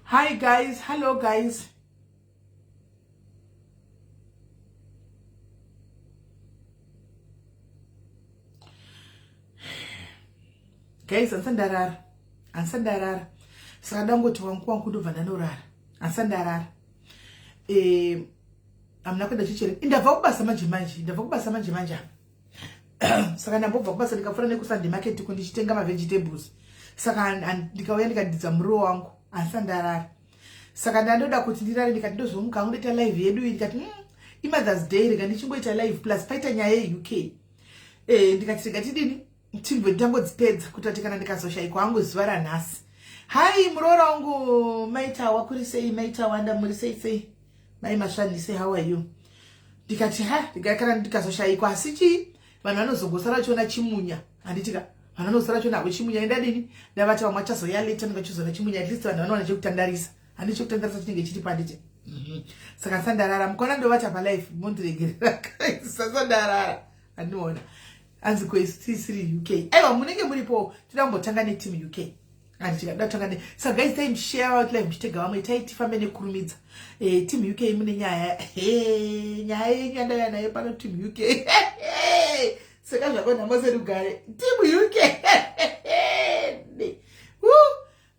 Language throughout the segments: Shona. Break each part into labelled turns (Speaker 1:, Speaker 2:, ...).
Speaker 1: Hi guys, hello guys. Guys, handisati ndarara. Handisati ndarara. Saka ndangoti wangu wangu ndobva ndanorara. Handisati ndarara. Eh, hamuna kuenda chichere. Ndabva kubasa manje manje. Ndabva kubasa manje manje apa. Saka ndambobva kubasa ndikapfuura nekuSunday market ko ndichitenga mavegetables. Saka ndikauya ndikadidza muriwo wangu. Handisati ndarara. Saka ndandoda kuti ndirare ndikati ndozomuka hangu ndoita live yedu iyi ndikati iMother's Day rega ndichingoita live plus paita nyaya yeUK. Ndikati rega tidini timbwe nditangodzipedza kutati kana ndikazoshaikwa hangu zuva ranhasi. Hai muroora wangu maitawa kuri sei maitawanda muri sei sei mai masvanise how are you? Ndikati ha kana ndikazoshaikwa asi chii vanhu vanozongosara vachiona chimunya handitika vanhu vanozosara vachiona havo chimunya endadini ndavati vamwe vachazoya later ndikachizoona chimunya at least vanhu vanowana chekutandarisa handi chekutandarisa chinenge chiripo handiti. Saka sandarara mukaona ndovata palife mondiregerera sasandarara handiona anzi kwesisiri UK aiwa munenge muripo tinoda kumbotanga neteam UK handitika toda kutanga ne saka guys time share out live muchitega vamwe itai tifambe nekurumidza. Team UK mune nyaya nyaya yenyu yandauya nayo pano team UK saka zvako nhamo serugare team UK.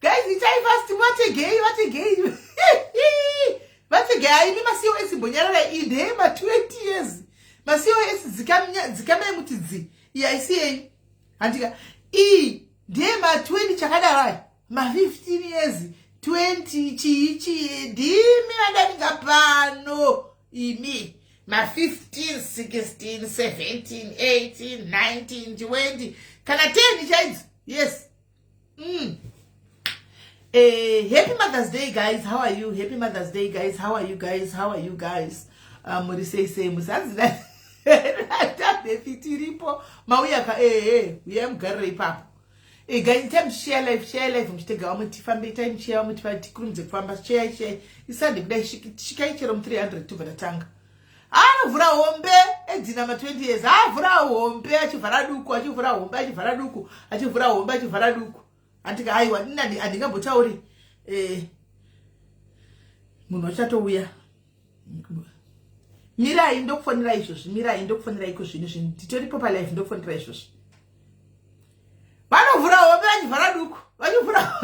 Speaker 1: Guys itai fast vategei vategei vategei aimi maCOS mbonyarara iyi ndeye ma 20 years maCOS dzikamai muti dzi iyi haisi handika iyi ndeye ma 20 chakadaro aya ma 15 years 20 chii chii ndimi vandavinga pano imi ma 15 16 17 18 19 20 kana 10 chaidzo yes. Happy Mother's Day guys, how are you? Happy Mother's Day guys, how are you guys? How are you guys? Muri sei sei musanzi tabefi tiripo mauya ka uyai mugarire ipapo. Guys time share live share live muchitega vamwe tifambe time share vamwe tikurumidze kufamba share share isande kudai svikai chero mu 300 tobva tatanga. Anovhura hombe edzina ma 20 years avhura hombe achivhara duku achivhura hombe achivhara duku achivhura hombe achivhara duku andika aiwa nani andingambotauri munhu achatouya mirai ndokufonera izvozvi mirai ndokufonera iko zvinhu zvinhu nditoripo palife ndokufonera izvozvi vanovhura hombe vachivhara duku vachivhura.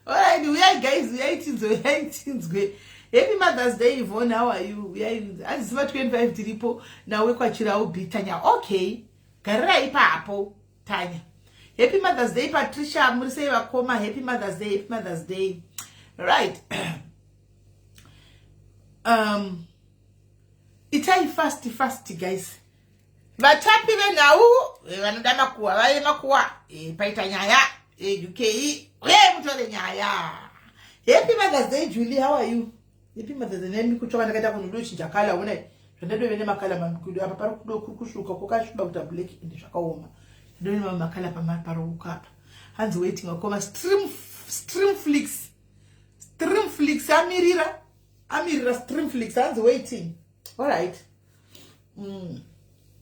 Speaker 1: Alright, uyai guys, uyai tinzwe, uyai tinzwe. Happy Mother's Day Yvonne, how are you? Uyai aziva 25 tiripo nawe kwachirau B Tanya. Okay. Garira ipapo Tanya. Happy Mother's Day Patricia, muri sei vakoma? Happy Mother's Day, happy Mother's Day. Right. Itai fast fast guys. Vatapi venhau vanoda makuwa vaye makuwa paita nyaya UK mutore nyaya. Happy Mother's Day Julie, how are you? Happy Mother's Day nemi kutsvaka ndakaita kunhu ndochinja kala una zvandadove nemakala mamikudu apa pari kudo kusvuka kwakasviba kuita black ende zvakaoma ndone mamwe makala paruoko apa hanzi waiting wakoma stream flix stream flix amirira amirira stream flix hanzi waiting. All right.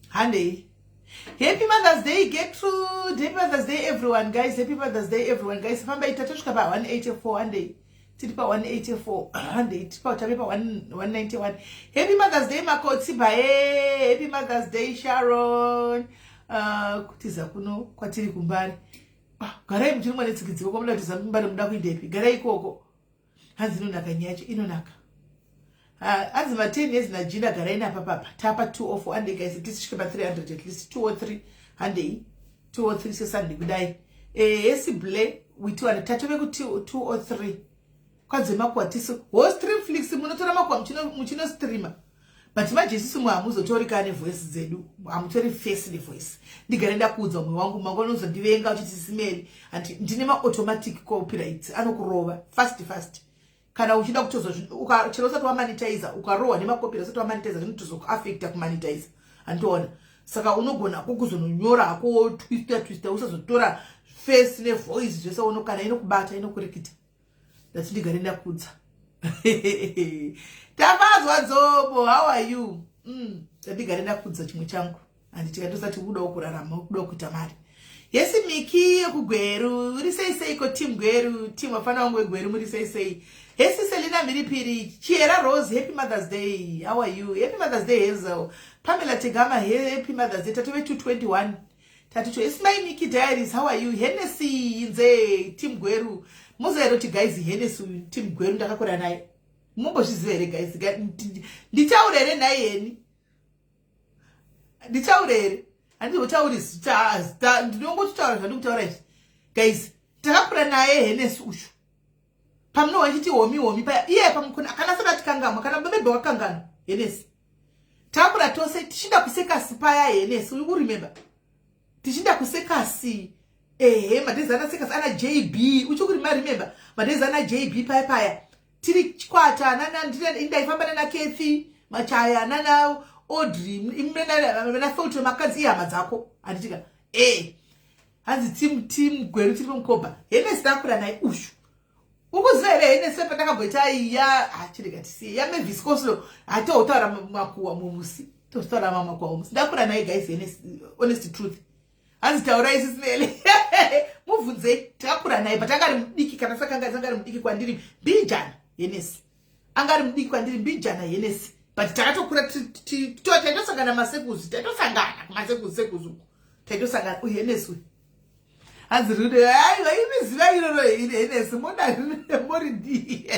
Speaker 1: Handei. Happy Mother's Day Gertrude. Happy Mother's Day everyone guys. Happy Mother's Day everyone guys. Famba ita tosvika pa 184 handei. Tiri pa 184 handei tiri pa tave pa 191. Happy Mother's Day Makotsi bae. Happy Mother's Day Sharon. Kutiza kuno kwatiri kumbari. Garai muchiri mwana tsikidziko kwamuda kutiza kumbari muda kuendepi? Garai ikoko. Hanzi inonaka nyaya yacho inonaka. Hanzi ma 10 years najina garai napa papa. Tapa 204 handei guys tisvike pa 300 at least 203 handei 203 sesande kudai. Esi ble witiwana tatove ku 203 kwanzi makuwa tisu ho stream flix munotora makuwa muchino streamer but manje isusu mwe hamuzotori kana nevoice dzedu hamutori face nevoice. Ndigare ndakuudza umwe wangu mangwana unozondivenga uchiti simeri anti ndine maautomatic copyrights anokurova fast fast kana uchida kutozo chero usati wamonetize ukarohwa nemacopyright usati wamonetize zvinotozokuaffecta kumonetize handiona. Saka unogona kukuzononyora hako twister twister usazotora face nevoice zvese unokana inokubata inokurikita. Ndati ndigare ndakudza. Tafadzwa Dzobo, how are you? Ndigare ndakudza chimwe changu. Handiti katosati kudawo kurarama, kudawo kuita mari. Yesi Miki yekuGweru, uri sei seiko team Gweru, team vafana vangu veGweru, muri sei sei? Hesi Selina Mhiripiri, Chiera Rose, happy Mother's Day. How are you? Happy Mother's Day, Hazel. Pamela Tegama, happy Mother's Day. Tatove 221. Tatucho, it's my Miki Diaries. How are you? Hennessy Inze, team Gweru. Muziva here kuti guys, Hennessy team Gweru ndakakura naye. Mumbozviziva here guys? Nditaure here naye heni? Nditaure here? Handizotauri zita, ndinongototaura zvandikutaura izvi. Guys, takakura naye Hennessy uyu. Pamunova chiti homi homi paya, iye pamukona kana saka tikangamwa kana maybe wakangana Hennessy. Takakura tose tichinda kusekasi paya Hennessy, uri kuremember? Tichinda kusekasi, ehe, madays ana sekasi ana JB, uchikuri maremember madays ana JB paya paya tiri chikwata nana ndaifamba nana Kathy Machaya, nana Audrey, nana Felton Makadzi, ihama dzako handitika? E hanzi team Gweru tiri mukobha. Hennessy takura naye uyu. Ukuziva here Hennessy pandakamboita iya chirega tisiye yaMavis Coslo, hatotaura makuwa mumusi, totaura mamakuwa mumusi. Ndakura naye guys, Hennessy, honest truth. Hanzi taurai sisimele, mubvunzei, takakura naye but anga ari mudiki kana saka anga ari mudiki kwandiri mbijana. Hennessy anga ari mudiki kwandiri mbijana Hennessy, but takatokura taitosangana masekuzi, taitosangana kumasekuzi sekuzi uku taitosangana. Uyu Hennessy uyu hanzi rude, aiwa imi ziva iroro Hennessy, moda moridi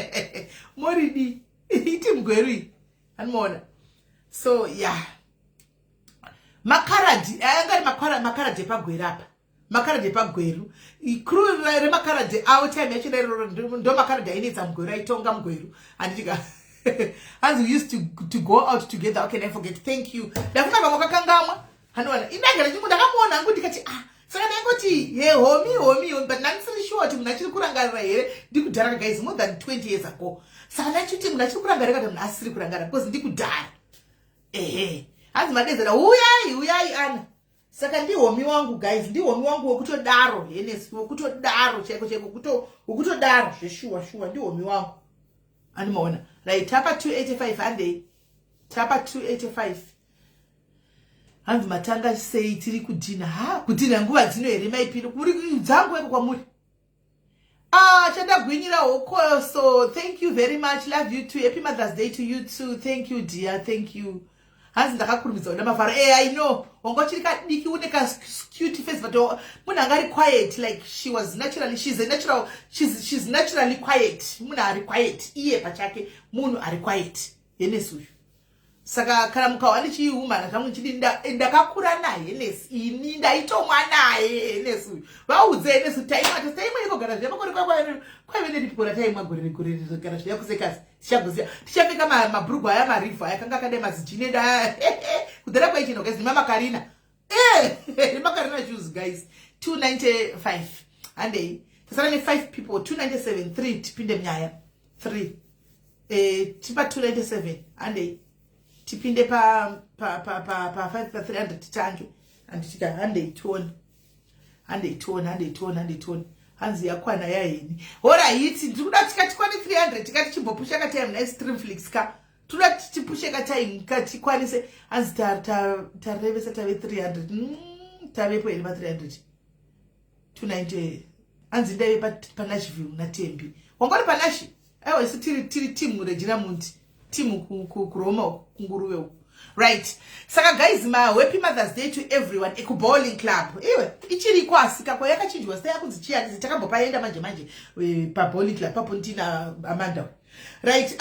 Speaker 1: moridi iti mugweru iyi anomaona. So yeah, makaradhi anga ari makaradhi epagweru apa, makaradhi epagweru, crew remakaradhi avo time yacho iroro ndo makaradhi ainetsa mugweru, aitonga mugweru handitika? Hanzi we used to go out together. How can I forget? Thank you. Ndafunga vamwe kakangamwa hanowana indagara chingu ndakamuona hangu ndikati ah, saka ndaingoti he homi homi homi, but ndandisiri sure kuti munhu achiri kurangarira here. Ndikudhara guys, more than 20 years ago, saka ndachiti munhu achiri kurangarira kana munhu asiri kurangarira because ndikudhara. Ehe, hanzi madezera, uyai uyai ana. Saka ndihomi wangu guys, ndihomi wangu wekutodaro Hennessy, wekutodaro chaiko chaiko, wekutodaro zveshuwa shuwa, ndihomi wangu animaona. Right, tapa 285, handei tapa 285. Hanzi matanga sei, tiri kudhina. Ha, kudhina nguva dzino here maipino dzangu eko kwamuri? Ah, chandagwinyira hokoso. Thank you very much, love you too. Happy Mother's Day to you too. Thank you dear, thank you. Hanzi ndakakurumidza kuda mafaro. E I know wanga uchiri kadiki, une kacute face, but munhu anga ari quiet, like she was naturally, she's a natural, she's naturally quiet. Munhu ari quiet iye pachake, munhu ari quiet Hennessy uyu. Saka kana mukawa ndichiumana zvangu ndichidi ndakakura naHennessy ini, ndaitomwa naye Hennessy uyu. Vaudze Hennessy, taimwa taimwa ikogara zviya makore kwaive neripiko rataimwa gore regore gara zviya kusekasi tichagoziya tichapfeka mabhurugwa aya marivhu aya kanga akadai mazijini edu aya kudhara kwaichino guys, nemamakarina, nemakarina shoes guys. 295, handei, tasara ne5 people. 297, 3 tipinde munyaya, 3 tipa 297, handei tipinde pa pa pa pa pa 5 pa 300 titange handitika? Handei tione, handei tione, handei tione, handei tione. Hanzi yakwana yaheni. Alright, ndiri kuda tikati 300, tikati chimbopusha katime nai streamflix ka, toda tipushe katime katikwanise. Hanzi tarevesa tave 300. Tavepo here pa300? 290. Hanzi ndaive paNashville naTembi. Wanga uri panashi? Aiwa, isu tiri timu Regina Mundi, timu kuRoma kunguruve uku. Right, saka guys, ma happy Mother's Day to everyone ekuBowling Club. Iwe ichiriko asika kwa yakachinjwa zita, yakunzi chiyani? Takambopaenda manje manje paBowling Club papo ndina Amanda. Right,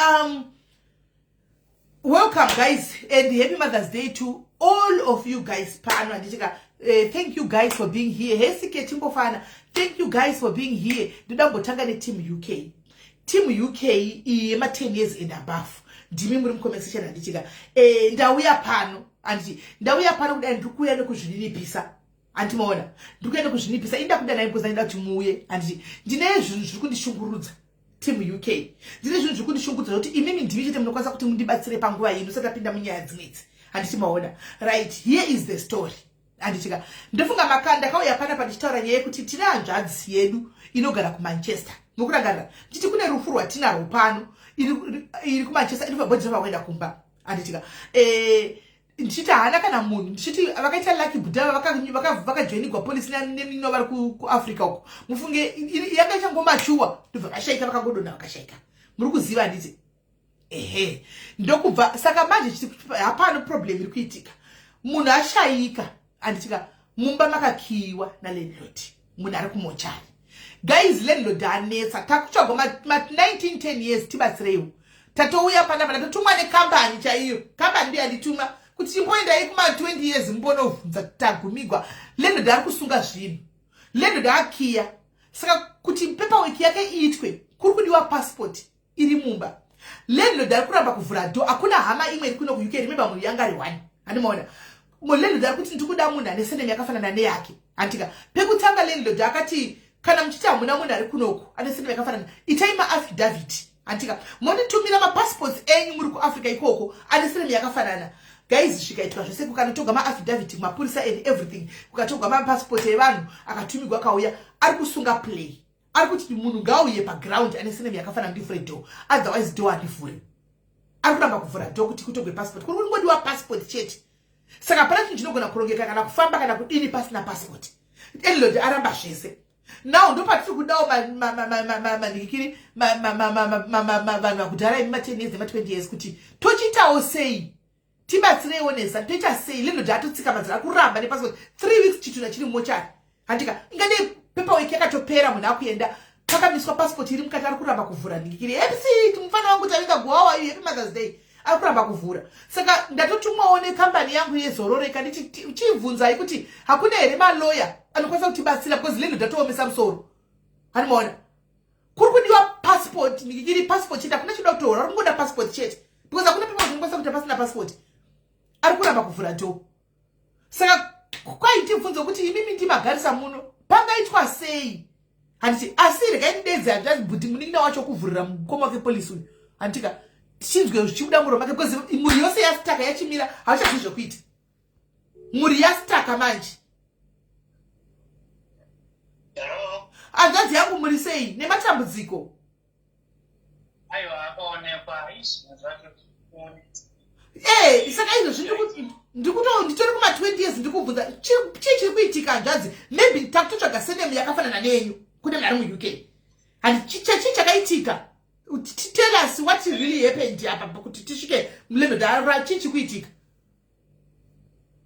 Speaker 1: welcome guys and happy Mother's Day to all of you guys pano handitika? Thank you guys for being here. Hesike timbofana, thank you guys for being here. Ndoda kumbotanga neteam UK. Team UK iyi yema10 years and above, ndimi muri mucomment section handichika? Ndauya pano handiti, ndauya pano kudai, ndiri kuuya nekuzvininipisa handimaona, ndiri kuuya nekuzvininipisa. Inda kuda nai because ndida kuti muuye handiti. Ndine zvinhu zviri kundishungurudza, team UK, ndine zvinhu zviri kundishungurudza zvokuti imimi ndimi chete munokwanisa kuti mundibatsire panguva ino usati apinda munyaya dzimwedzi handiti maona? Right, here is the story handichika. Ndofunga maka ndakauya panapa ndichitaura nyaya yekuti tine hanzvadzi yedu inogara kuManchester. Mukurangarira ndichiti kune rufu rwatinarwo pano iri kuManchester, iri bhodhi kuenda kumba handitika? Ndichiti haana kana munhu, ndichiti vakaita lucky bhudhava vakajoinigwa polisi nemino vari kuAfrica uko. Mufunge yanga ichangomachuwa, ndobva vashaika, vakangodonha, vakashaika. Muri kuziva, handiti? Ehe, ndokubva saka manje hapano problem iri kuitika. Munhu ashayika, handitika? Mumba makakiyiwa nalandlord, munhu ari kumochari. Guys, landlord anetsa. Takutsvagwa ma19 10 years. Tibatsireiwo, tatouya panapa, tatotumwa nekambani chaiyo. Kambani ndiyo yandituma kuti chimboendai kuma20 years mumbonobvunza. Tagumigwa. Landlord ari kusunga zvinhu, landlord akiya. Saka kuti paperwork yake iitwe, kuri kudiwa passport iri mumba. Landlord ari kuramba kuvhura door. Hakuna hama imwe iri kuno kuUK. Remember, munhu yanga ari one, handimaona? Landlord ari kuti ndikuda munhu ane surname yakafanana neyake, handika? Pekutanga landlord akati kana muchiti hamuna munhu ari kunoku ane surname yakafanana, itai maaffidavit, handika? Monditumira mapassports enyu muri kuAfrica ikoko ane surname yakafanana. Guys, zvikaitwa zvese, kukanotorwa maaffidavit kumapurisa and everything, kukatorwa mapassport evanhu akatumigwa, akauya, ari kusunga play. Ari kuti munhu ngauye paground ane surname yakafanana, ndivhure door, otherwise door handivhure. Ari kuramba kuvhura door kuti kutogwe passport. Kuri kungodiwa passport chete. Saka hapana chinhu chinogona kurongeka kana kufamba kana kudini pasina passport. Landlord aramba zvese. Now ndopatiri kudawo manhikikiri, vanhu vakudhara imi, ma10 years nema20 years, kuti tochiitawo sei? Tibatsireiwo nesa, toita sei? Landlord atotsika madziro, akuramba nepassport. 3 weeks chitunha chiri mumochari, handika? Ingadei paperwork yakatopera, munhu akuenda, pakamiswa passport iri mukati. Ari kuramba kuvhura nhingikiri. Happy mufana wangu tavinga guwawa iyo, happy Mother's Day. Ari kuramba kuvhura. Saka ndatotumwawo nekambani yangu yezororeka, nditi chibvunzai kuti hakuna here maloya anokwanisa kutibatsira, because landlord atoomesa musoro, hanimaona? Kuri kudiwa passport, nhingikiri, passport chete. Hakuna chinoda kutorwa, ari kungoda passport chete, because hakuna paperwork inokwanisa kuita pasina passport. Ari kuramba kuvhura door. Saka kwaitibvunza kuti imimi ndimagarisa muno, pangaitwa sei, handiti? Asi regai ndidedze hanzvadzi, munin'ina wacho kuvhurira mukoma wake polisi uyu, handitika? Tichinzwe zvichibuda muromo make, because mhuri yose yasitaka, yachimira, hauchazivi zvekuita. Mhuri yasitaka manje. Hanzvadzi yangu, muri sei nematambudziko?
Speaker 2: Aiwa, akaonekwa izvinhu zvacho.
Speaker 1: E, saka izvozvi nditori kuma20 years, ndikubvunza chii chiri kuitika, hanzvadzi. Maybe takutotsvaga surname yakafanana neyenyu kune munhu ari muUK, handi? Chii chakaitika? Tell us what really happened apa kuti tisvike mulandlord. Chii chiri kuitika?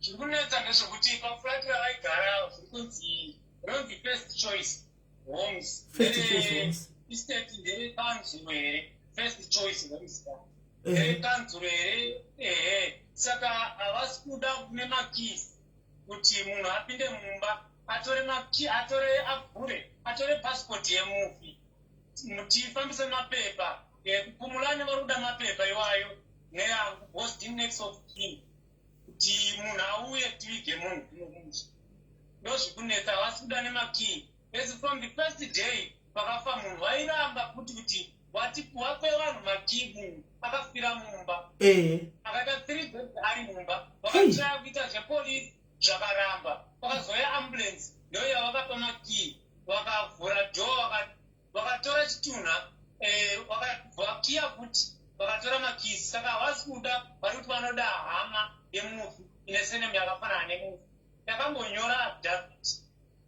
Speaker 2: Chiri kunetsa ndezvekuti pafurati ravaigara zviri kunzi rinonzi First Choice Homes.
Speaker 1: First Choice Homes.
Speaker 2: Estate nderekanzuro here, First Choice Homes nderekanzuro here? Ehe. Saka havasi kuda nemakeys kuti munhu apinde mumba atore makey, atore, avhure, atore passport yemufi, tifambise mapepa. Kupumulani vari kuda mapepa iwayo neyangu because next of kin, kuti munhu auye tivige munhu kunomusha. Ndozvikunetsa, havasi kuda nemakey. As from the first day pakafa munhu, vairamba futi kuti wape vanhu makey. Munhu akafira mumba, akaita 3 days ari mumba. Vakatraya kuita zvepolisi, zvakaramba. Vakazoya ambulance, ndo yavakapa makey, vakavhura door, vakatora chitunha, vakiya futi, vakatora makeys. Saka havasi kuda, vari kuti vanoda hama yemufi ine surname yakafanana nemufi. Ndakambonyora affidavit,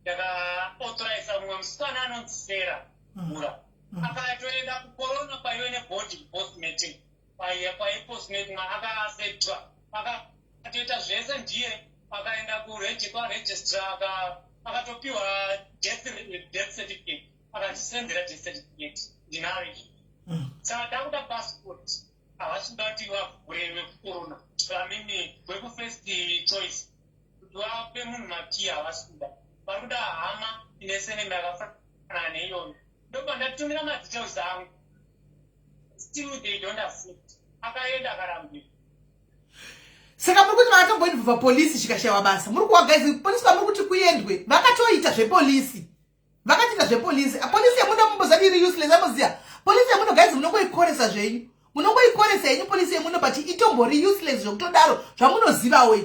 Speaker 2: ndakaauthorisa mumwe musikana anonzi Sera Mura, akatoenda kucoroner kwaive nebody postmortem, kwaipostmortem akaacceptwa, akatoita zvese ndiye. Akaenda kwaregistrar, akatopiwa death certificate, akatisendera death certificate, ndinayo. Saka takuda passport. Havasi kuda kuti vavhure vekucoroner, I mean wekufirst choice, kuti vape munhu makey. Havasi kuda, vari kuda hama ine surname yakafanana neiyoyo. Ndobva ndatumira madetails angu, still they don't accept. Akaenda, akarambira.
Speaker 1: Saka muri kuti vakatomboinvolva polisi, chikashayiwa basa. Muri kuwa, guys, polisi kwamuri kuti kuendwe, vakatoita zvepolisi, vakatoita zvepolisi. Polisi yemuno mumbozati iri useless. Amoziva polisi yemuno, guys, munongoikoresa zvenyu, munongoikoresa henyu polisi yemuno, but itombori useless zvekutodaro. Zvamunozivawo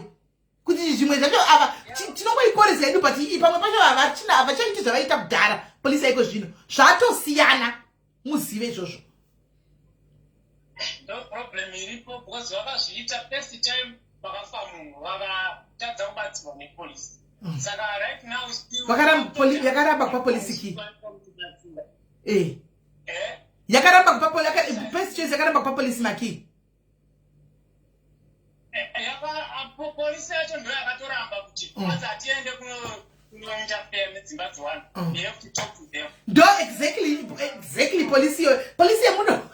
Speaker 1: kuti zvimwe zvacho ava tinongoikoresa hedu, but pamwe pacho havachina, havachaiti zvavaita kudhara. Polisi yaiko zvino zvatosiyana, muzive izvozvo.
Speaker 2: Ndo problem iripo, because vakazviita first time. Pakafa munhu, vakatadza kubatsirwa nepolisi. Saka right now still
Speaker 1: Yakaramba kupa polisi key. Yakaramba kupa First Choice yakaramba kupa polisi makey.
Speaker 2: Polisi yacho ndo yakatoramba kuti anzi hatiende kunointerfere nedzimba dzevanhu. You have to talk to them.
Speaker 1: Ndo exactly polisi iyo, polisi yemuno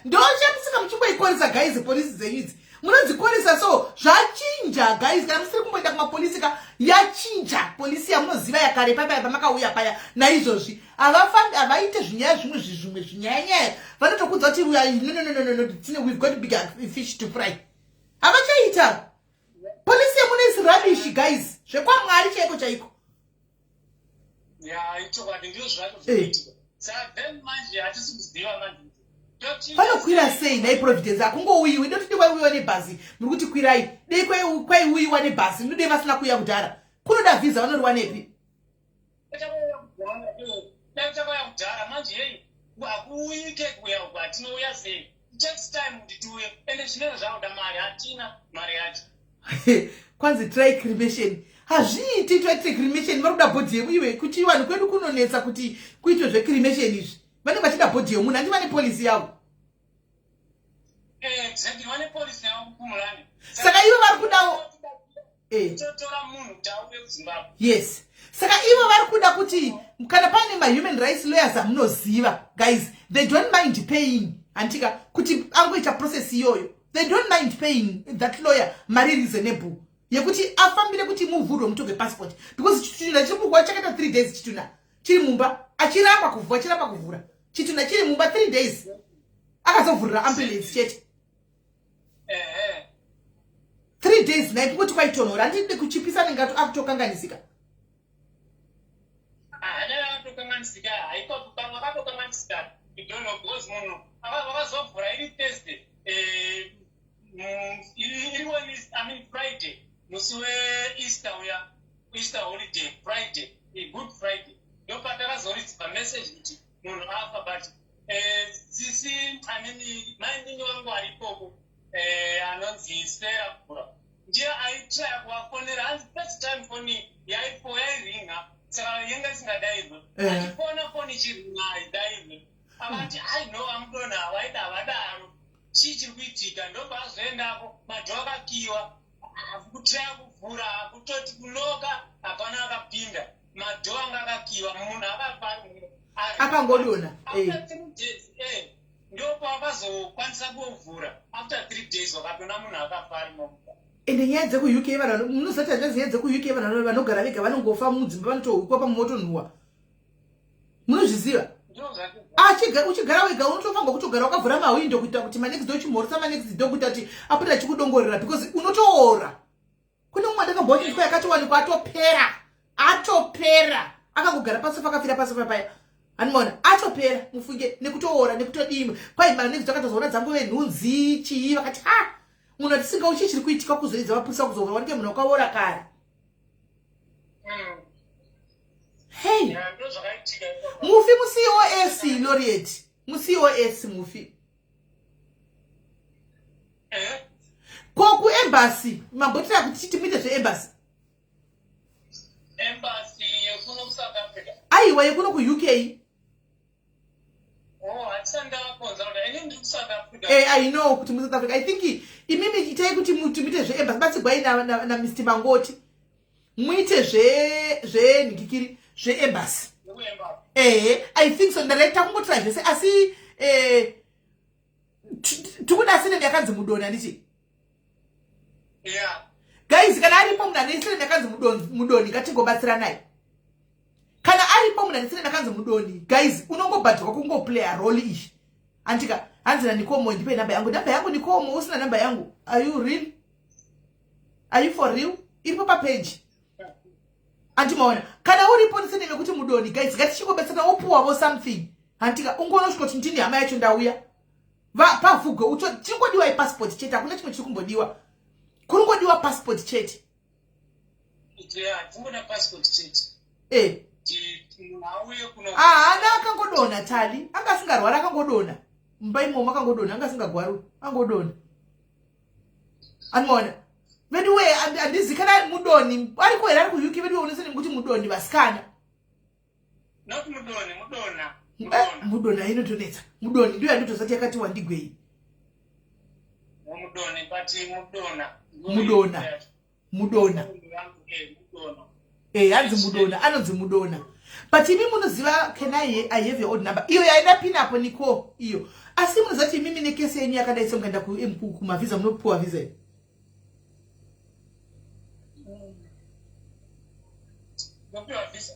Speaker 1: ndo chamusika muchingoikoresa, guys. Polisi dzenyu idzi munodzikoresa, so zvachinja, guys. Kana musiri kumboenda kumapolisi ka, yachinja polisi yamunoziva yakare paya pamakauya paya. Naizvozvi havafambi, havaite zvinyaya zvimwe, zvimwe zvinyayanyaya. Vanotokudza kuti, "We are- no, no, no, no, no, no, we've got bigger fish to fry." Havachaita. Polisi yemuno is rubbish, guys, zvekwamwari chaiko chaiko.
Speaker 2: Ya, ichokwadi, ndizvo zvacho zvinoitika. Saka then manje hatisi kuziva manje
Speaker 1: Vanokwira sei nhai, Providence? Hakungouyiwi. Ndotidi kwaiuyiwa nebhazi, muri kuti kwirai. Dei kwaiuyiwa nebhazi, ndodei vasina kuuya kudhara. Kunoda vhisa, vanoriwa nepi?
Speaker 2: Dai takauya kudhara manje. Hei, hakuuyike kuuya uku. Hatinouya sei? It takes time kuti tiuye, ende zvinenge zvakuda mari, hatina mari yacho.
Speaker 1: Kwanzi try cremation. Hazviiti toitire cremation, vari kuda body yemu iwe. Kuti vanhu kwedu kunonetsa kuti kuitwe zvecremation izvi. Vanenge vachida body yemunhu, handi vane polisi yavo?
Speaker 2: Exactly, vane polisi yavo kuPhumulani.
Speaker 1: Saka ivo vari kudawo
Speaker 2: Totora munhu kuti auye kuZimbabwe.
Speaker 1: Yes, saka ivo vari kuda kuti kana paine mahuman rights lawyers amunoziva, guys, they don't mind paying, handika, kuti angoita process iyoyo. They don't mind paying that lawyer mari reasonable yekuti afambire kuti muvhurwe mutorwe passport, because chitunha chiri mugwa chakaita 3 days. Chitunha chiri mumba, achiramba kuvhura, achiramba kuvhura. Chitunha chiri mumba 3 days, akazovhurira ambulance chete. 3 days nai, kungoti kwaitonhora, handidi kuchipisa, anenge akutokanganisika.
Speaker 2: Haadai akatokanganisika, haiko pamwe akatokanganisika, you don't know, because munhu vakazovhura iri Thursday, iri Wednesday, I mean Friday, musi weEaster uya, Easter holiday Friday, Good Friday, ndopatakazoridzipa message kuti munhu afa. But sisi, I mean mainini wangu ari ikoko, anonzi Sarah Kura, ndiye aitraya kuvafonera. Hanzi first time foni yaipo yairinga, saka yanga isingadairwe. Achifona, foni ichiringa, haidairwe. Akati, "Ai no, amudona havaida, havadaro, chii chiri kuitika?" Ndobva azoendako, madoor akakiwa. Kutraya kuvhura, kutoti kunoka, hapana akapinda, madoor anga akakiwa, munhu akafa
Speaker 1: Akangodonha.
Speaker 2: After 3 days, ndopo akazokwanisa kuvhura. After 3 days wakatona munhu akafa arimo.
Speaker 1: Ende nyaya dzekuUK, vanhu munozati hanzvanzi, nyaya dzekuUK, vanhu vanogara vega vanongofa mudzimba, vanotohukwa pamotonhuwa, munozviziva?
Speaker 2: Ndizvo zvacho.
Speaker 1: Uchigara wega unotofanirwa kutogara wakavhura mahwindo kuitira kuti manext door, uchimhoresa manext door kuitira kuti apota achikudongorera, because unotoora. Kune mumwe andakambochinzwa yakatowanikwa atopera, atopera, akangogara pasofa, akafira pasofa paya. Handimaona atopera, mufunge, nekutoora nekutodimwe kwai manext door akatozoona dzangove nhunzi chii. Vakati, "Ha, munhu atisinga uchi chiri kuitika?" Kuzoidza mapurisa kuzovhura, wanike munhu wakaora kare. Hey.
Speaker 2: Ya, ndo zvakaitika.
Speaker 1: Mufi muCOS, Laureate, muCOS mufi. Ko kuembassy mambotira kuti chiti muite zveembassy?
Speaker 2: Embassy yekuno kuSouth Africa?
Speaker 1: Aiwa, yekuno kuUK.
Speaker 2: Oh, hatisati ndavakonza kuti ini ndiri kuSouth Africa.
Speaker 1: I know kuti muSouth Africa. I think imimi itai kuti muite zveembassy, batsigwai naMr Mangoti, muite zvenhikikiri zveembassy.
Speaker 2: Yekuembassy.
Speaker 1: Ehe, I think so. Ndaraita kungotira zvese, asi tikuda surname yakanzi Mudoni, handiti?
Speaker 2: Yeah.
Speaker 1: Guys, kana aripo munhu ane surname yakanzi Mudoni, ngatingobatsiranai. Kana aripo munhu ane surname yakanzi Mudoni, guys, unongobhadhirwa kungoplaya role iyi, handika? Hanzi naNikomo, ndipe namba yangu. Namba yangu, Nikomo, usina namba yangu? Are you real? Are you for real? Iripo papeji, andimaona. Kana uripo nesurname yekuti Mudoni, guys, ngatichingobatsirana, wopuwavo something, handika? Ungonosvika kuti ndini hama yacho, ndauya. Pavhugwe ucho chingodiwa ipassport chete, hakuna chimwe chiri kumbodiwa, kuri ngodiwa passport chete.
Speaker 2: Yeah, tingoda passport chete. Kuti munhu auye kuno.
Speaker 1: Haana, akangodonha tali, anga asingarwari, akangodonha mumba imomo, akangodonha, anga asingagwari, angodonha, anoona. Veduwe, handizi kana Mudoni ariko here ari kuUK. Veduwe, unosene kuti Mudoni, vasikana.
Speaker 2: Not Mudoni, Mudona.
Speaker 1: Mudona inotonetsa. Mudoni ndiyo yandotozati yakati wandigwei.
Speaker 2: Mudoni, but Mudona.
Speaker 1: Mudona, Mudona.
Speaker 2: Mudona.
Speaker 1: Hanzi Mudona, anonzi Mudona. But imi munoziva, can I have your old number? Iyo yaenda pinapo niko iyo. Asi munoziva kuti imimi nekesi yenyu yakadai semukaenda kumavhisa, munopiwa vhisa iyi?
Speaker 2: Munopiwa visa?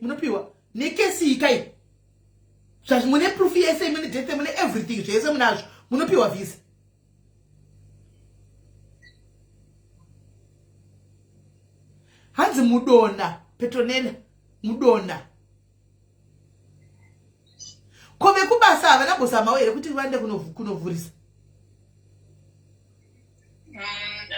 Speaker 1: Munopiwa nekesi iyi kai. Zvazvi mune proof yese, mune death, mune everything, zvese munazvo, munopiwa vhisa. Hanzi Mudona Petronella Mudona. Ko vekubasa havana mbozamawo here kuti vaende kunovhurisa?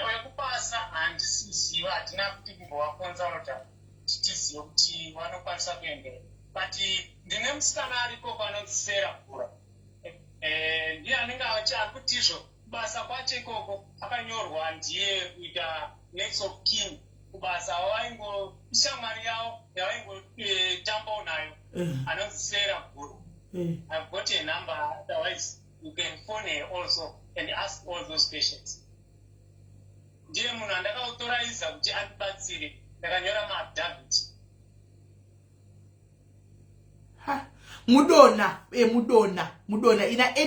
Speaker 2: Wekubasa handisiziva, hatina kuti kumbovakonsulta kuti tizive kuti vanokwanisa kuendera, but ndine musikana ariko panonzi Sera Gura. Ndiye anenge akutizvo kubasa kwacho ikoko akanyorwa ndiye kuita next of kin kubasa. Vaingo ishamwari yavo yavaingotambawo nayo, anonzi Sera Gura. I've got a number, otherwise you can phone her also and ask all those questions. Ndiye munhu andakautoraiza kuti andibatsire, ndakanyora maaffidavit.
Speaker 1: Ha, Mudona, Mudona, Mudona ina nha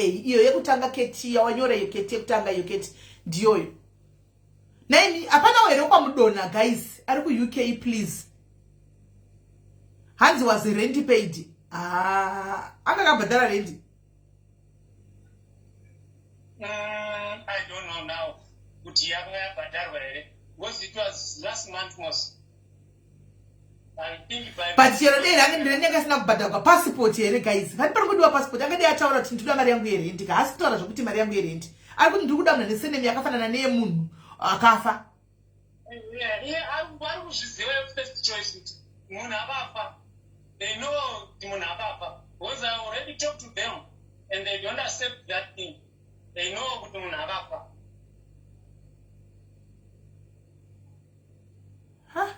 Speaker 1: iyo yekutanga kt yawanyora iyo, kt yekutanga iyo, kt ndiyoyo. Naimi hapana here kwaMudona, guys, ari kuUK, please? Hanzi was rent paid? Ah, anga akabhadhara rendi?
Speaker 2: I don't know now kuti yakanga yabhadharwa here, because it was last month mos, I think by
Speaker 1: But chero dei range ndinenge asina kubhadharwa, passport here, guys? Vati pari kudiwa passport. Angadei ataura kuti ndinoda mari yangu yerendi ka. Haasi kutaura zvokuti mari yangu yerendi, ari kuti ndiri kuda munhu ane surname yakafanana neyemunhu akafa.
Speaker 2: Iye vari kuzviziva, First Choice, kuti munhu akafa. They know kuti munhu akafa, because I already talk to them and they don't accept that thing. They know kuti munhu akafa.
Speaker 1: Ha,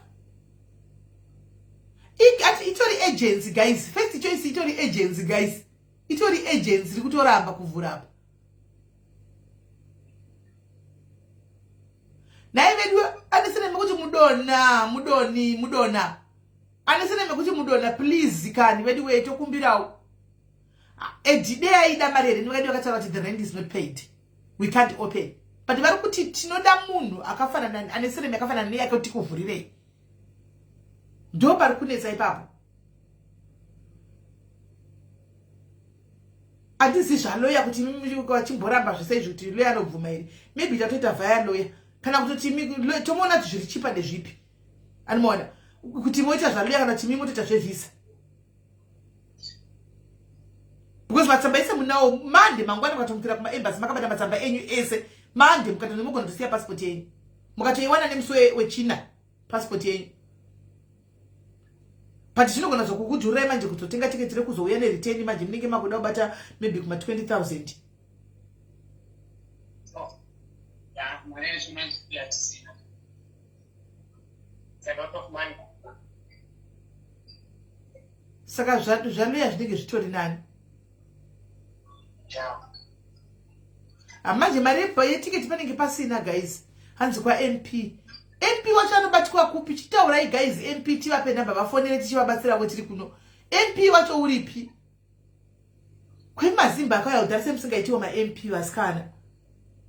Speaker 1: ati itori agency, guys. First Choice itori agency, guys, itori agency iri kutoramba kuvhura apa. Nhai vedu, anesene mekuti Mudona, Mudoni, Mudona, anesene mekuti Mudona, please kani vedu wee, tokumbirawo. Edide aida mari here? Ndivakadi vakataura kuti the rent is not paid, we can't open. But vari kuti tinoda munhu akafanana, ane surname yakafanana neyake kuti tikuvhurirei. Ndo pari kunetsa ipapo. Handizi zvaloya kuti vachimboramba zvese izvi, kuti loya anobvuma here. Maybe tatoita via lawyer, kana kutoti tomuona kuti zviri chipa ndezvipi. Anomaona kuti moita zvaloya kana kuti mi motoita zvevhisa, because matsamba ese munawo. Mande mangwana mukatomukira kumaembassy makabata matsamba enyu ese, mande mukatonomugona kutosiya passport yenyu, mukatoiwana nemusi wechina passport yenyu. But zvinogona zokukudhurai manje kuzotenga tiketi rekuzouya nereturn. Manje munenge makuda kubata maybe kuma 20 000.
Speaker 2: Oh, yeah, mari yacho manje yatisina. It's a lot of money.
Speaker 1: Saka zvaloya zvinenge zvitori nani. Manje mari yetiketi panenge pasina, guys. Hanzi kwaMP, MP wacho anobatwa kupi? Chitaurai, guys. MP tivape namba vafonere, tichivabatsiravo tiri kuno. MP wacho uripi? Kwemazimba akauya kudhara semusingaitiwo maMP, vasikana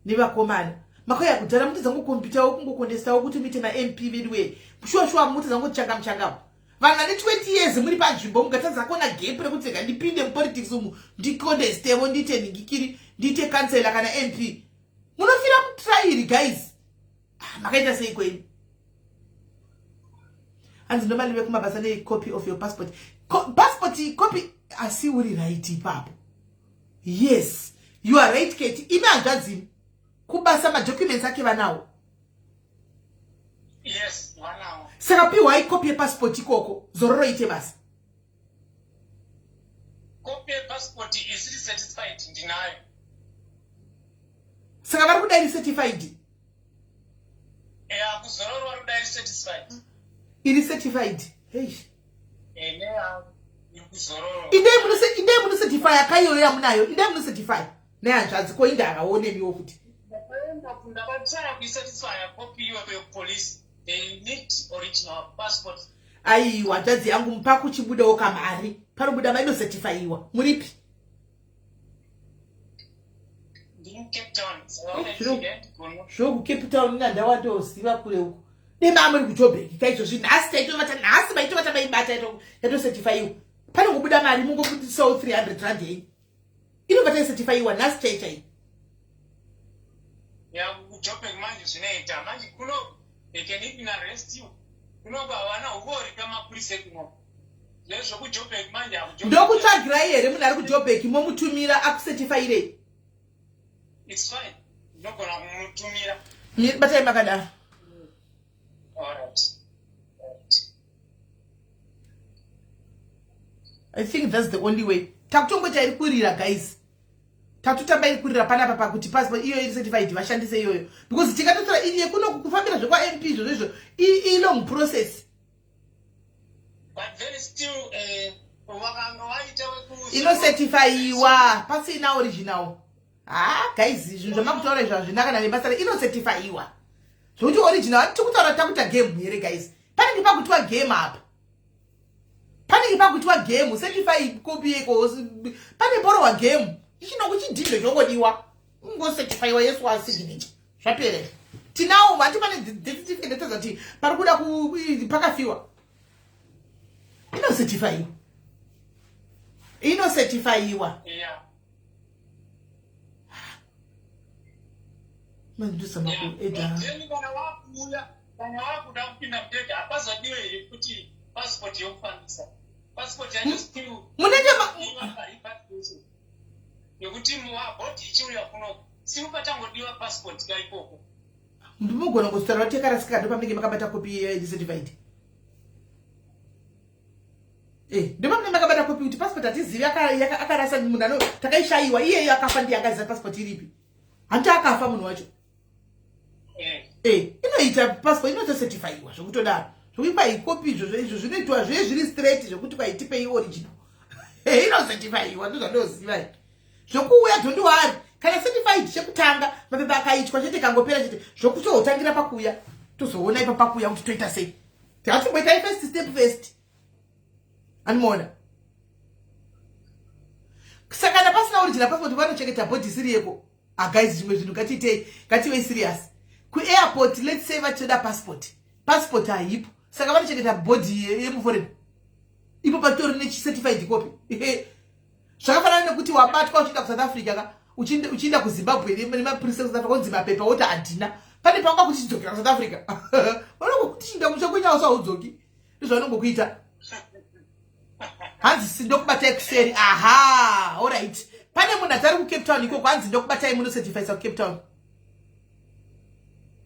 Speaker 1: nevakomana makauya kudhara, mutidza ngokombitawo kungokondesawo kuti muite maMP vedu wee. Shuwa shuwa, mutidza ngochanga muchangapo. Vanhu vane 20 years muri panzvimbo, mungatadza kuona gap rekuti rega ndipinde mupolitics umu, ndikondestevo, ndiite nhingikiri, ndiite kansela kana MP? Munofira mutrairi, guys. Ah, makaita sei kwenyu? Hanzi normally vekumabasa necopy of your passport. Passport copy, asi uri right ipapo. Yes, you are right, Kate. Imi hanzvadzini, kubasa madocuments ake vanawo?
Speaker 2: Yes, vanawo.
Speaker 1: Saka piwai copy yepassport ikoko, zororo ite basa.
Speaker 2: Copy yepassport isiri certified ndinayo.
Speaker 1: Saka vari kuda iri certified?
Speaker 2: Yeah, kuzororo vari kuda iri certified.
Speaker 1: Iri certified. Hey.
Speaker 2: Ene iri kuzororo.
Speaker 1: Indai muno indai muno certify akaiyo yamunayo. Indai muno certify. Nehanzvadzi ko inda akaone miwo futi.
Speaker 2: Ndakaenda ndakatry kuicertify copy iyoyo yekupolice. They need original passport.
Speaker 1: Aiwa hanzvadzi yangu mupakuchibudawo kamari. Panobuda mari inocertifyiwa. Muripi? Zvokucape Town ina ndawandoziva kure uko. Dema muri kuJoburg kaizvozvi nhasi taitovata nhasi maitovata maibata yatocertifyiwa. Panongobuda mari mungobudisawo 300 rand yenyu. Inobva taicertifyiwa nhasi chai chai.
Speaker 2: Ya kuJoburg manje zvinoita manje kuno they can even arrest you. Kuno havana huori kamapurisa kuno. ZvezvekuJoburg manje hakuJoburg.
Speaker 1: Ndokutsvagirai here munhu ari kuJoburg momutumira akucertifyirei?
Speaker 2: It's fine. Ndinogona kumutumira.
Speaker 1: Batai makadaro.
Speaker 2: All right. Right.
Speaker 1: I think that's the only way. Takutongoita iri kurira guys. Tatotamba iri kurira panapa pakuti passport iyo iri certified vashandise iyoyo. Because tikatotora iri yekuno kufambira zvekwa MP izvozvo izvo i long process.
Speaker 2: But then still vakanga vaita weku
Speaker 1: Inocertifyiwa pasina original. Ah guys, zvinhu zvamakutaura izvo hazvina kana nebasa. Inocertifyiwa. Zvokuti original hatiti kutaura takuita game here guys. Panenge pakuitwa game apa. Panenge pakuitwa game, certify copy yeko. Pane porowa game. Ichinokuchidhindo chongodiwa. Ungocertifyiwa yeswa signature. Zvapera. Tinawo vati pane death certificate tazati pari kuda ku pakafiwa. Inocertifyiwa. Inocertifyiwa.
Speaker 2: Yeah.
Speaker 1: Mandisama kueda.
Speaker 2: Then kana wakuuya kana wakuda kupinda mudhedhe hapazodiwe here kuti passport yokufambisa. Passport yacho still
Speaker 1: Munenge
Speaker 2: yekuti bhodhi ichiuya kuno siu pachangodiwa passport ka ikoko.
Speaker 1: Ndinogona kuzitaura kuti yakarasika ndo pamunenge makabata kopi yecertified. Ndo pamunenge makabata kopi kuti passport hatizivi akarasa munhu ano takaishayiwa iyeyo akafa ndiye akaziva passport iripi. Hanti akafa munhu wacho. Inoita passport inotocertifyiwa zvekutodaro. Zvokuti kwai kopi izvozvo izvo zvinoitwa zve zviri straight zvekuti kwai tipei original. Inocertifyiwa ndozvandoziva ini. Zvokuuya don't worry. Kana certified chekutanga mapepa akaitwa chete kangopera chete zvokutotangira pakuuya tozoona ipa pakuuya kuti toita sei. Tikatomboitai first step first. Animona. Saka kana pasina original passport vanochengeta body isiri yeko. Ah guys, zvimwe zvinhu ngatiitei, ngative serious. Ku airport let's say vachida passport. Passport haipo. Saka vanochengeta body yemuforeign. Ipo patori nechi certified copy. Zvakafanana nekuti wabatwa uchienda kuSouth Africa ka uchienda kuZimbabwe nemapurisa kuSouth Africa onzi mapepa woti handina. Pane paunga kuti chidzokera kuSouth Africa. Vanongokuti chinda musha kwenyawo saudzoki. Ndozvavanongokuita. Hanzi ndokubatai kuseri. Aha, all right. Pane munhu atari kuCape Town ikoko hanzi ndokubatai munocertifyisa kuCape Town.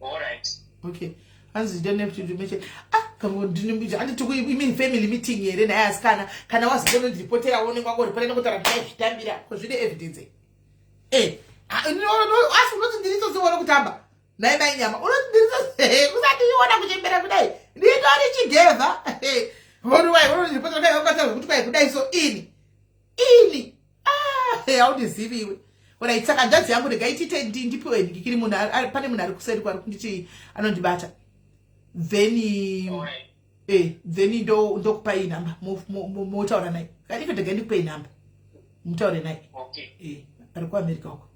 Speaker 2: All right.
Speaker 1: Okay. Hanzi you don't have to mention. Ah, kango ndini handiti ku imini family meeting here naye asikana kana wazonondipotera unenge wangoripota nekutaura ndaizvitambira ko zvine evidence. Asi unoti ndiri kutamba. Nai mai nyama unoti ndiri usati iona kuchembera kudai. Nditori chigevha. Vonu vai unondipotera kudai wakataura kuti kwai kudai so ini. Ini. Ah, haundizivi iwe. Alright, saka hanzvadzi yangu regai tiite ndipiwe ndikiri munhu pane munhu ari kuseri kwari kunditi anondibata. Then
Speaker 2: All right.
Speaker 1: Then ndokupai namba motaura naye. Iko regai ndikupei namba. Mutaure naye.
Speaker 2: Okay.
Speaker 1: Ari kuAmerica uko.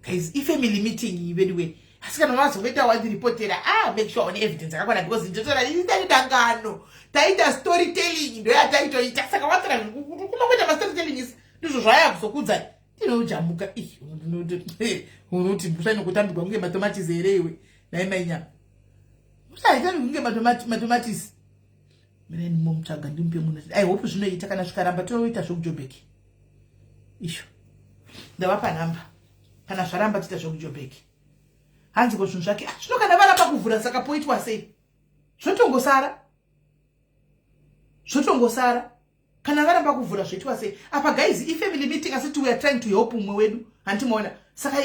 Speaker 1: Guys, ifamily meeting anyway. Asi kana wazongoita wandiripotera, make sure une evidence yakakwana because ndotora indari dangano. Taita storytelling ndoyataitoita. Saka watora kunokuita ma storytelling is ndizvo zvaya kuzokudzai. Ndinojamuka unoti ndusai kutambirwa kunge matomatisi here iwe nai mai nyama. Usaita kunge matomatisi. Mina ndimomutsvaga ndimupe munhu. I hope zvinoita kana zvikaramba toita zvekuJoburg. Isho. Ndavapa namba. Kana zvaramba toita zvekuJoburg. Hanzi ko zvinhu zvake zvino kana varamba kuvhura saka poitwa sei? Zvotongosara. Zvotongosara. Kana varamba kuvhura zvoitwa sei? Apa guys, ifamily meeting asi we are trying to help umwe wedu. Hanti maona. Saka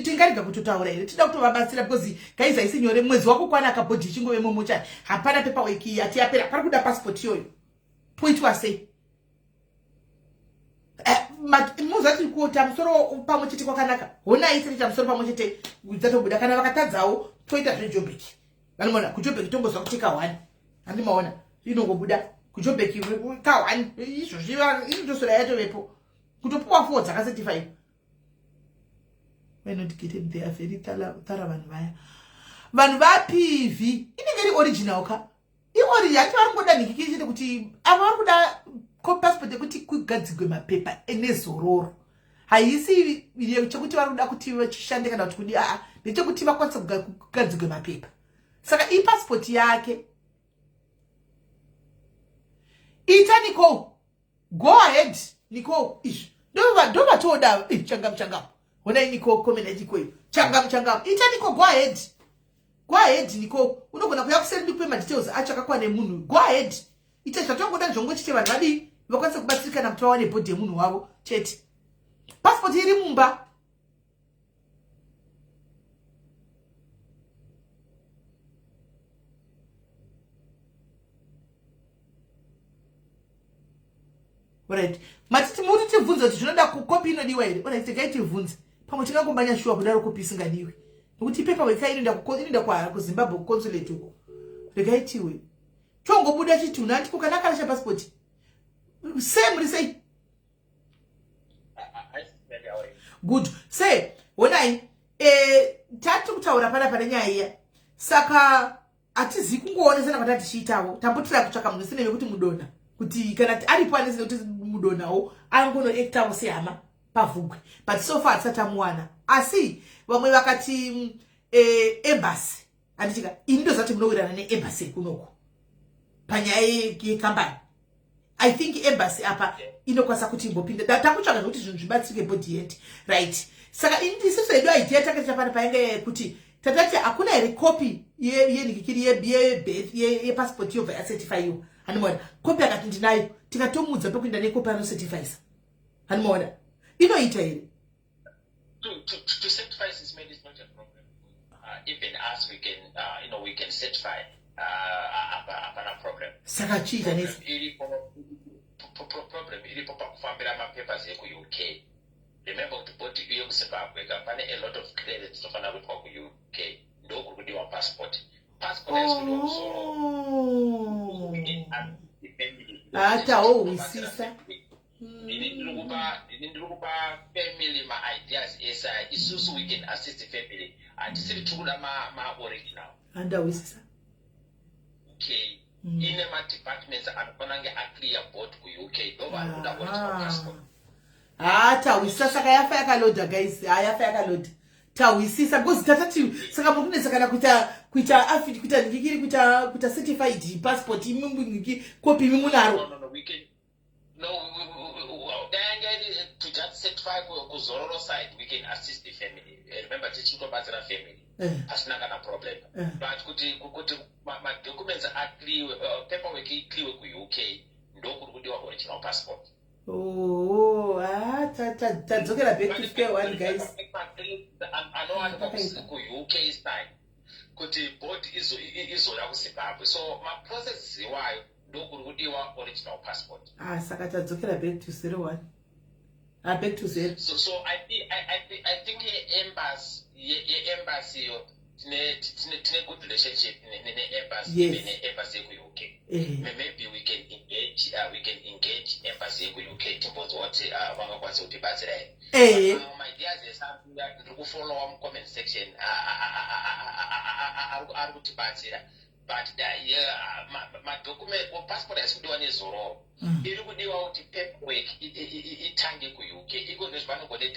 Speaker 1: tingarega kutotaura here? Tida kutovabatsira because guys haisi nyore. Mwedzi wakukwana akabhodhi ichingove momochari, hapana paperwork yati yapera, pari kuda passport iyoyo, poitwa sei? Eh, muzati kuita musoro pamwe chete kwakanaka, honai tiri musoro pamwe chete dzatobuda. Kana vakatadzawo toita zvejobeki, vanomaona kujobeki tongozwa kuti ka1 handimaona inongobuda kujobeki ka1 izvozvi inotoswera yatovepo kutopuwa fo dzakasetifaiwa. Why not get it? They are very thorough vanhu vaya, vanhu vapv inenge iri original ka iori yati vari kungoda nhikiki chete kuti ava vari kuda passport yekuti kugadzigwe mapepa enezororo. Haisi chekuti vari kuda kuti vachishande kana kuti kudi, aa, ndechekuti vakwanise kugadzigwe mapepa. Saka ipassport yake ita. Nicole, go ahead. Nicole, izvi ndovatoda. Changamu changamu, honai Nicole, comment ikoyo, changamu changamu. Ita Nicole, go ahead, go ahead Nicole. Unogona kuya kuseri ndikupe madetails acho akakwana emunhu. Go ahead, ita zvatongoda zvongochite vanhu vadii vakwanise kubatsirikana kuti vawane bhodhi yemunhu wavo chete. Passport iri mumba. Alright, matiti muri tibvunze kuti zvinoda kopi inodiwa here? Alright, tegai tibvunze. Pamwe tingangomanya shuwa kudaro kopi isingadiwi, nekuti ipaper ka inoenda kuZimbabwe kuconsulate uko. Regai tiwe chongobuda chitunhu andiko kana akarasha passport. Sei muri sei? Good. Sei honai, tati kutaura pana pane nyaya iya, saka hatizivi kungoonesana kwata tichiitawo. Tambotira kutsvaka munhu sine vekuti mudona kuti kana aripo anesine kuti mudonawo angonoactawo sehama pavhugwe, but so far hatisati tamuwana. Asi vamwe vakati embassy, handitika? Ini ndozati munowirana neembassy yekunoko panyaya yekambani. I think embassy apa inokwanisa kuti imbopinda. Takutsvaka zvekuti zvinhu zvibatsirike body yet, right? Saka isisu hedu idea takaita pana painga yekuti tatati hakuna here kopi yenhikikiri yebirth yepassport yobva yacertifyiwa? Handimaona kopi, akati ndinayo, tikatomudza pekuenda nekopi anocertifyisa. Handimaona inoita here?
Speaker 3: To certify system is not a problem. Even us, we can, we can certify. Hapana problem.
Speaker 1: Saka chii chanetsa?
Speaker 3: Problem iripo pakufambira mapapers ekuUK. Remember kuti body iyo kuZimbabwe ka pane a lot of clearance dzinofanira kuitwa kuUK, ndokuri kudiwa passport. Passport haisi kudiwa kuzororo.
Speaker 1: Hatawohwisisa.
Speaker 3: Ini ndiri kupa family maideas ese aya. Isusu we can assist the family, hatisiri tiri kuda maoriginal.
Speaker 1: Handahwisisa.
Speaker 3: UK ine madepartments anofanira kunge aclear board kuUK, ndo vari kuda original passport.
Speaker 1: Ha, tahwisisa. Saka yafa yakaloda guys, ha, yafa yakaloda. Tahwisisa because tatati saka muri kunetsa kuita afi kuita ndikiri kuita certified passport imi kopi imi munaro.
Speaker 3: No, we can no, dai to just certify kuzororo side, we can assist the family. Remember tichitobatsira family pasina kana problem, but kuti madocuments aclearwe, paperwork iclearwe kuUK, ndokuri kudiwa original passport.
Speaker 1: Oh, ah, tadzokera back to square one guys.
Speaker 3: Anowanikwa kuUK side kuti board izoya kuZimbabwe, so maprocesses iwayo ndokuri kudiwa original passport.
Speaker 1: Ah, saka tadzokera back to zero one, ah, back to zero.
Speaker 3: So I think yeembassy yeembassy iyo tine good relationship neembassy, neembassy yekuUK. Maybe we can engage embassy yekuUK timbonzwa kuti vangakwanisa kutibatsira here. Maideas esambuya ndiri kufollowa mucomment section ari kutibatsira, but madocument, passport haisi kudiwa nezororo. Iri kudiwa kuti paperwork itange kuUK iko nezvo panogone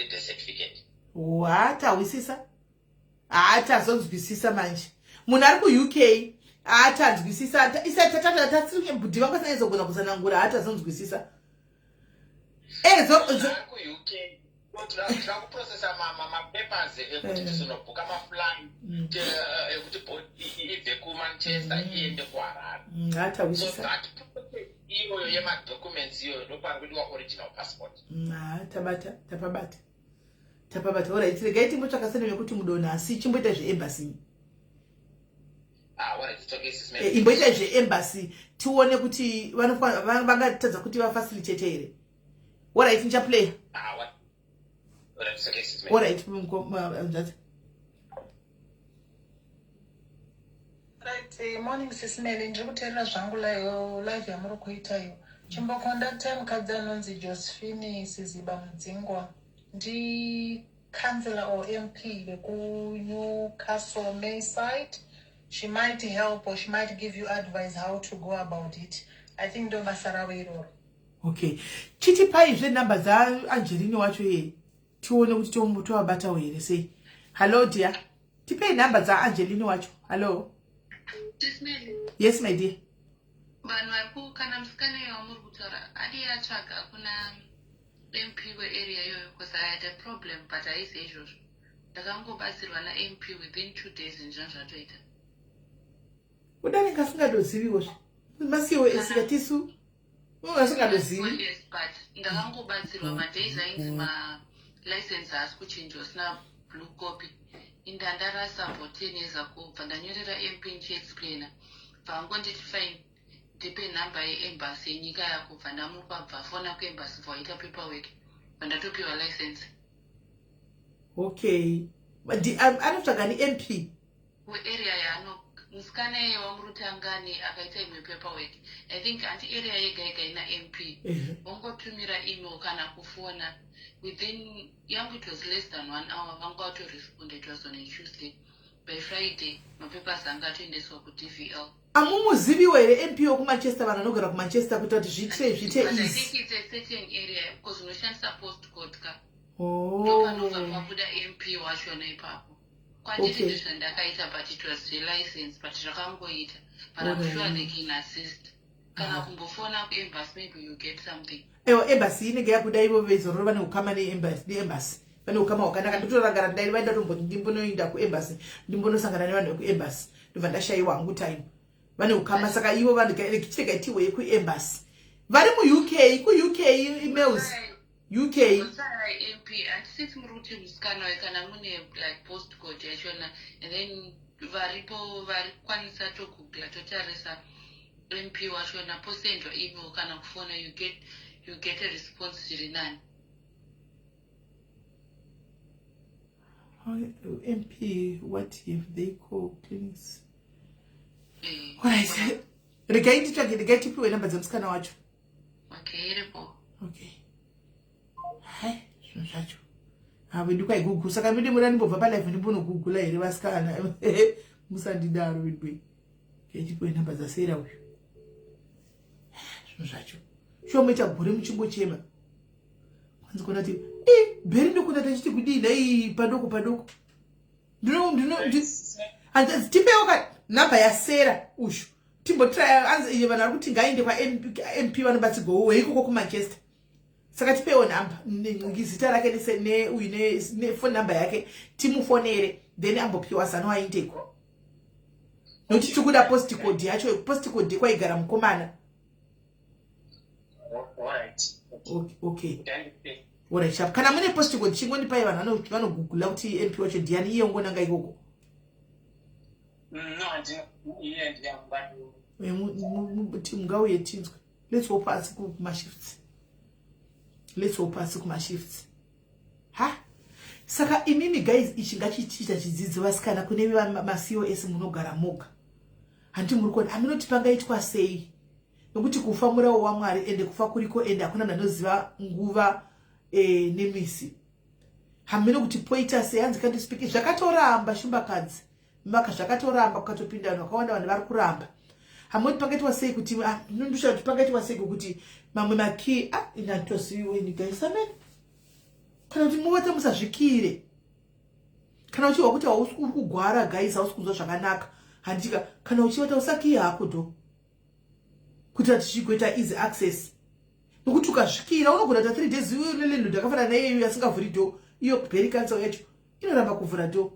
Speaker 3: death certificate.
Speaker 1: Hatahwisisa, haatazonzwisisa manje. Munhu ari kuUK haatanzwisisa isati bhudhi vangu asanyazogona kutsanangura, haatazonzwisisa.
Speaker 3: KuUK tira kuprocessa mapapers ekuti tizonobhuka maflight ekuti ibve kuManchester iende kuHarare.
Speaker 1: Hatahwisisa.
Speaker 3: So that process iyoyo yemadocuments iyoyo ndopari kudiwa original passport.
Speaker 1: Tabata, tapabata. Tapabata. Alright, regai timbotsvaka sene yekuti mudonha asi chimboita zveembassy.
Speaker 3: Ah, alright, it's okay, sis Mary.
Speaker 1: Eh, imboita zveembassy tione kuti vangatadza kuti vafacilitate here. Alright, ndichaplaya.
Speaker 3: Ah, what? Alright, it's okay, sis Mary.
Speaker 1: Alright, mzatsi.
Speaker 4: Right, morning sis Melly, ndiri kuteerera zvangu live yamuri kuita iyo. Chimbokondatai mukadzi anonzi Josephine Siziba Mudzingwa. Ndi councillor or MP veku Newcastle Mayside. She might help or she might give you advice how to go about it. I think ndo basa ravo iroro.
Speaker 1: Okay. Chitipaizve number dzaAngelini wacho iye. Tione kuti tovabatawo here sei. Hello dear. Tipei number dzaAngelini wacho. Hello.
Speaker 5: Sis Melly.
Speaker 1: Yes my dear.
Speaker 5: Vanhu vari ku kana musikana iyoyo wamuri kutaura adi atsvaga kuna MP wearea iyoyo because I had a problem but haizi izvozvo. Ndakangobatsirwa naMP within 2 days ndizvo zvatoita.
Speaker 1: Kudani ngasingadoziviwo zve. Masiwo esika tisu. Ungasingadozivi.
Speaker 5: Yes, but ndakangobatsirwa madays ainzi ma license haasi kuchinjwa usina blue copy. Inda ndarasa about 10 years ago bva ndanyorera MP ndichiexplaina. Bva angonditi fine ndipe nhamba yeembassy yenyika yako bva ndamupa bva afona kuembassy bva waita paperwork bva ndatopiwa license.
Speaker 1: Okay. Anotsvaga ni MP?
Speaker 5: Kuarea yaano musikana iye wamurutangani akaita imwe paperwork. I think anti area yega yega ina MP. Vongotumira email kana kufona. Within yangu it was less than 1 hour vanga vatorespond. It was on a Tuesday. By Friday mapapers anga atoendeswa kuDVL.
Speaker 1: Amumuziviwo here MP wekuManchester, vanhu vanogara kuManchester kuita kuti zviite zviite
Speaker 5: But I
Speaker 1: easy?
Speaker 5: think it's a certain area because unoshandisa postcode ka.
Speaker 1: Oh.
Speaker 5: Ndopanobva pabuda MP wachona ipapo. Kwandiri
Speaker 1: Okay.
Speaker 5: ndozvandakaita but it was relicense but zvakangoita. But I'm sure they can assist. Kana kumbofona kuembassy maybe you get something.
Speaker 1: Ewa embassy inenge yakuda ivo vezororo vane ukama neembassy, neembassy. Vane ukama hwakanaka. Ndotorangara ndai vaida tomboti ndimbonoenda kuembassy, ndimbonosangana nevanhu vekuembassy. Ndobva ndashayiwa hangu time. Vane ukama saka ivo vanhu chitega tiwe yekuembassy. Vari muUK, kuUK emails. UK.
Speaker 5: Sorry, MP, handisisi muri kuti musikana uyu kana mune like postcode yachona and then varipo vari kukwanisa togoogla totarisa MP wachona posendwa email kana kufona you get a response zviri nani.
Speaker 1: MP, what if they call clinics?
Speaker 5: Eh,
Speaker 1: Alright. Regai nditsvage, regai tipiwe namba dzemusikana wacho.
Speaker 5: Okay, iripo.
Speaker 1: Okay. Hai, zvinhu zvacho. Avo ndikwaigugu saka mide muda ndimbobva palive ndimbonogugula here vasikana. Musandidaro vidwe. Okay, tipiwe namba dzaSera uyu. Zvinhu zvacho. Shuwa moita gore muchingochema. Kwanzi kuona kuti bheri ndokunda tachiti kudii nhai padoko padoko. Tipewo ka namba yaSera ushu. Timbotraya anzi iye vanhu vari kuti ngaende kwaMP vanobatsirwa ikoko kuManchester. Saka tipewo namba zita rake neuyu nefone number yake timufonere then ambopiwa zano aendeko. Nokuti tiri kuda postcode yacho, postcode kwaigara mukomana.
Speaker 2: Alright.
Speaker 1: Okay. Alright, sharp. Kana mune postcode chingondipai vanhu vanogugula kuti MP wacho ndiani iye ungonanga ikoko.
Speaker 2: No, handina iye ndiyangwadi.
Speaker 1: Mungauye tinzwe. Let's hope asi kumashifts. Let's hope asi kumashifts. Ha? Saka imimi guys ichi ngachichiita chidzidzo vasikana kune maCOS munogara moga. Hanti muri kuona aminoti pangaitwa sei? Nokuti kufa murawo waMwari ende kufa kuriko ende hakuna munhu anoziva nguva nemisi. Hameno kuti poita sei hanzi can't speak zvakatoramba shumbakadzi. Maka zvakatoramba kukatopinda vanhu vakawanda vanhu vari kuramba. Hamoti pangaitwa sei kuti ndosha kuti pangaitwa sei kuti mamwe makey inatoziviwe ini guys amen. Kana kuti muvate musazvikire. Kana uchiwa kuti hausi uri kugwara guys hausi kunzwa zvakanaka. Handika kana uchivata usakiye hako do. Kuitira kuti zvigoita easy access. Nokuti ukazvikira unogona kuita 3 days uyo nelandlord akafanana naiyeyo asingavhuri door iyo Berry Council yacho inoramba kuvhura door.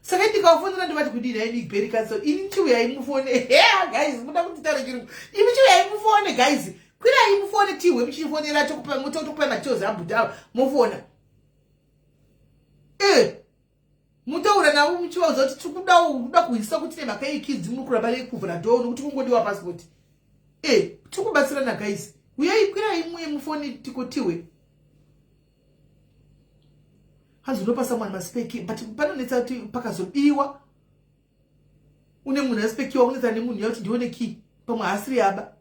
Speaker 1: Saka ndikawafonera ndovati kudii nhai Big Berry Council ini chiuyai mufone. Yeah, guys muda kunditaura chirungu. Imi chiuyai mufone guys. Kwirai mufone tihwe muchifonera tokupa madetails abhuti ava mofona. E mutaura navo muchivaudza kuti tiri kuda kuda kuhwisa kuti nemhaka yekidzi muri kuramba nekuvhura dhoo nokuti kungodiwa pasipoti. E tiri kubatsirana guys. Uyai kwirai muye mufoni tikotiwe. Hanzi unopa someone maspeki but panonetsa kuti pakazobiwa une munhu aspekiwa unetsa nemunhu yakuti ndione key pamwe haasiri aba.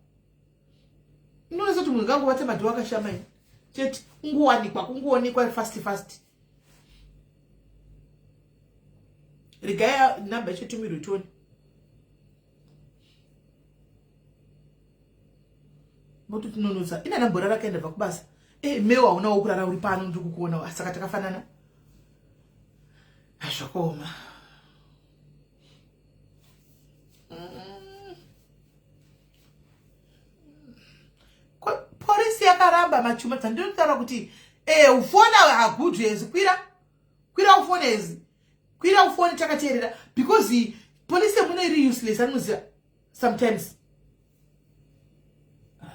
Speaker 1: Inonetsa kuti munhu ngangovata madhoo akashama ini chete ungowanikwa kungoonekwa fast fast. Regai namba yacho tumirwe tione. Mototinonotsa ina ndamborara kaenda bva kubasa. Mewo haunawo kurara uri pano ndiri kukuona saka takafanana. Zvakaoma. Polisi yakaramba machuma dzandinotaura kuti ufona hagudu ezi kwira kwira ufone ezi kwira ufone takateerera because polisi yemuno iri useless anoziva sometimes.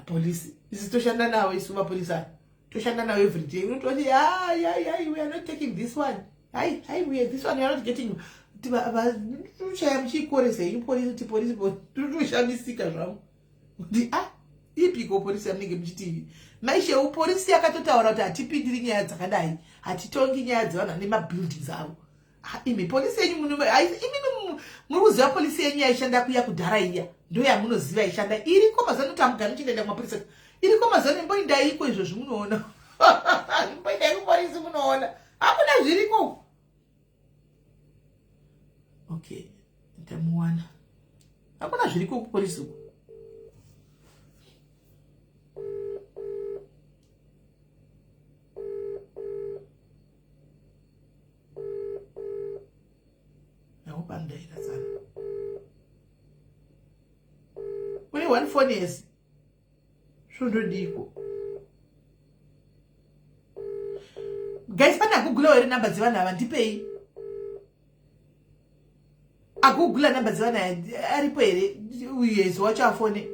Speaker 1: Polisi isi toshanda navo isu mapolisi aya toshanda navo every day. Unototi hai hai hai, we are not taking this one, hai hai, we are this one, we are not getting. Tushaya muchiikoresa henyu polisi kuti polisi tutoshamisika zvangu kuti ah ipiko polisi yamunenge muchiti maisheu. Polisi yakatotaura kuti hatipindiri nyaya dzakadai, hatitongi nyaya dzevanhu vane mabuildings avo. Imi polisi yenyu imimi muri kuziva polisi yenyu yaishanda kuya kudhara iya ndo yamunoziva ishanda iriko mazuva anoti amugari muchindaenda kumapurisa iriko mazuva ano imboindaiko izvozvi munoona imboindai kupolisi munoona hakuna zviriko. Okay, ndamuwana. Hakuna zviriko kupolisi uku. Ndakupandaira sana. Une one phone yesi zvondodiko guys? Pane agugulawo here namba dzevanhu ava? Ndipei agugula namba dzevanhu aya aripo here? Uyu yezo wacho afone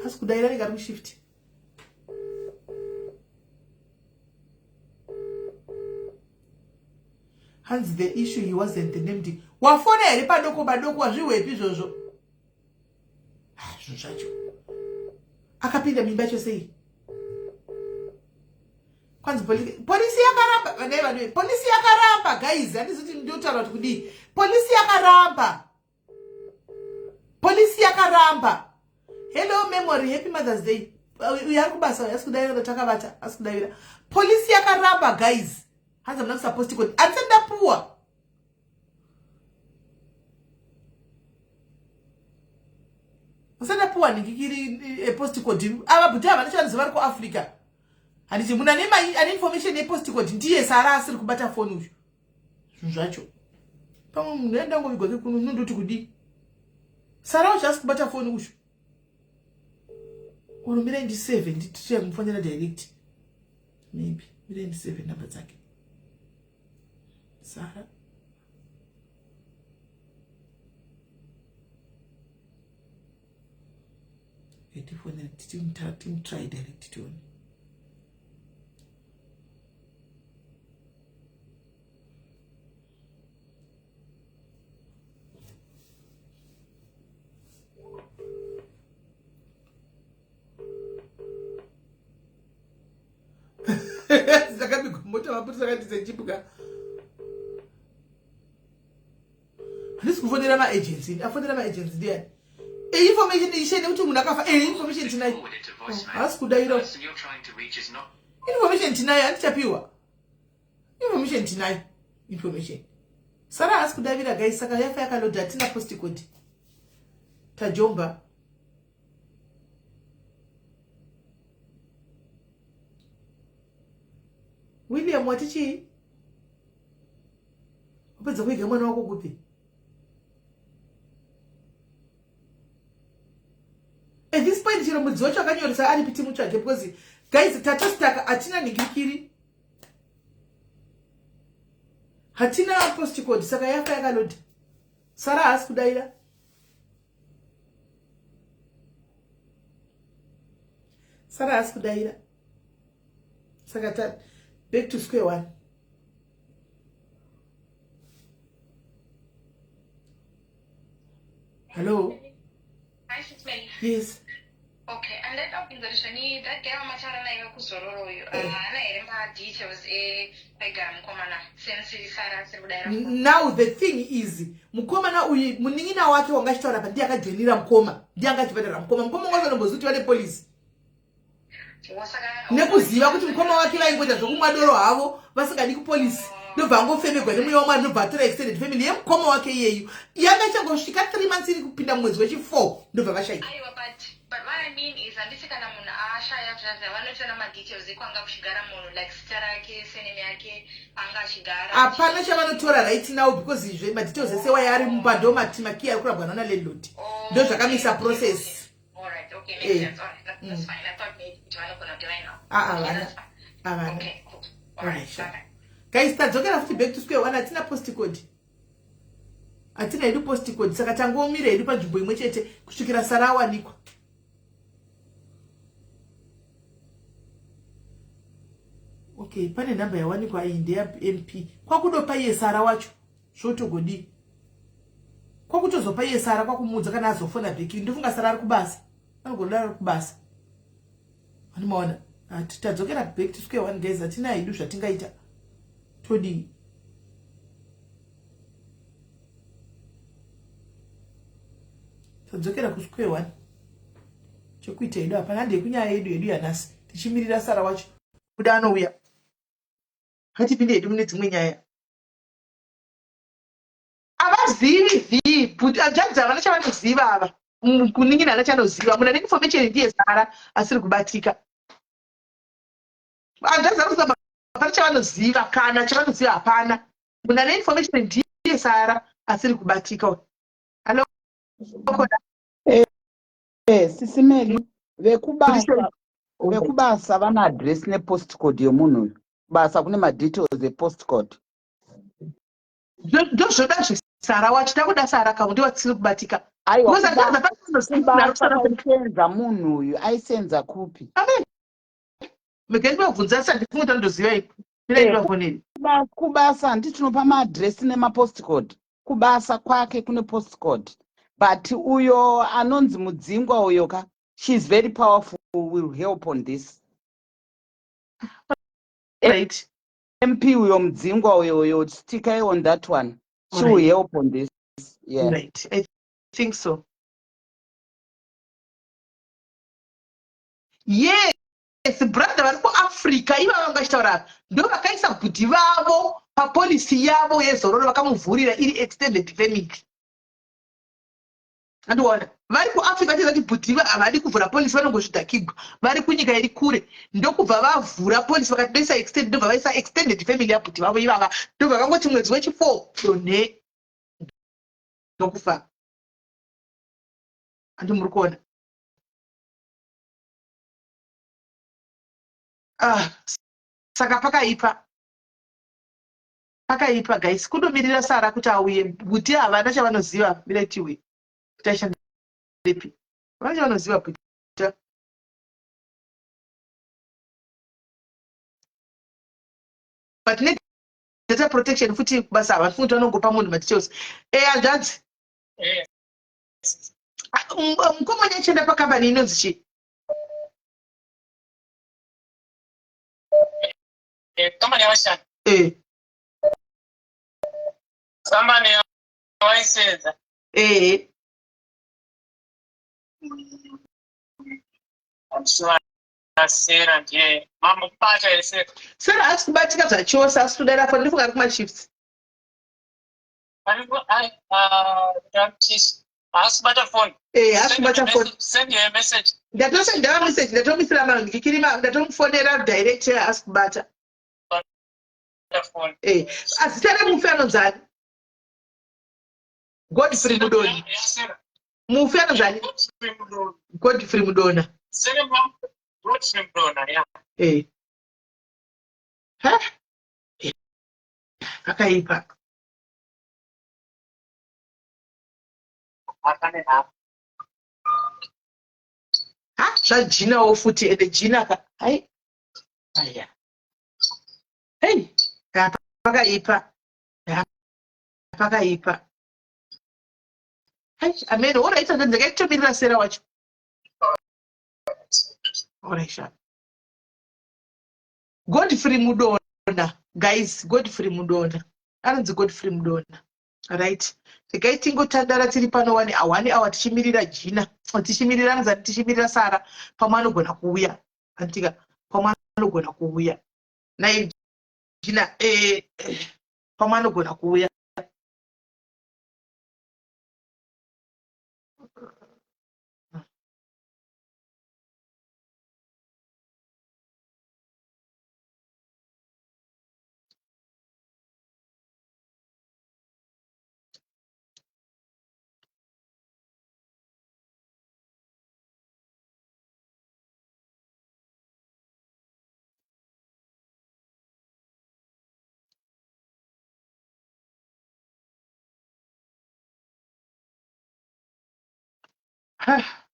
Speaker 1: asi kudaira anenge ari kushift. Hanzi the issue, he wasn't the named. Wafona here padoko padoko? Wazvihwepi izvozvo? Zvinhu zvacho akapinda mimba yacho sei? Kwanzi polisi yakaramba vanai vanhu. Polisi yakaramba guys, handisi kuti ndiotaura kuti kudii. Polisi yakaramba, polisi yakaramba. Hello Memory, happy Mother's Day. Uyu ari kubasa asi kudavira takavata asi kudavira. Polisi yakaramba guys. Hanzi hamuna kusaposti kodi handisati ndapuwa. Usati ndapuwa nhingikiri epost code. Ava bhuti ava ndicho vari kuAfrica handiti munhu ane information yepost code ndiye Sara asiri kubata foni uyu. Zvinhu zvacho pamwe munhu endangovigwa kekuno unondoti kudii? Sara ucho asi kubata foni uyu. Oro mirai ndisave nditiya kumufonera direct maybe. Mirai ndisave namba dzake Sara. Tifonere timutry direct tione. Dzakabigwa mota mapurisa akati sechipwa. Handisi kufonera maagency, afonera maagency ndiani? Information ishe nekuti munhu akafa. Information tinayo, haasi kudaira. Information tinayo, handichapiwa information tinayo information. Sara haasi kudavira guys, saka yafa yakalodha. Hatina postcode, tajomba. William wati chii? Wapedza kuiga mwana wako kupi? At this point chero mudzi wacho akanyoresa aripi timutsvage because guys tatostaka hatina nhingirikiri, hatina postcode, saka yafa yakalodha. Sara haasi kudaira. Sara haasi kudaira, saka Back to square one. Hello.
Speaker 6: Hi, Sis Melly.
Speaker 1: Yes.
Speaker 6: Okay, and that kubvunza kuti zvani that guy wamataura naye wekuzororo uyu eh. haana here madetails epaigara mukomana since Sara asiri kudaira
Speaker 1: Now the thing is, mukomana uyu munin'ina wake wanga achitaura pa ndiye akajoinira mukoma, ndiye anga achibhadhara mukoma. Mukoma wanga asanomboziva kuti vane policy. Nekuziva kuti mukoma wake vaingoita zvokumwa doro havo vasingadi kupolisi, ndobva angofemegwa nemweya wamwari, ndobva atora extended family yemukoma wake iyeyu yanga ichangosvika 3 months, iri kupinda mumwedzi wechi4, ndobva vashaika.
Speaker 6: Aiwa, but what I mean is, handisi kana munhu ashaya zvazi vanotora madetails ekwanga kuchigara munhu, like zita rake, surname yake, anga achigara.
Speaker 1: Hapana chavanotora right now because izve madetails ese waya ari mumba, ndo makiya ari kurabwa nana landlord, ndo zvakamisa process.
Speaker 6: Alright, okay, makes sense. Alright, that's fine. I thought maybe kuti vanogona kuti vainawo.
Speaker 1: Ah, ah,
Speaker 6: Okay,
Speaker 1: vana.
Speaker 6: that's fine.
Speaker 1: Havana.
Speaker 6: Okay, cool. Alright,
Speaker 1: Alright, sure.
Speaker 6: bye-bye.
Speaker 1: Guys, tadzokera futi back to square one. Hatina postcode, hatina hedu postcode, saka tangomira hedu panzvimbo imwe chete kusvikira Sara awanikwa. Okay, pane nhamba yawanikwa iyi, ndeyaMP. Kwakudopa iye Sara wacho zvotogodii, kwakutozopa iye Sara, kwakumuudza kana azofona back. Ndofunga Sara ari kubasa, anogodaro ari kubasa. Animaona, tadzokera back to square one, guys. Hatina hedu zvatingaita, todii? Tadzokera kusquare one, chekuita hedu hapana. Ndekunyaya yedu yanhasi, tichimirira Sara wacho kuda anouya. Hatipinde hedu mune dzimwe nyaya. Havazivi v but hanzvadzi havana chavanoziva ava. Kunin'ina hana chanoziva. Munhu ane information ndiye Sara asiri kubatika. Hanzvadzi ari kuzama, hapana chavanoziva, kana chavanoziva hapana. Munhu ane information ndiye Sara asiri kubatika uyu. Hello, Koda.
Speaker 7: Sisi Melly, vekubasa vana address nepostcode yemunhu uyu. Basa kune madetails epostcode.
Speaker 1: Ndozvoda zvesara wacho, takuda Sara kamu, ndiwatisiri kubatika.
Speaker 7: Aiwa,
Speaker 1: Because hanzvadzi hapana chanoziva.
Speaker 7: kubasa kwaisenza munhu uyu, aisenza kupi?
Speaker 1: Mugeni vabvunza, sandifunga kuti andoziva ipo ndinaivafoneri.
Speaker 7: Kubasa handiti tinopa maadresi nemapostcode? Kubasa kwake kune postcode, but uyo anonzi Mudzingwa uyo ka, she is very powerful, will help on this.
Speaker 1: Right.
Speaker 7: MP uyo Mudzingwa uyo, stick on that one, she will help on this, yeah.
Speaker 1: Right, I think so. Yes, brother vari kuAfrica ivava vanga vachitaura apa, ndo vakaisa bhudhi vavo papolisi yavo yezororo, vakamuvhurira iri extended family. Andiona vari kuAfrica vachiziva kuti bhudhi havadi kuvhura polisi, vanongozvidhakigwa vari kunyika iri kure, ndokubva vavhura polisi, vakati ndoisa extended, ndobva vaisa extended family yabhudhi vavo ivava, ndobva vangoti mwedzi wechi4 donhe, ndokufa. Handi muri kuona? Ah, saka pakaipa, pakaipa guys. Kundomirira Sara kuti auye. Bhuti havana chavanoziva. Miretiwe kuti aishandepi, havana chavanoziva bhuti. But nedata protection futi basa havafungi kuti vanongopa munhu madetails. E, hanzvadzi. Mukoma nyachienda pakambani inonzi chii?
Speaker 2: Kambani yavashanda?
Speaker 1: Eh.
Speaker 2: Kambani yavaisenza?
Speaker 1: Eh.
Speaker 2: Sera ndiye mamubata here Sera?
Speaker 1: Sera haasi kubatika zvachose, asi kudara foni, ndifunga ari kumashifts.
Speaker 2: Haasi kubata foni?
Speaker 1: Eh, haasi kubata foni.
Speaker 2: Send her a message.
Speaker 1: Ndatosendera message, ndatomisira mandikirima, ndatomufonera direct, haasi kubata.
Speaker 2: Foni.
Speaker 1: Eh, azita remufi anonzani? Godfrey Mudoni.
Speaker 2: Sera.
Speaker 1: Mufi anonzani?
Speaker 2: Godfrey Mudoni.
Speaker 1: Godfrey Mudona.
Speaker 2: Sera, Godfrey Mudona, ya.
Speaker 1: Eh, ha, akaipa.
Speaker 2: Akane hapo.
Speaker 1: Ha, zvajinawo futi, ende jina ka, hai, aya. Hei, pakaipa. Pakaipa. Hei, amen. Alright, ndakaitomirira Sera wacho. Alright, sha. Godfrey Mudona, guys, Godfrey Mudona. Anonzi Godfrey Mudona. Right. Regai tingotandara tiri pano wani awani awa tichimirira Gina, tichimirira anzani tichimirira Sara, pamwe anogona kuuya. Antika, pamwe anogona kuuya. Naye Gina eh, eh pamwe anogona kuuya. Ah.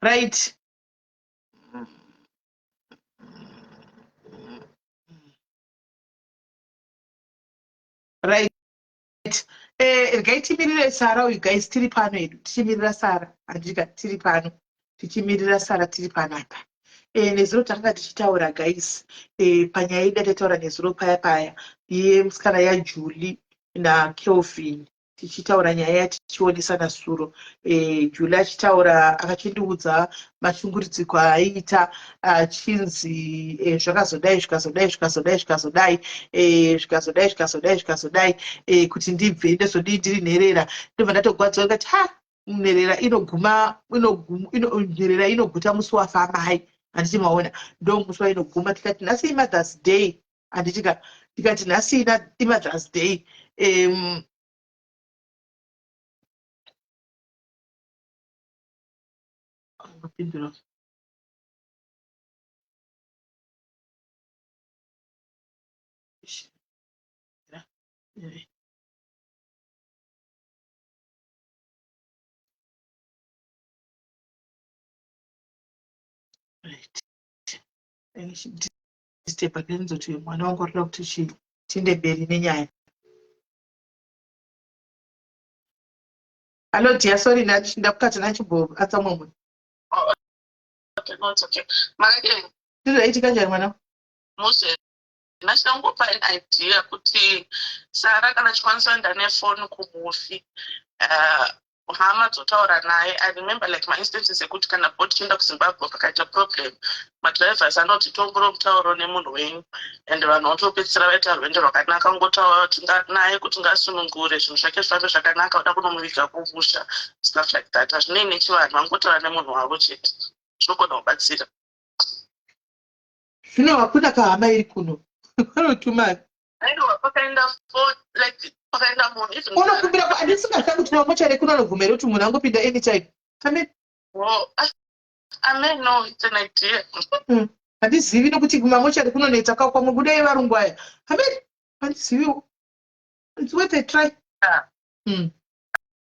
Speaker 1: Right. Right. Eh, regai timirire Sara uyu guys, tiri pano hedu tichimirira Sara. Handika tiri pano tichimirira Sara tiri panapa. Eh, nezuro takanga tichitaura guys, eh, panyaya yedu yataitaura nezuro paya paya yemusikana yaJulie naKelvin tichitaura nyaya yatichionesana suro e, Julie achitaura akachindiudza mashunguridziko aaiita achinzi e, zvakazodai zvikazodai zvikazodai zvikazodai e, zvikazodai zvikazodai zvikazodai e, kuti ndibve ndozodii ndiri nherera ndobva ndatogwadziwa ndikati ha nherera inoguma nherera inoguta musi wafa amai handiti maona ndo musi wainoguma tikati nhasi imothers day handiti ka tikati nhasi imothers day um, Mapindura. Right. Step kuti mwana wangu arikuda kuti chii tiende mberi nenyaya. Hello dear, sorry ndakukata ndachimboatsa mumwe munhu.
Speaker 8: Oh, okay, no, it's okay. Makadini?
Speaker 1: Ndinoitika kanjani mwana?
Speaker 8: Mushe, ndachida kungopa an idea kuti Sara kana achikwanisa kuenda nefoni kumufi hama dzotaura naye. I remember like mainstances ekuti kana bot chienda kuZimbabwe pakaita problem, madrivers anoti tomboro mutauro nemunhu wenyu and vanhu votopedzisira vaita rwendo rwakanaka kungotaura kuti naye kuti ngasunungure zvinhu zvake zvifambe zvakanaka, uda kunomuviga kumusha, stuff like that. Hazvinei nechivanhu, vangotaura nemunhu wavo chete, zvinogona kubatsira.
Speaker 1: Zvino hakuna kahama iri kuno vanotuma.
Speaker 8: Aiwa, pakaenda for like pakaenda munhu even
Speaker 1: unokumbira handisingaziva kuti mamochari kuno anobvuma here kuti munhu angopinda anytime. Amen.
Speaker 8: Oh, amen, no, it's an idea.
Speaker 1: Handizivi nokuti kumamochari kunonetsa kwamwe kudai varungu aya. Amen, handiziviwo. It's worth a try.
Speaker 8: Ah.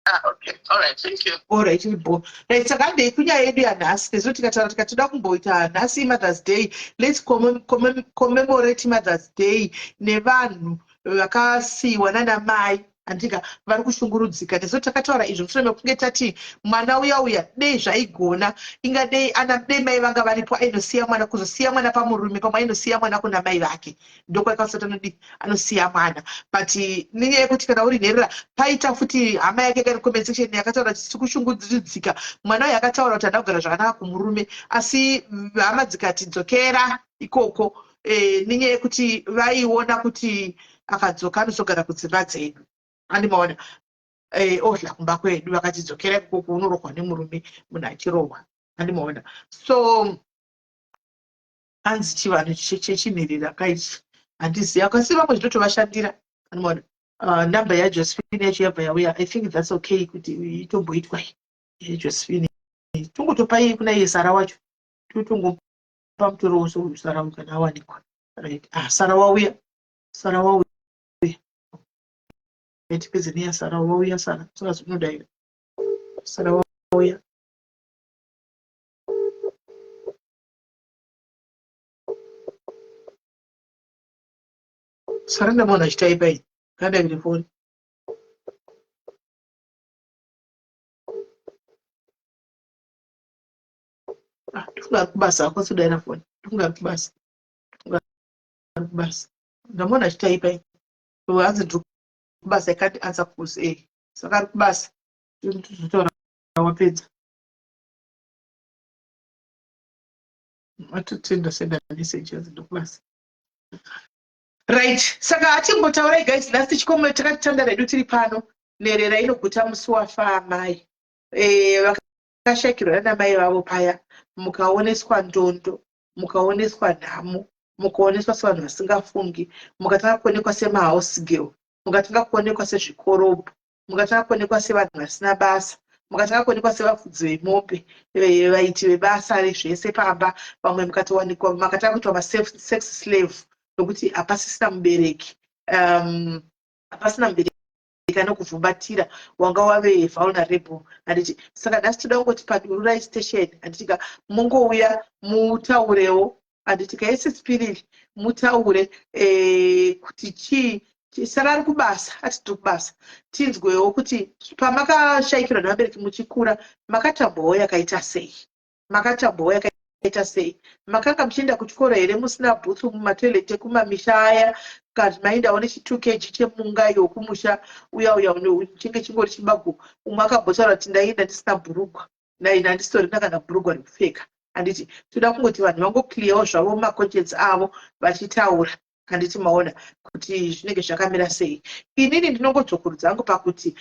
Speaker 8: Ah, okay. All right, thank you.
Speaker 1: All right, iripo. Right, saka handei kunyaya yedu yanhasi. Nezvo tikataura tikati toda kumboita nhasi Mother's Day. Let's commemorate Mother's Day nevanhu vakasiyiwa nana mai andika vari kushungurudzika. Nezvo takataura izvo mushure mekunge tati mwana uya uya dei zvaigona inga dei ana dei mai vanga varipo ainosiya mwana kuzosiya mwana pamurume pamwe ainosiya mwana kuna mai vake. Ndokwaikasati anodii anosiya mwana, but nenyaya yekuti kana uri nherera paita futi hama yake kari comment section yakataura kuti tiri kushungurudzika mwana uyu akataura kuti handina kugara zvakanaka kumurume, asi hama dzikati dzokera ikoko e, nenyaya yekuti vaiona kuti akadzoka anozogara kudzimba dzedu andimaona e, odla kumba kwedu vakati dzokera ikoko unorohwa nemurume munhu achirohwa andimaona. So hanzi chivanhu chechinherera kaichi handizivi asi vamwe zvinotovashandira anoona. Number yaJosephine yacho yabva yauya. I think that's okay kuti itomboitwa yeJosephine, tongotopai kuna iye Sara wacho, totongopa mutoro wose Sara kana awanikwa. Right, ah, Sara wauya, Sara wauya, tipedze neya Sara wauya. Sara singazonodaira. Sara wauya. Sara ndamuona achitaipa iyi. Ngadaire foni. Ah, ndofunga ari kubasa akwanisi kudaira foni. Ndofunga ari kubasa. Ndofunga ari kubasa. Ndamuona achitaipa iyi. Hanzi ndiri kubasa, I can't answer calls. Eh, saka ari kubasa. Tozotaura wapedza. Atotenda senda message hanzi ndiri kubasa. Right, saka hatimbotaurai guys, nhasi tichikomo takatanda redu tiri pano. Nherera inoguta musi wafa amai. Eh, vakashakirwa nana mai vavo paya, mukaoneswa ndondo, mukaoneswa nhamo, mukaoneswa sevanhu vasingafungi, mukatanga kuonekwa semahouse girl, mukatanga kuonekwa sezvikorobho, mukatanga kuonekwa sevanhu vasina basa, mukatanga kuonekwa sevafudzi vemombe, vaiti vebasa rezvese pamba, vamwe mukatowanikwa makatanga kuitwa masex slave nokuti hapasisina mubereki, hapasina mubereki anokuvhumbatira, wanga wave vulnerable, handiti? Saka nhasi toda kungoti paDururai Station, handiti ka, mungouya mutaurewo, handiti ka, yese spirit mutaure kuti chii. Sara ari kubasa, ati tiri kubasa. Tinzwewo kuti pamakashaikirwa nevabereki muchikura makatambawo yakaita sei, makatambawo yakaita sei, makanga muchienda kuchikoro here musina bhutsu mumatoilet ekumamisha aya, kana maindawo nechi2 kg chemunga yokumusha uya uya chinge chingori chibago. Umwe akambotaura kuti ndaienda ndisina bhurugwa, ndaenda handisitorina kana bhurugwa rekupfeka, handiti? Toda kungoti vanhu vangoclearwo zvavo maconchets avo vachitaura, handiti? Maona kuti zvinenge zvakamira sei. Inini ndinongodzokorudza hangu pakuti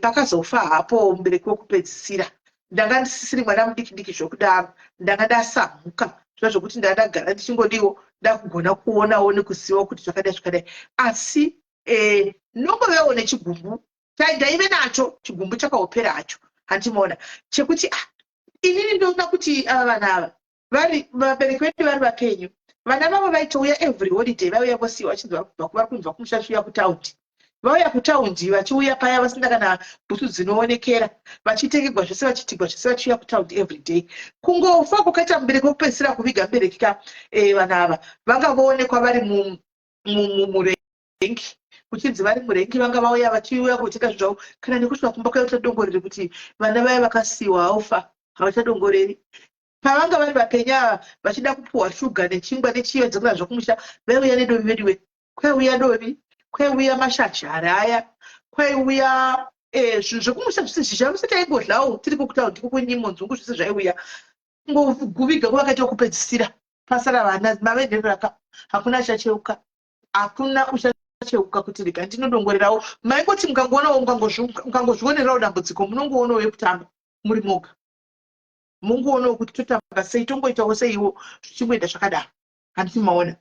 Speaker 1: pakazofa hapo mubereki wekupedzisira, ndanga ndisisiri mwana mudiki diki zvokudaro, ndanga ndasamhuka zviva zvokuti ndanga ndagara ndichingodiwo ndakugona kuonawo nekuzivawo kuti zvakadai zvakadai, asi nongovewo nechigumbu ndaive nacho, chigumbu chakaopera hacho, handimaona chekuti ah, inini ndoona kuti ava vanhu ava vari vabereki vedu vari vapenyu, vana vavo vaitouya every holiday, vaiuya vosiyiwa vachinzi vari kubva kumusha vachiuya kutaundi. Vauya kutaundi vachiuya paya vasina kana bhutsu dzinoonekera, vachitengegwa zvese, vachitigwa zvese, vachiuya kutaundi every day. Kungofa kwakaita mubereki wekupedzisira kuviga mubereki ka, vanhu ava vanga voonekwa vari murengi, kuchinzi vari murengi, vanga vauya vachiuya kutenga zvinhu zvavo. Kana nekusvika kumba kwaivatadongoreri kuti vana vaya vakasiyiwa haufa havachadongoreri. Pavanga vari vapenyu ava vachida kupuhwa shuga nechingwa nechiyo dzekura zvokumusha, vaiuya nedovi veduwe. Kwaiuya dovi, kwaiuya mashazhari aya, kwaiuya zvinhu zvekumusha zvese zhizha vese taingodlawo tiri kukutaundi kukunyimo nzungu zvese zvaiuya. Kungoguviga kwavakaita kupedzisira pasara vana mave nhereraka, hakuna achacheuka, hakuna uchacheuka kuti rega ndinodongorerawo. Maingoti mukangoonawo, mukangozvionerawo dambudziko, munongoonawo yekutamba muri moga, mungoonawo kuti totamba sei, tongoitawo seiwo, zvichingoenda zvakadaro, handiti maona?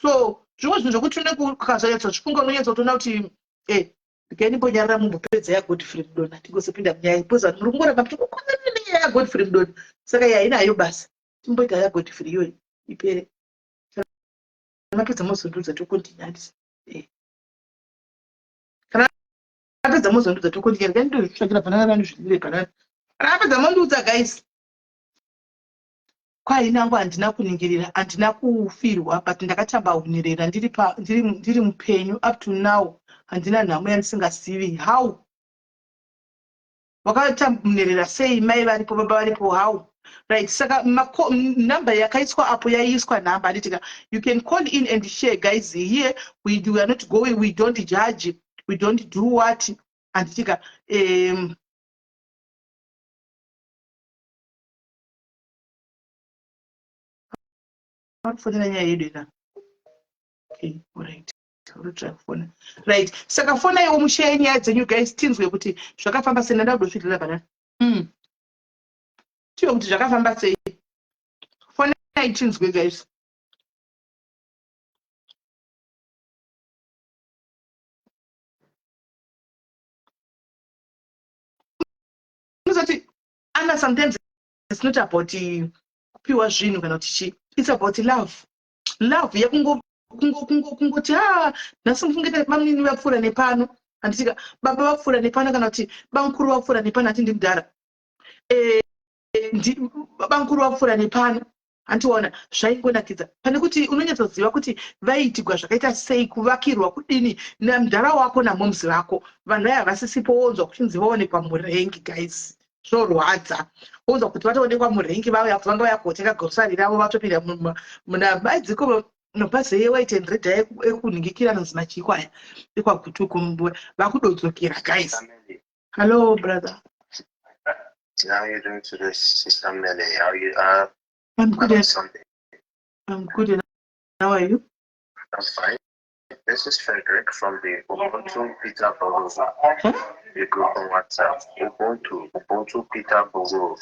Speaker 1: So zvimwe zvinhu zvokuti unenge ukazonyatsozvifunga unonyatsotoona kuti regai ndimbonyarara mumbopedza yaGodfrey Mudona, tingozopinda munyaya, because vanhu muri kungoramba muchikukonzerana nenyaya yaGodfrey Mudona, saka iyi hainayo basa. Timboita yaGodfrey iyoyi ipere, kana mapedza mozondiudza tokontinya, handiti? Kana apedza mozondiudza tokontinya. Regai ndozvitsvakira bhanana rangu zvidire bhanana. Kana apedza mondiudza, guys. Kwainangu handina kuningirira, handina kufirwa, but ndakatamba unherera ndiri mupenyu. Up to now handina nhamo yandisingazivi. How wakatamba munherera sei, mai varipo, baba varipo, how? Right, saka number yakaiswa apo, yaiiswa nhamba, handitika? You can call in and share, guys. Here we are not going, we don't judge, we don't do what, handitika? Vari kufonera nyaya yedu ina. Okay, alright, uri kufona, right? Saka fonaiwo mushare nyaya dzenyu, guys, tinzwe kuti zvakafamba sei. Ndada kudosvirira banana, Tiwe kuti zvakafamba sei. Fonai tinzwe, guys. Unozati ana sometimes it's not about kupiwa zvinhu kana kuti chii, it's about love, love yekungoti a nhasi mufunge bamunini vapfuura nepano. Handitika baba vapfuura nepano kana kuti bamukuru vapfuura nepano hati ndimudhara. Eh, bamukuru vapfuura nepano handiona zvaingonakidza pane kuti unonyatsoziva kuti vaiitigwa zvakaita sei kuvakirwa kudini namudhara wako namoms vako vanhu vaya havasisipo wonzwa kuchinzi vaonekwa murengi guys zvorwadza wonzwa kuti vatoonekwa murengi vauya kuti vanga vaya kotenga grosari ravo vatopinda muna maidziko mabhazi ewaite and red ekunhingikira anonzi machiko aya ekwagutuku vakudodzokera guys hello brother
Speaker 9: How are you doing today, Sister Melly? How are you?
Speaker 1: I'm good.
Speaker 9: Happy Sunday.
Speaker 1: I'm good. And how are you?
Speaker 9: I'm fine. This is Frederick from the Ubuntu Peter Borough.
Speaker 1: Huh?
Speaker 9: The group on WhatsApp. Ubuntu Peter Borough.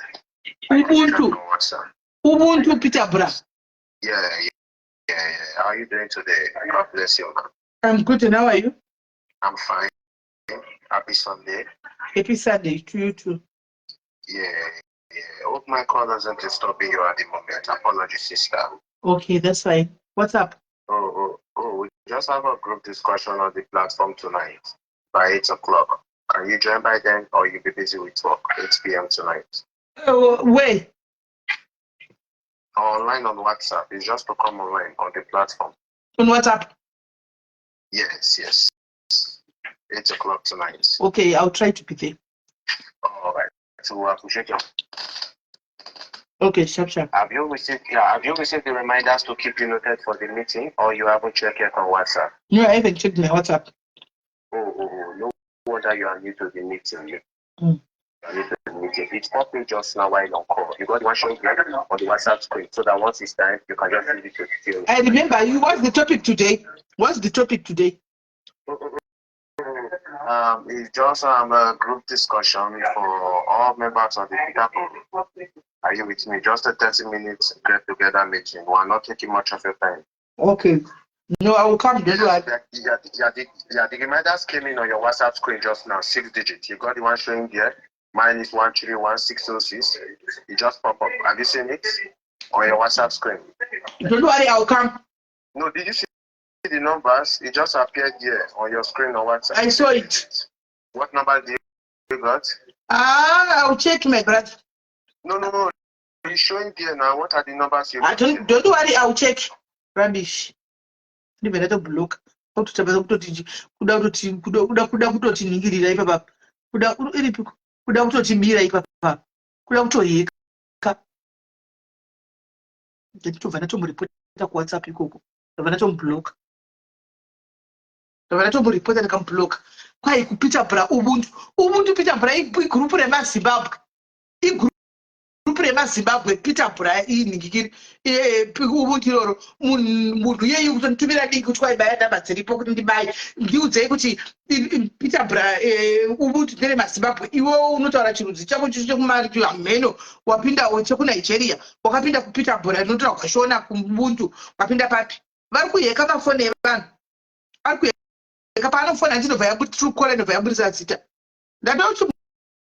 Speaker 1: Ubuntu.
Speaker 9: On WhatsApp.
Speaker 1: Ubuntu Peter Bra.
Speaker 9: Yeah. How are you doing today? God bless you.
Speaker 1: I'm good. And how are you?
Speaker 9: I'm fine. Happy Sunday.
Speaker 1: Happy Sunday to you too.
Speaker 9: Yeah. Hope my call doesn't disturb you at the moment. Apologies, sister.
Speaker 1: Okay, that's fine. What's up?
Speaker 9: Oh, we just have a group discussion on the platform tonight by 8 o'clock. Can you join by then, or you'll be busy with work? 8 p.m. tonight.
Speaker 1: Where?
Speaker 9: Online on WhatsApp. It's just to come online on the platform.
Speaker 1: On WhatsApp?
Speaker 9: Yes. 8 o'clock tonight.
Speaker 1: Okay, I'll try to be there.
Speaker 9: All right. So we appreciate you.
Speaker 1: Okay, sharp, sharp.
Speaker 9: Have you received? Yeah, have you received the reminders to keep you noted for the meeting, or you haven't checked yet on WhatsApp?
Speaker 1: No, I haven't checked my WhatsApp.
Speaker 9: Oh, no wonder you are new to the meeting. You are new to the meeting. It's popping just now while on call. You got one showing here on the WhatsApp screen, so that once it's time, you can just leave it to the
Speaker 1: I remember you. What's the topic today? What's the topic today?
Speaker 9: It's just a group discussion for all members of the Peter Group. Are you with me? Just a 30 minutes get together meeting. We are not taking much of your time.
Speaker 1: Okay. No, I will come. Don't worry.
Speaker 9: Yeah, the reminders came in on your WhatsApp screen just now, 6 digits. You got the one showing there. Mine is 131606. It just pop up. Have you seen it on your WhatsApp screen?
Speaker 1: Don't worry, I will come.
Speaker 9: No, did you see the numbers? It just appeared here on your screen on WhatsApp.
Speaker 1: I saw it.
Speaker 9: What number do you got?
Speaker 1: I'll check, my brother.
Speaker 9: No. It's showing there now. What are the numbers you
Speaker 1: I
Speaker 9: got?
Speaker 1: don't worry, I'll check. Rubbish. Ndibve ndatoblock. Kutoti kuda kutoti kuda kutotiningirira ipapa. Kuda iripi kuda kutotibira ipapa. Kuda kutoheka. Nditobva ndatomuripota kuWhatsApp ikoko. Ndabva ndatomublock. Ndabva ndatomuripota ndikamublock. Kwai kuPeterborough Ubuntu. Ubuntu Peterborough igroup remaZimbabwe. Igroup remaZimbabwe Peterborough inhingikiri Ubuntu iroro. Munhu iyeyu kutonditumira link kuti kwaibaya namba dziripo kuti ndibaye. Ndiudzei kuti Peterborough Ubuntu nderemaZimbabwe. Iwe unotaura chirudzi chako chekumamheno wapinda chekuNigeria wakapinda kuPeterborough inotaura kwaShona kuUbuntu wapinda papi? Vari kuheka mafoni evanhu. Vari kuheka paanofona ndinobva yaTruecaller inobva yaburisa zita. Ndatoti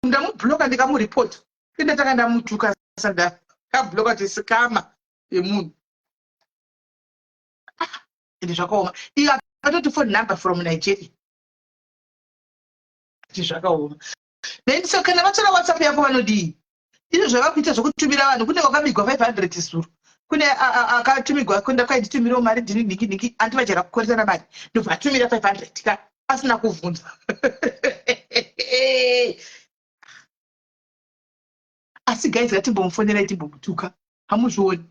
Speaker 1: ndamubloka ndikamuripota. Indatanga ndamutuka ndakabloka kuti scammer yemunhu. Ende zvakaoma. Iyo akatoti phone number from Nigeria. Ati zvakaoma. Then so kana vatora WhatsApp yako vanodii? Izvo zvavakuita zvokutumira vanhu kune wakabigwa 500 zuro. Kune akatumigwa kuenda kwainditumirawo mari ndini nhingi nhingi andivajara kukoresana mari. Ndobva atumira 500 ka asina kuvhunza. Asi guys hatimbomufonerai timbomutuka. Hamuzvioni.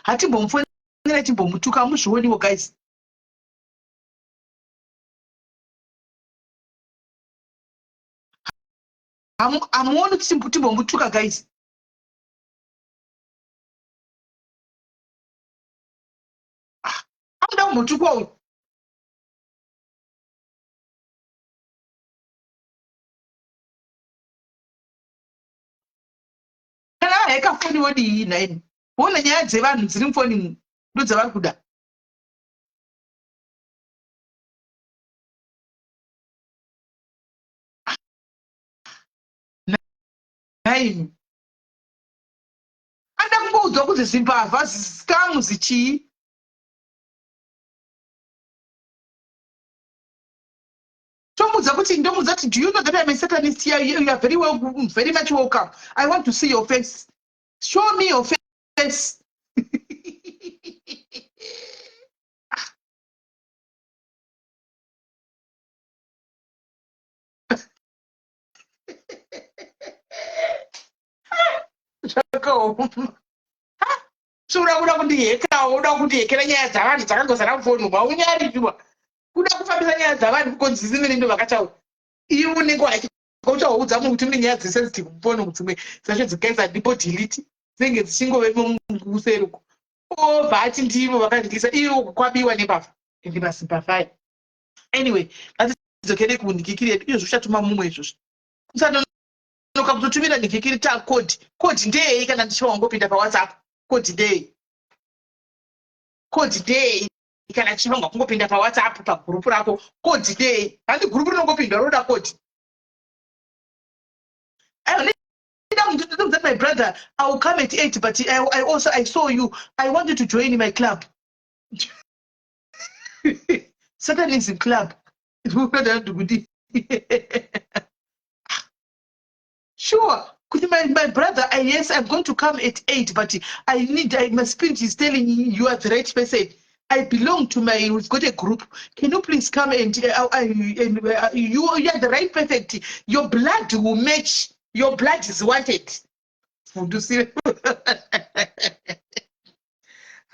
Speaker 1: Hatimbomufonerai timbomutuka hamuzvioniwo guys. Hamuoni kuti timbomutuka guys. Anoda kumbotukwa uyu. Kana vaheka foni vodii nhaini? Voona nyaya dzevanhu dziri mufoni ndodzavari kuda. Nhaini? Anoda kumboudzwa kunzi zimbavha, scam zichii. Ndomuudza kuti, ndomuudza kuti, do you know that I'm a satanist here? You are very well, very much welcome. I want to see your face. Show me your face. Zvakaoma. So uda kundihekawo, uda kundihekera nyaya dzavanhu dzakangozara mufoni umu. Haunyariwa kuda kufambisa nyaya dzavanhu kukonzisi mene ndo vakataura. Iwe unenge uchaudza munhu kuti mune nyaya dzesensitive mufoni umu, dzimwe dzacho dzikaisa ndipo delete, dzinenge dzichingovemo kuseri uko. Obva ati ndivo vakandisa, ivo kukwabiwa nembavha ende masimpafai. Anyway, ngatidzokere kunhikikiri yedu. Izvozvo uchatuma mumwe izvozvo, kusanonoka kutotumira nhikikiri ta code. Code ndeyei kana ndichiva wangopinda paWhatsApp? Code ndeyei? Code ndeyei kana chichivanga kungopinda paWhatsApp pagurupu rako? Code ndeyei? Handi gurupu rinongopindwa roda code? That my brother, I will come at 8, but I also, I saw you. I want you to join my club, Satanism club. Kuti sure kuti my brother, yes, I'm going to come at 8, but I need I, my spirit is telling you you are the right person. I belong to my, we've got a group. Can you please come and you are the right person. Your blood will match. Your blood is wanted. Fundusire.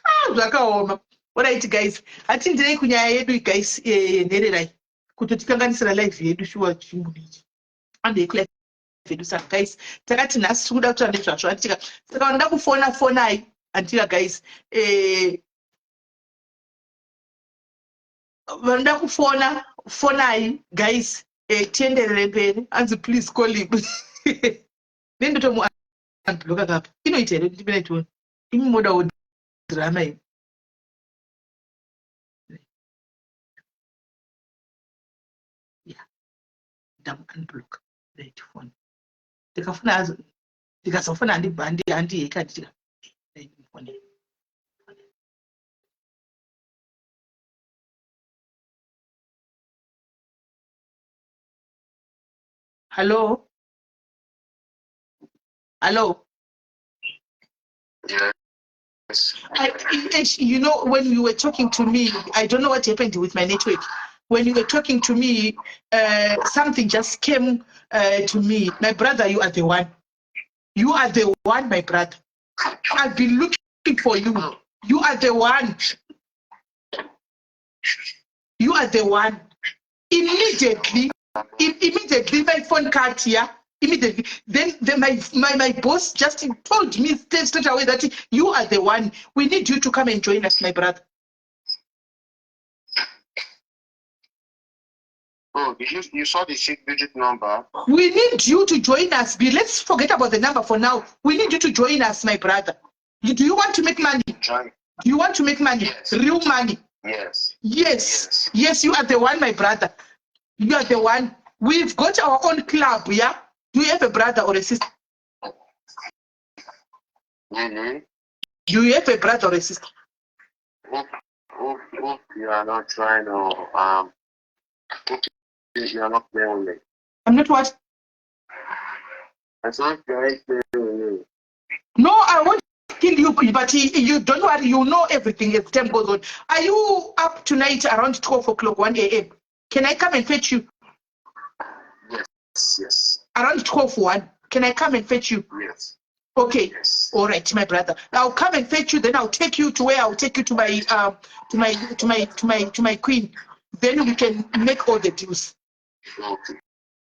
Speaker 1: Ah, zvakaoma. Alright guys, hatindirei kunyaya yedu guys. Nhererai kutotikanganisira live yedu shuwa. Chimunhu ichi andei kulive yedu. Saka guys, takati nhasi tiri kuda kutaura nezvazvo, anditika? Saka vanoda kufona, fonai, anditika guys? Vanoda kufona, fonai guys. Tienderere mberi. Anzi please call him. Nendotomu unblocka kapa. Inoita here? Ndipinai tione. Imi modawo drama imi. Yeah, ndamu unblock. Right, phone. Ndikafona azo, ndikazofona handibva handiheka, handitika? Phone. Hello, hello.
Speaker 9: Yes.
Speaker 1: When you were talking to me, I don't know what happened with my network. When you were talking to me, something just came to me. My brother, you are the one. You are the one, my brother. I've been looking for you. You are the one. You are the one. Immediately, immediately my phone cut here. Immediately. Then my boss just told me straight away that you are the one. We need you to come and join us, my brother.
Speaker 9: Oh, did you saw the 6-digit number?
Speaker 1: We need you to join us. Let's forget about the number for now. We need you to join us, my brother. Do you want to make money?
Speaker 9: Join.
Speaker 1: Do you want to make money?
Speaker 9: Yes.
Speaker 1: Real money?
Speaker 9: Yes.
Speaker 1: Yes.
Speaker 9: Yes.
Speaker 1: Yes, you are the one, my brother. You are the one. We've got our own club, yeah? Do you have a brother or a sister?
Speaker 9: Mm-hmm.
Speaker 1: Do you have a brother or a sister?
Speaker 9: Hope you are not trying to hope you are not playing with me.
Speaker 1: I'm not what?
Speaker 9: I said you are not playing with me.
Speaker 1: No, I won't kill you, but you don't worry, you know everything as time goes on. Are you up tonight around 12 o'clock, 1 a.m.? Can I come and fetch you?
Speaker 9: Yes.
Speaker 1: Around 12, 1. Can I come and fetch you?
Speaker 9: Yes.
Speaker 1: Okay.
Speaker 9: Yes.
Speaker 1: All right, my brother. I'll come and fetch you. Then I'll take you to where I'll take you to my to my to my to my to my queen. Then we can make all the deals.
Speaker 9: Okay.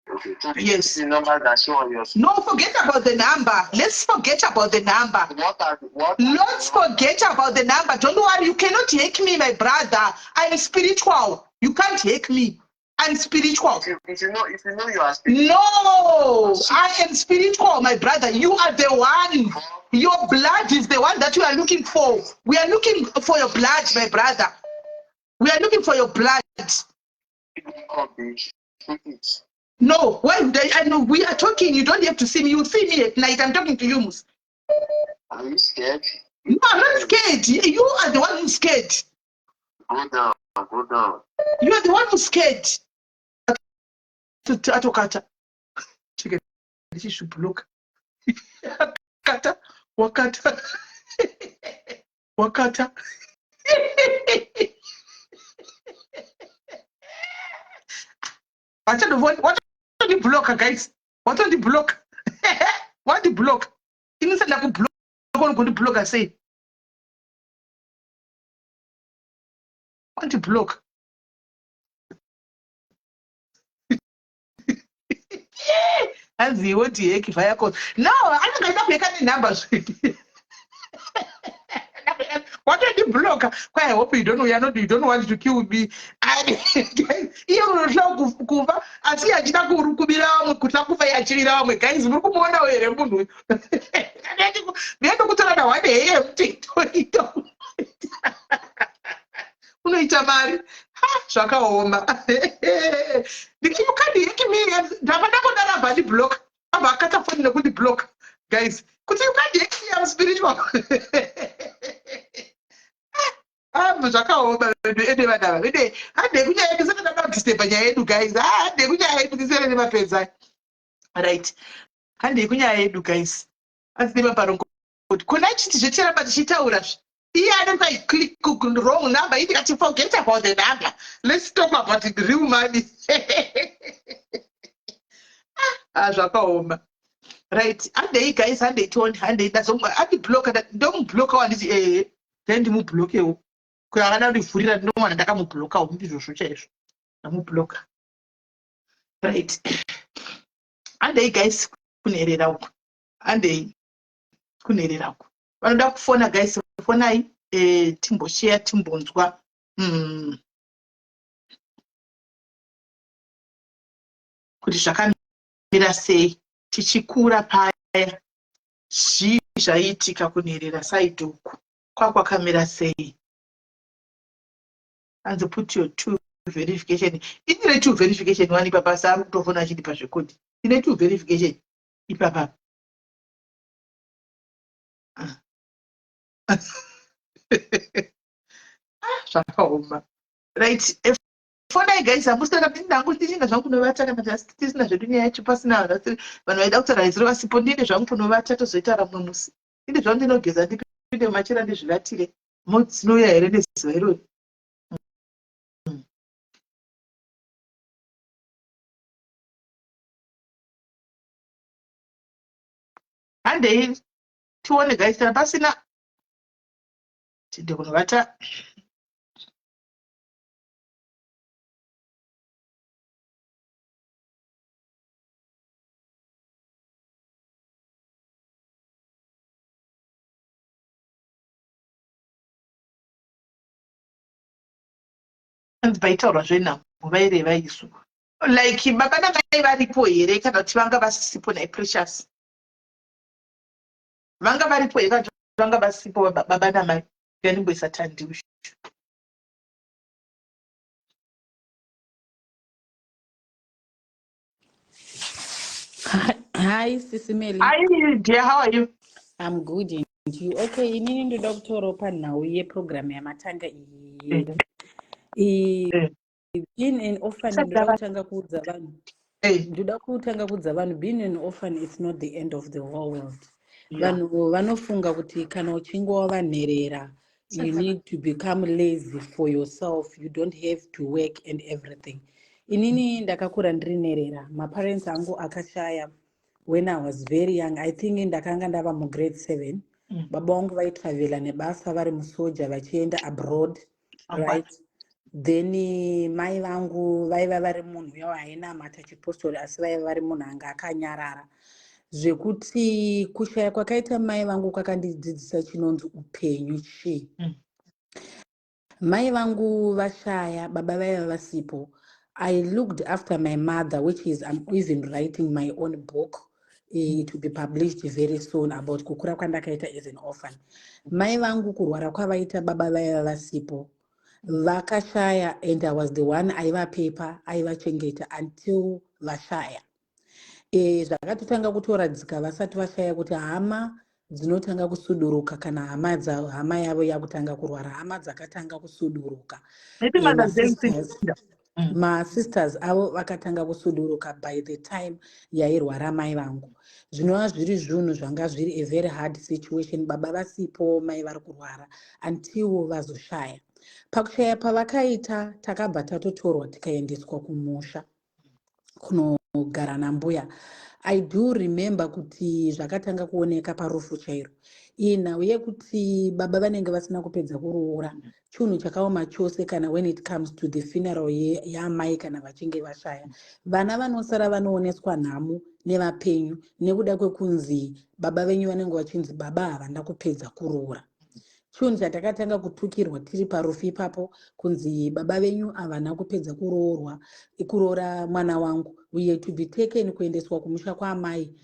Speaker 9: Okay. So
Speaker 1: Yes.
Speaker 9: the number that show on your
Speaker 1: No, forget about the number. Let's forget about the number.
Speaker 9: What are
Speaker 1: Let's forget about the number. Don't worry, you cannot hack me, my brother. I'm spiritual. You can't hack me. I'm spiritual.
Speaker 9: If you know you are speaking
Speaker 1: No, I am spiritual, my brother. You are the one. Your blood is the one that we are looking for. We are looking for your blood, my brother. We are looking for your blood.
Speaker 9: Up, bitch. Take it.
Speaker 1: No, why would I? I know we are talking. You don't have to see me. You see me at night. I'm talking to you, Mus.
Speaker 9: Are you scared?
Speaker 1: No, I'm not scared. You are the one who's scared.
Speaker 9: Go down. Go down.
Speaker 1: You are the one who's scared. Atokata. Chike ndichisvibhuloka. Kata, wakata. Wakata. Watondibhuloka guys. Watondibhuloka. Wandibhuloka. Ini sanda kubhuloka unogondibhuloka sei? Wandibhuloka. Hanzi iwe ti heki via call. No, anenge achida kuheka nenhamba zve. Watondibloka. Kwa I hope you don't, you are not, you don't want to kill me. Iye unotya kufa asi iye achida kubira vamwe kutya kufa iye achibira vamwe. Guys, muri kumuonawo here munhu uyu? Ndinokutora na 1 am titoito. Unoita mari. Ha, zvakaoma. Ndikati you can't hack me. Ndabva ndangodaro abva andiblock. Abva akata foni nekundiblock. Guys, kuti you can't hack me, I'm spiritual. Ah, zvakaoma vedu ende vanhu ava vede hande kunyaya yedu saka ndada kudisturba nyaya yedu guys. Ah, hande kunyaya yedu tisere nemapedza. Right. Hande kunyaya yedu guys. Asi nemaparongo kuti kona chiti zvetiramba tichitaura zve iye anenge ai click wrong number indikati forget about the number, let's talk about the real money. Ah, zvakaoma. Right, handei guys, handei tione, handei. Andibloka, ndomubloka wanditi ehe, then ndimublokewo kuyo akada kundivhurira, ndinowana ndakamublokawo. Ndizvozvo chaizvo, ndamubloka. Right, handei guys, kunherera uku, handei kunherera uku. Vanoda kufona guys, fonai, timbosheya, timbonzwa kuti zvakamira sei tichikura paya, zvii zvaiitika kunherera side uku, kwakwakamira sei. Hanzi put your two verification. Inire two verification wani ipapa saari kutofona achindipa zvekodi. Ine two verification ipapa. Ah, zvakaoma. Right, fonai guys, hamusina ndangu ndichinda zvangu kunovata kana tisina zvedu nyaya yacho, pasina vanhu vaida kutaura iziro vasipo, ndiende zvangu kunovata, tozoita ramwe musi. Inde zvangu ndinogeza, ndipinde mumachira, ndizvivatire. Modzinouya here nezuva irori? Handei tione guys, kana pasina tinde kunovata. Hanzi paitaurwa zvenhamo vaireva isu, like baba namai varipo here kana kuti vanga vasisipo? Nai Precious, vanga varipo here kana kuti vanga vasipo baba namai? Yandimboisa tandiushu.
Speaker 10: Hi, Sisi Meli.
Speaker 1: Hi dear, how are you?
Speaker 10: I'm good and you? Okay, inini ndoda kutorawo panhau yeprogram yamatanga iyi. Being an orphan, ndoda kutanga kuudza vanhu. Ndoda kutanga kuudza vanhu, being an orphan it's not the end of the whole world. Vanhu vanofunga kuti kana uchinge wava nherera, you need to become lazy for yourself, you don't have to work and everything. Inini ndakakura ndiri nherera. Maparents angu akashaya when I was very young. I think ndakanga ndava mugrade 7. Baba vangu vaitravhela nebasa vari musoja vachienda abroad, right? Then mai vangu vaiva vari munhu uya ainamata chipostori, asi vaiva vari munhu anga akanyarara zvekuti kushaya kwakaita mai vangu kwakandidzidzisa chinonzi upenyu chii. Mai vangu vashaya, baba vaiva vasipo, I looked after my mother, which is I'm even writing my own book to be published very soon about kukura kwandakaita as an orphan. Mai vangu kurwara kwavaita baba vaiva vasipo, vakashaya, and I was the one aivapepa, aivachengeta until vashaya. Zvakatotanga kutoradzika vasati vashaya kuti hama dzinotanga kusuduruka kana hama, hama yavo yakutanga kurwara, hama dzakatanga kusuduruka.
Speaker 1: Happy Mother's Day.
Speaker 10: Masisters. Masisters avo vakatanga kusuduruka by the time yairwara mai vangu, zvinova zviri zvinhu zvanga zviri a very hard situation, baba vasipo, mai vari kurwara, until vazoshaya. Pakushaya pavakaita, takabva tatotorwa tikaendeswa kumusha kunogara nambuya. I do remember kuti zvakatanga kuoneka parufu chairo. Iyi nhau yekuti baba vanenge vasina kupedza kuroora, chinhu chakaoma chose. Kana when it comes to the funeral yamai, kana vachinge vashaya, vana vanosara vanooneswa nhamo nevapenyu nekuda kwekunzi baba venyu vanenge vachinzi baba havana kupedza kuroora. Chinhu chatakatanga kutukirwa tiri parufu ipapo, kunzi baba venyu havana kupedza kuroorwa, kuroora mwana wangu. We had to be taken kuendeswa kumusha kwaamai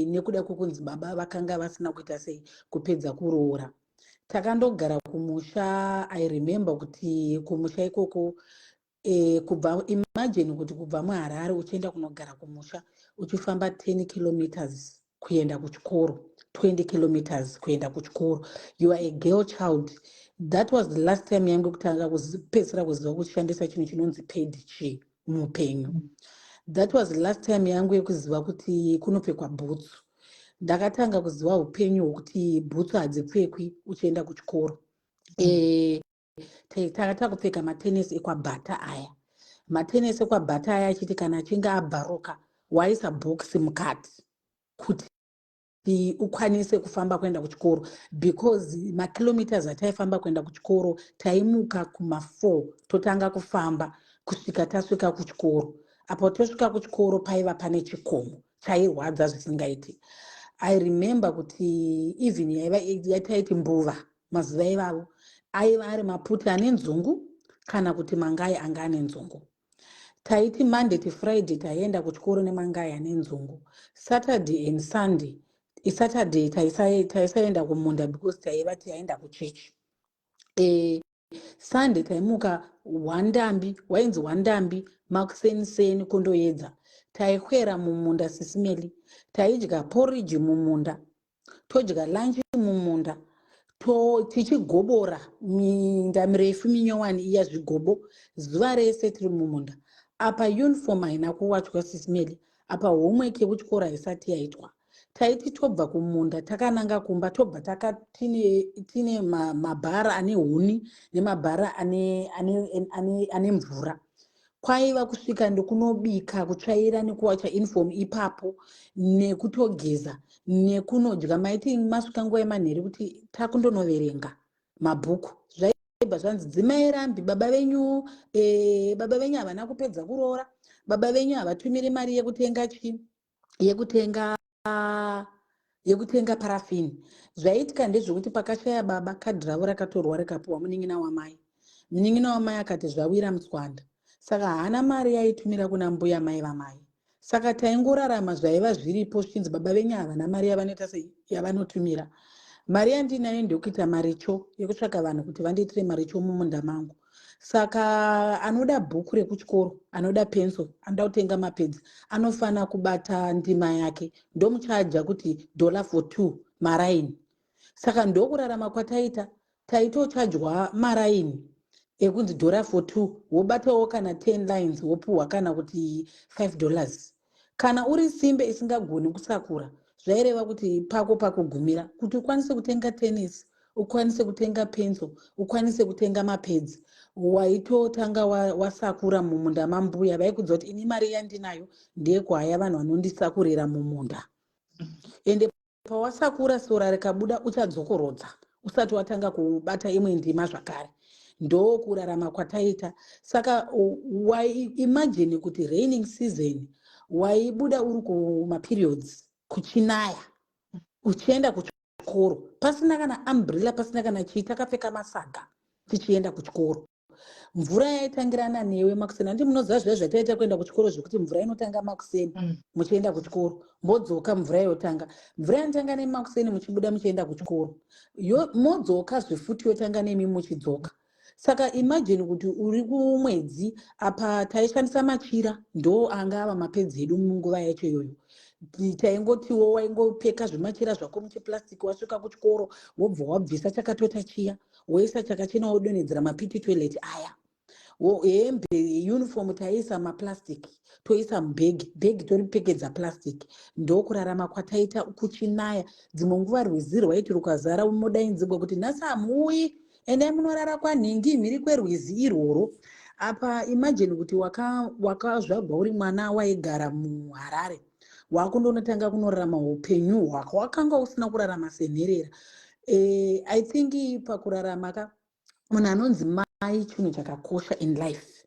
Speaker 10: nekuda kwekunzi baba vakanga vasina kuita sei, kupedza kuroora. Takandogara kumusha. I remember kuti kumusha ikoko, kubva, imagine kuti kubva muHarare uchienda kunogara kumusha, uchifamba 10 kilometers kuenda kuchikoro, 20 kilometers kuenda kuchikoro, you are a girl child. That was the last time yangu kutanga kupedzisira kuziva kushandisa chinhu chinonzi pad chii muupenyu. That was the last time yangu yekuziva kuti kunopfekwa bhutsu. Ndakatanga kuziva upenyu hwokuti bhutsu hadzipfekwi uchienda kuchikoro. Tanga takupfeka matenesi ekwaBata aya, matenesi ekwaBata aya, achiti kana achinge abvaruka, waisa bhokisi mukati kuti ukwanise kufamba kuenda kuchikoro, because makilometers ataifamba kuenda kuchikoro, taimuka kuma4, totanga kufamba kusvika tasvika kuchikoro. Apo tosvika kuchikoro, paiva pane chikomo chairwadza zvisingaiti. I remember kuti even yaiva yataiti mbuva mazuva ivavo aiva ari maputi ane nzungu kana kuti mangai anga ane nzungu. Taiti Monday to Friday taienda kuchikoro nemangai ane nzungu. Saturday and Sunday, Saturday taisaenda kumunda because taiva tiaenda kuchechi. Sunday taimuka hwandambi, wainzi hwandambi makuseniseni kundoedza. Taikwera mumunda, Sis Melly, taidya poriji mumunda, todya lunch mumunda, tichigobora minda mirefu minyowani iya, zvigobo zuva rese tiri mumunda. Apa uniform haina kuwachwa, Sis Melly. Apa homework yekuchikoro haisati yaitwa. Taiti tobva kumunda takananga kumba, tobva tine mabhara ane huni nemabhara ane mvura. Kwaiva kusvika ndokunobika, kutsvaira nekuwacha uniform ipapo, nekutogeza, nekunodya. Maiti masvika nguva yemanheru kuti takundonoverenga mabhuku, zvaibva zvanzi dzimai rambi, baba venyu, baba venyu havana kupedza kuroora, baba venyu havatumiri mari yekutenga chii, yekutenga parafini. Zvaiitika ndezvekuti pakashaya baba, kadhi ravo rakatorwa rikapiwa munin'ina wamai. Munin'ina wamai akati zvawira mutswanda, saka haana mari yaitumira kuna mbuya mai vamai. Saka taingorarama zvaiva zviripo, zvichinzi baba venyu havana mari yavanoita sei, yavanotumira. Mari yandinayo ndekuita maricho yekutsvaka vanhu kuti vandiitire maricho mumunda mangu. Saka anoda bhuku rekuchikoro, anoda pencil, anoda kutenga mapads, anofana kubata ndima yake, ndomuchaja kuti dollar for two maraini. Saka ndokurarama kwataita. Taitochajwa maraini ekunzi dollar for two, wobatawo kana 10 lines, wopuhwa kana kuti $5. Kana uri simbe isingagoni kusakura, zvaireva kuti pako pakugumira kuti ukwanise kutenga tennis, ukwanise kutenga pencil, ukwanise kutenga mapads, waitotanga wasakura mumunda mambuya. Vaikudza kuti ini mari yandinayo ndeyekuhaya vanhu vanondisakurira mumunda. Ende pawasakura, sora rikabuda, uchadzokorodza usati watanga kubata imwe ndima zvakare. Ndokurarama kwataita. Saka imagine kuti raining season waibuda uri kumaperiods, kuchinaya, uchienda kuchikoro pasina kana umbrella, pasina kana chii, takapfeka masaga tichienda kuchikoro. Mvura yaitangirana newe makuseni. Handi munoziva zviya zvataita kuenda kuchikoro, zvekuti mvura inotanga makuseni, muchienda kuchikoro, modzoka mvura yotanga. Mvura inotanga nemakuseni muchibuda muchienda kuchikoro, modzoka zvefuti yotanga nemi muchidzoka. Saka imagine kuti uri kumwedzi. Apa taishandisa machira, ndo anga ava mapads edu munguva yacho iyoyo. Taingotiwo waingopfeka zvimachira zvako muchiplastiki, wasvika kuchikoro wobva wabvisa chakatota chiya, woisa chakachena, wodonhedzera maPT Toilet aya. Hembe, uniform taiisa maplastic, toisa mubhegi, bhegi toripfekedza plastic. Ndokurarama kwataita kuchinaya. Dzimwe nguva rwizi rwaiti rukazara, mudainzigwa kuti nhasi hamuuyi, endai munorara kwanhingi mhiri kwerwizi irworwo. Apa imagine kuti wakazvagwa uri mwana waigara muHarare, wakundonotanga kunorarama upenyu hwako wakanga usina kurarama senherera. I think pakurarama ka, munhu anonzi mai chinhu chakakosha in life.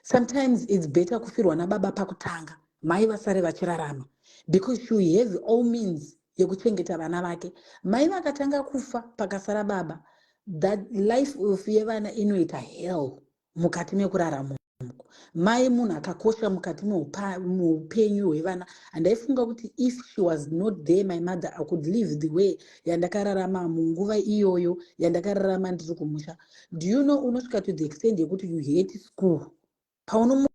Speaker 10: Sometimes it's better kufirwa nababa pakutanga, mai vasare vachirarama, because she have all means yekuchengeta vana vake. Mai vakatanga kufa pakasara baba, that life of yevana inoita hell mukati mekurarama. Mai munhu akakosha mukati muupenyu hwevana. Handaifunga kuti if she was not there, my mother, I could live the way yandakararama munguva iyoyo yandakararama ndiri kumusha. Do you know unosvika to the extent yekuti you hate school? Paunomuka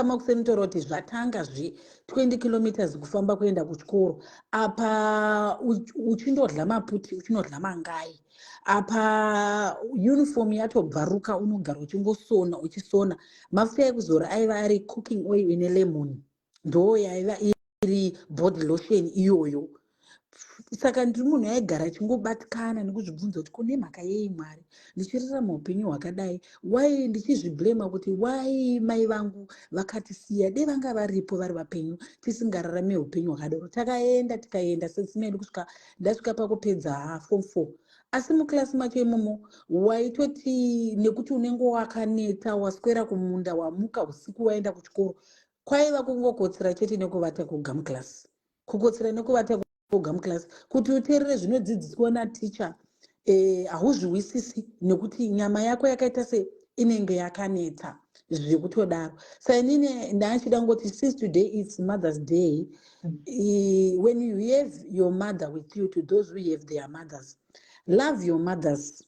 Speaker 10: makuseni, taura kuti zvatanga zve 20 kilometers kufamba kuenda kuchikoro, apa uchindodya maputi, uchinodya mangai, apa uniform yatobvaruka, unogara uchingosona, uchisona. Mafuta ekuzora aiva ari cooking oil ine lemon, ndo yaiva iri body lotion iyoyo. Saka ndiri munhu aigara achingobatikana nekuzvibvunza kuti kune mhaka yei, Mwari, ndichirarama upenyu hwakadai? Why ndichizviblema kuti why mai vangu vakatisiya? Dei vanga varipo, vari vapenyu, tisingararame upenyu hwakadaro. Takaenda, tikaenda sesimedu kusvika ndasvika pakupedza form 4. Asi muklasi macho imomo waitoti nekuti unenge wakaneta, waswera kumunda, wamuka usiku, waenda kuchikoro, kwaiva kungokotsera chete nekuvata kuga muklasi, kukotsera nekuvata kuga muklasi kuti uteerere zvinodzidziswa naticha. Hauzviwisisi nekuti nyama yako yakaita se inenge yakaneta zvekutodaro. Sainini ndachida ngoti, since today is Mother's Day, when you have your mother with you, to those who have their mothers, love your mothers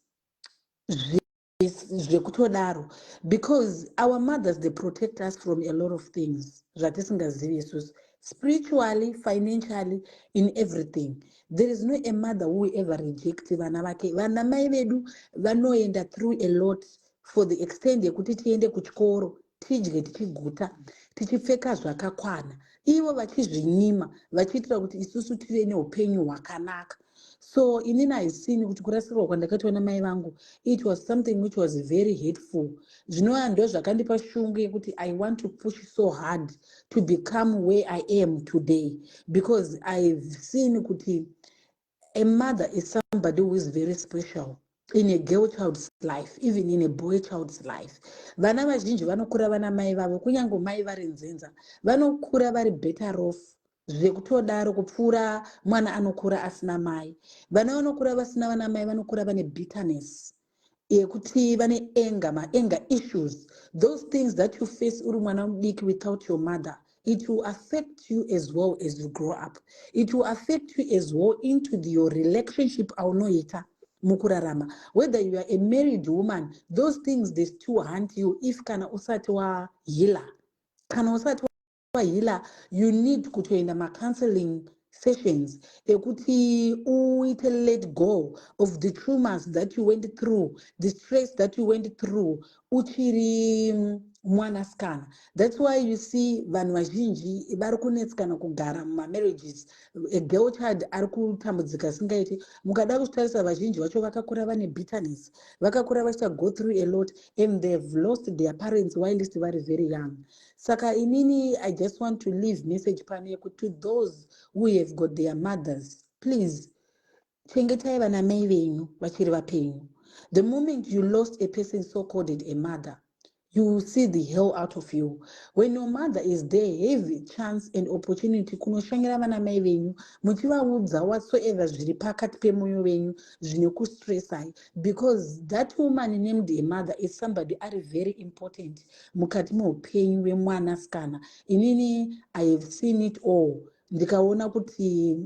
Speaker 10: zvekutodaro, because our mothers, they protect us from a lot of things zvatisingazivi isusu, spiritually, financially, in everything. There is no a mother who will ever reject vana vake. Vana mai vedu vanoenda through a lot for the extent yekuti tiende kuchikoro, tidye tichiguta, tichipfeka zvakakwana, ivo vachizvinyima vachiitira kuti isusu tive neupenyu hwakanaka. So inini haisini kuti kurasirwa kwandakaitwa namai vangu, it was something which was very hateful. Zvinova ndo zvakandipa shungu yekuti I want to push so hard to become where I am today, because I've seen kuti a mother is somebody who is very special in a girl child's life, even in a boy child's life. Vana vazhinji vanokura vana mai vavo, kunyange mai vari nzenza, vanokura vari better off zvekutodaro kupfuura mwana anokura asina mai. Vana vanokura vasina vana mai vanokura vane bitterness yekuti vane anger, maanger issues. Those things that you face uri mwana mudiki without your mother, it will affect you as well as you grow up. It will affect you as well into your relationship aunoita mukurarama, whether you are a married woman. Those things, they still hunt you if kana usati waheala. Kana usati waheala, you need kutoenda macounseling sessions ekuti uite let go of the traumas that you went through, the stress that you went through uchiri mwanasikana. That's why you see vanhu vazhinji vari kunetsekana kugara mumamarriages. A girl child ari kutambudzika singaiti. Mukada kuzvitarisa, vazhinji vacho vakakura vane bitterness, vakakura vachiita go through a lot, and they've lost their parents whilst vari very young. Saka inini I just want to leave message pano yekuti to those who have got their mothers, please chengetai vana mai venyu vachiri vapenyu. The moment you lost a person so called a mother, you will see the hell out of you. When your mother is there, have a chance and opportunity kunoshanyira vana mai venyu, muchivaudza whatsoever zviri pakati pemwoyo wenyu zvine kustressai, because that woman named a mother is somebody ari very important mukati meupenyu wemwanasikana. Inini I have seen it all, ndikaona kuti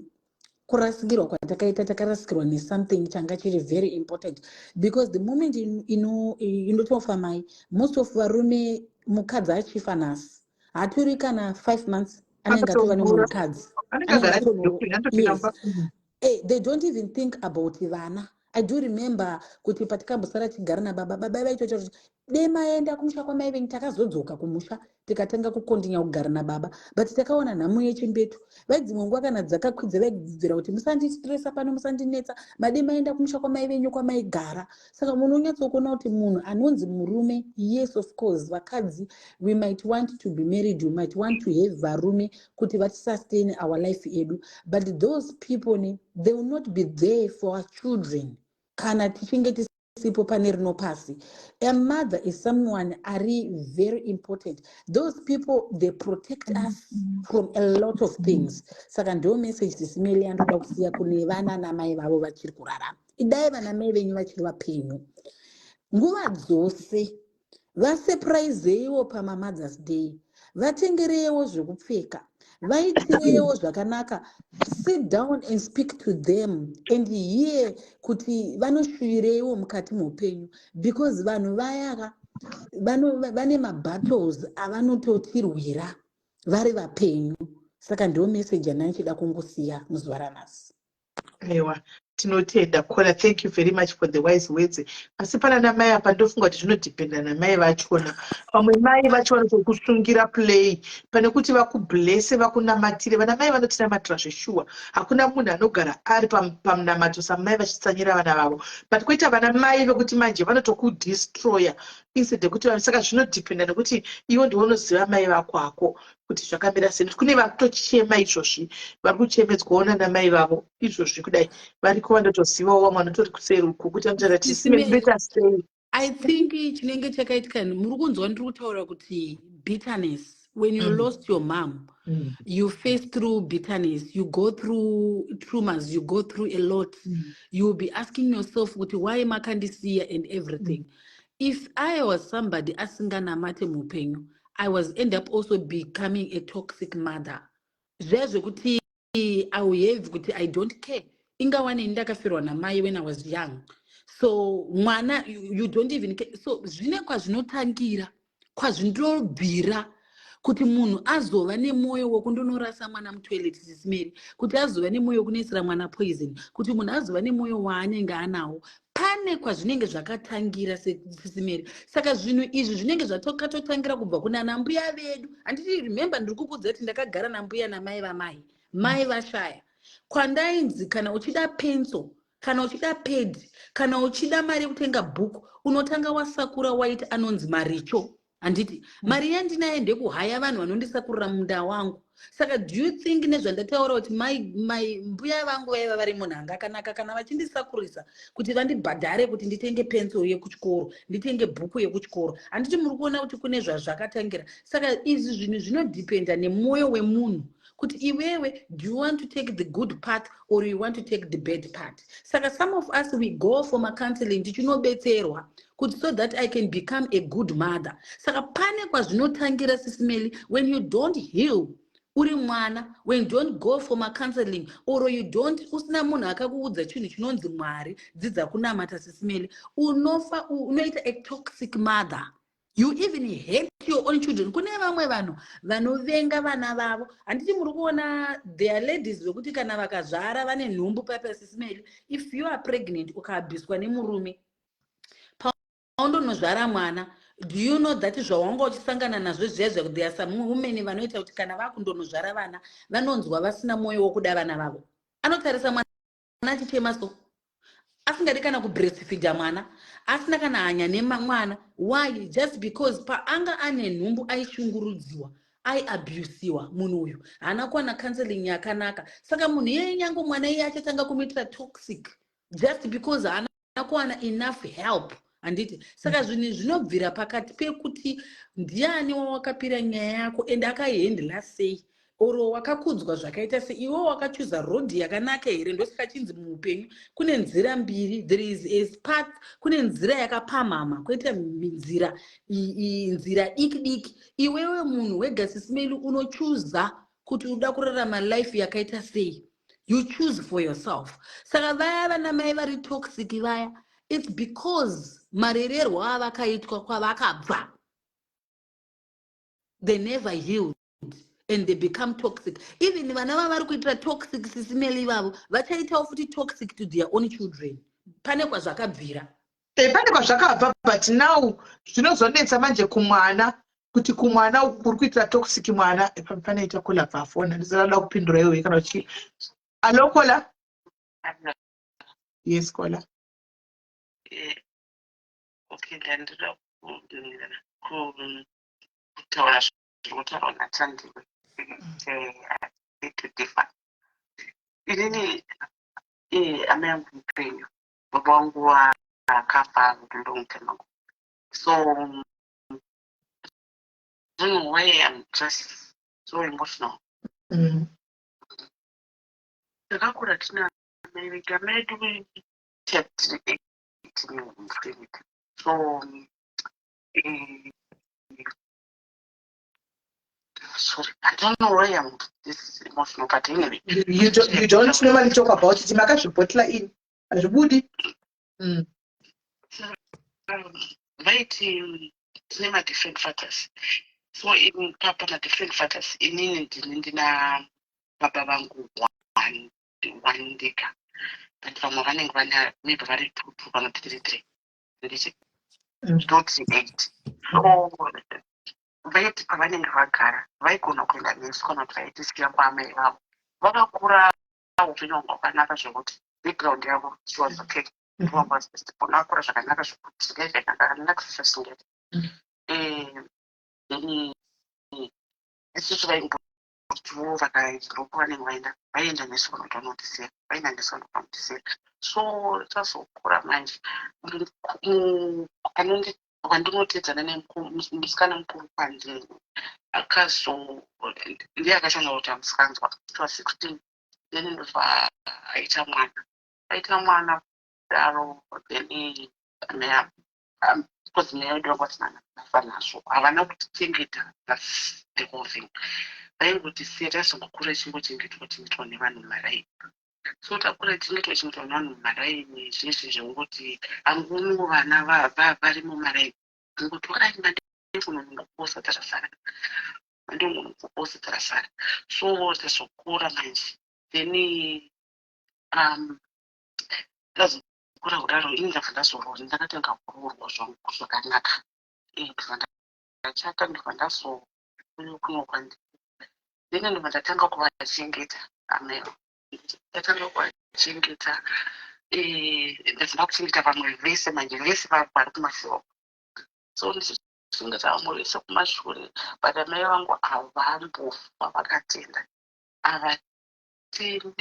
Speaker 10: kurasikirwa kwatakaita, takarasikirwa nesomething changa chiri very important, because the moment inotofa mai, most of varume, mukadzi achifa nhasi, haturi kana 5 months anenge atova nemumwe mukadzi. Yes. Hey, they don't even think about vana. I do remember kuti patikambosara tigara nababa, baba vaitoita kuti Demaenda kumusha kwamai venyu. Takazodzoka kumusha, tikatanga kukontinya kugara nababa, but takaona nhamo yechimbetu. Vaidzimwe nguva kana dzakakwidza, vaidzidzira kuti musandistresa pano, musandinetsa, mademaenda kumusha kwamai venyu kwamaigara. Saka munonyatsokuona kuti munhu anonzi murume, yes, of course, vakadzi, we might want to be married, we might want to have varume kuti vatisustain our life edu, but those people ne, they will not be there for our children kana tichinge tisipo pane rino pasi. A mother is someone ari very important. Those people, they protect us from a lot of things. Saka ndo message, Sis Melly, yandoda kusiya kune vana namai vavo vachiri kurarama. Idai vana mai venyu vachiri vapenyu nguva dzose. Vasurpriseiwo pamaMothers Day, vatengereiwo zvekupfeka, vaitireiwo zvakanaka. Sit down and speak to them and hear kuti vanoshuvireiwo mukati meupenyu, because vanhu vayaka vane mabattles avanototirwira vari vapenyu. Saka ndo message yandandichida kungosiya muzuva ranhasi.
Speaker 1: Aiwa, tinotenda Kona. Thank you very much for the wise words. Asi pana namai apa, ndofunga kuti zvinodhipenda namai vachona. Pamwe mai vacho vanotokusungira play pane kuti vakublese, vakunamatire. Vana mai vanotinamatira zveshuwa. Hakuna munhu anogara ari pamunamato samai vachitsanyira vana vavo, but kwoita vana mai vekuti manje vanotokudestroya instead yekuti. Saka zvinodhipenda nekuti iwo ndiwo unoziva mai vako hako kuti zvakamira sei. Kune vakutochema izvozvi, vari kuchemedzwawo nana mai vavo izvozvi. Kudai variko vandotozivawo vamwe vanotori kuseri uku kuti vanotaura tisibeta sei.
Speaker 10: I think chinenge chakaitika, muri kunzwa ndiri kutaura kuti bitterness. When you lost your mom, you face through bitterness, you go through traumas, you go through a lot. You will be asking yourself kuti why makandisiya and everything. If I was somebody asinganamate muupenyu, I was end up also becoming a toxic mother. Zviya zvekuti I will have kuti I don't care, ingawanei ndakafirwa namai when I was young, so mwana you don't even care. So zvine kwazvinotangira, kwazvindobvira kuti munhu azova nemwoyo wekundonorasa mwana mutoilet, Sis Melly, kuti azova nemwoyo wekunoisira mwana poison, kuti munhu azova nemwoyo waanenge anawo, pane kwazvinenge zvakatangira, Sis Melly. Saka zvinhu izvi zvinenge zvatokatotangira kubva kuna mbuya vedu, handiti? Remember, ndiri kukudza kuti ndakagara nambuya namai vamai, mai vashaya, kwandainzi kana uchida pencil, kana uchida pad, kana uchida mari yekutenga bhuku, unotanga wasakura waita anonzi maricho, handiti? Mari yandinayo ndekuhaya vanhu vanondisakurira munda wangu. Saka do you think nezvandataura kuti mai mbuya vangu vaiva vari munhu anga akanaka, kana vachindisakurisa kuti vandibhadhare kuti nditenge pencil yekuchikoro, nditenge bhuku yekuchikoro, handiti? Muri kuona kuti kune zvazvakatangira. Saka izvi zvinhu zvinodhipenda nemwoyo wemunhu kuti iwewe, do you want to take the good path or you want to take the bad part? Saka some of us, we go for macounseling tichinobetserwa kuti so that I can become a good mother. Saka pane kwazvinotangira, Sis Melly. When you don't heal uri mwana, when you don't go for macounseling or you don't, usina munhu akakuudza chinhu chinonzi Mwari, dzidza kunamata, Sis Melly, unofa unoita a toxic mother. You even hate your own children. Kune vamwe vanhu vanovenga vana vavo, handiti? Muri kuona their ladies vekuti kana vakazvara vane nhumbu paipa. Sis Melly, if you are pregnant, ukabviswa nemurume, paundonozvara mwana, do you know that zvawanga uchisangana nazvo zviya zva, there are some women vanoita kuti kana vakundonozvara vana, vanonzwa vasina mwoyo wokuda vana vavo. Anotarisa mwana achichema, so asingadi kana kubreastfeeda mwana, asina kana hanya nemwana. Why? Just because paanga ane nhumbu aishungurudziwa, aiabusiwa. Munhu uyu haana kuwana counseling yakanaka. Saka munhu iyeye, nyange mwana iye achatanga kumuitira toxic just because haana kuwana enough help, handiti? Saka zvinhu zvinobvira pakati pekuti ndiani wawakapira nyaya yako ende akaihandla sei, oro wakakudzwa zvakaita sei, iwe wakachuza road yakanaka here. Ndosaka chinzi muupenyu kune nzira mbiri, there is a path, kune nzira yakapamhama, kwoita nzira nzira diki diki. Iwewe munhu wega, Sis Melly, unochuza kuti uda kurarama life yakaita sei. You choose for yourself. Saka vaya vana mai vari toxic vaya, it's because marererwo avakaitwa kwavakabva, they never healed and they become toxic. Even vana vavari kuitira toxic, Sis Melly, ivavo vachaitawo futi toxic to their own children. Pane kwazvakabvira.
Speaker 1: Pane kwazvakabva, but now zvinozonetsa manje kumwana, kuti kumwana uku kuri kuitira toxic mwana. Panoita caller bvafona, ndisada kupindura iwe kana uchi. Hello, caller. Yes, caller.
Speaker 8: Okay, ndandida kutaura zviri kutaurwa naTandiwe to differ. Inini, amai angu mupenyu, baba vangu akafa long time ago, so I don't know why I'm just so emotional. Takakura tina amai vedu. Amai edu tiri eight mufamily, so sorry, I don't know why I'm this emotional, but anyway.
Speaker 1: You don't normally talk about it. Makazvibhotla in, hazvibudi.
Speaker 8: Vaiti tine madifferent fathers, so in papa madifferent fathers, inini ndini ndina baba vangu one one ndega, but vamwe vanenge vane maybe vari two two kana three three, ndichi ndoti eight. So vaiti pavanenge vagara vaigona kuenda nesu kana kuti vaitisiya kwaamai vavo. Vakakura upenyu hwangu hwakanaka zvekuti background yavo, she was okay. Akura zvakanaka zvekuti life yakanaka singeti. Then isusu vaimbotiwo vakaropo vanenge vaenda, vaenda nesu kana kuti vanotisiya, vaenda nesu kana kuti vanotisiya. So tazokura manje, wandinotedzana nemusikana mukuru kwandiri akazo ndiye akatanga kuita musikanzwa. She was 16, then ndobva aita mwana, aita mwana kudaro. Then because mai vedu vanga vasina basa nazvo, havana kutichengeta. That's the whole thing. Vaingotisiya, taizongokura ichingochengetwa chengetwa nevanhu mumaraini. So takura ichengetwa chengetwa nevanhu mumaraini, zvezvi zvekungoti anguno vana vari mumaraini, ngoti ai mandingonongoposa dzakasara, mandingonongoposa dzakasara. So tazokura manje, then tazokura kudaro, ini ndabva ndazoroora. Ndakatanga kuroorwa zvangu zvakanaka. Ndibva ndachata, ndibva ndazouya kuno kwandiri. Then ndibva ndatanga kuvachengeta amai. Ndatanga kuvachengeta, ndazonda kuchengeta vamwe vese manje, vese vari kumashure. So ndichichengeta vamwe vese kumashure, but amai vangu havambofa vakatenda, havatendi.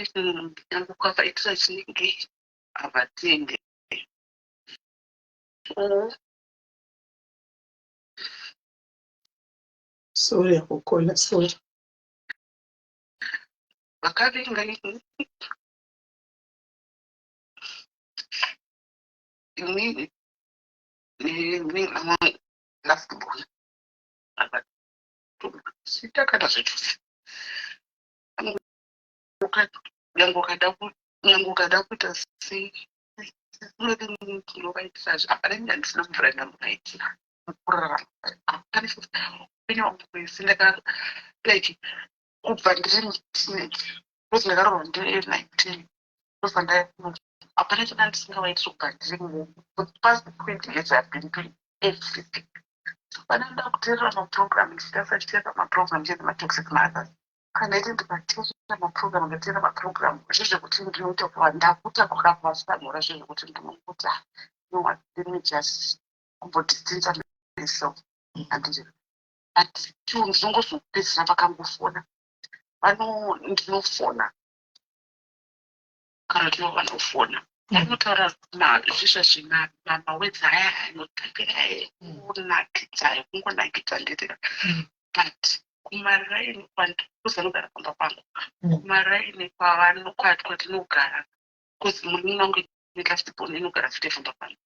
Speaker 8: Nyange ukavaitira chinenge, havatendi. So
Speaker 1: Sorry akucaller, sorry.
Speaker 8: Vakavenga inini last born, sita kana zvechose. Nyange ukada kuita sei, ndinovaitira hapana nyaya ndisina mvura ndamuvaitira mukurarama. Hapana upenyu hwangu hwese ndaka like kubva ndiri muteenage, because ndakaroorwa ndiri 19, ndobva nda hapana chada ndisingavaitiri kubva ndiri for the past 20 years. I have been doing everything. Pana nda kuteerera maprogram, ndichitasa chiteerera maprogram chete, matoxic mothers. Kana iti ndikateerera maprogram, ndateerera maprogram zvezvekuti ndinoita kuva ndakuta kwakavasipanhora, zvezvekuti ndinokuta, no what, let me just kumbodistance myself, handiti? But two, ndinongozopedzisira vakangofona, vano ndinofona kana kuti vanofona, vanotaura zvezvazvi mawedzi aya anotapira, ekunakidza, ekungonakidza, nditi. But kumaraini kuzanogara pamba pangu, kumaraini kwatinogara, because munin'ina wangu last born inogara futi pamba pangu,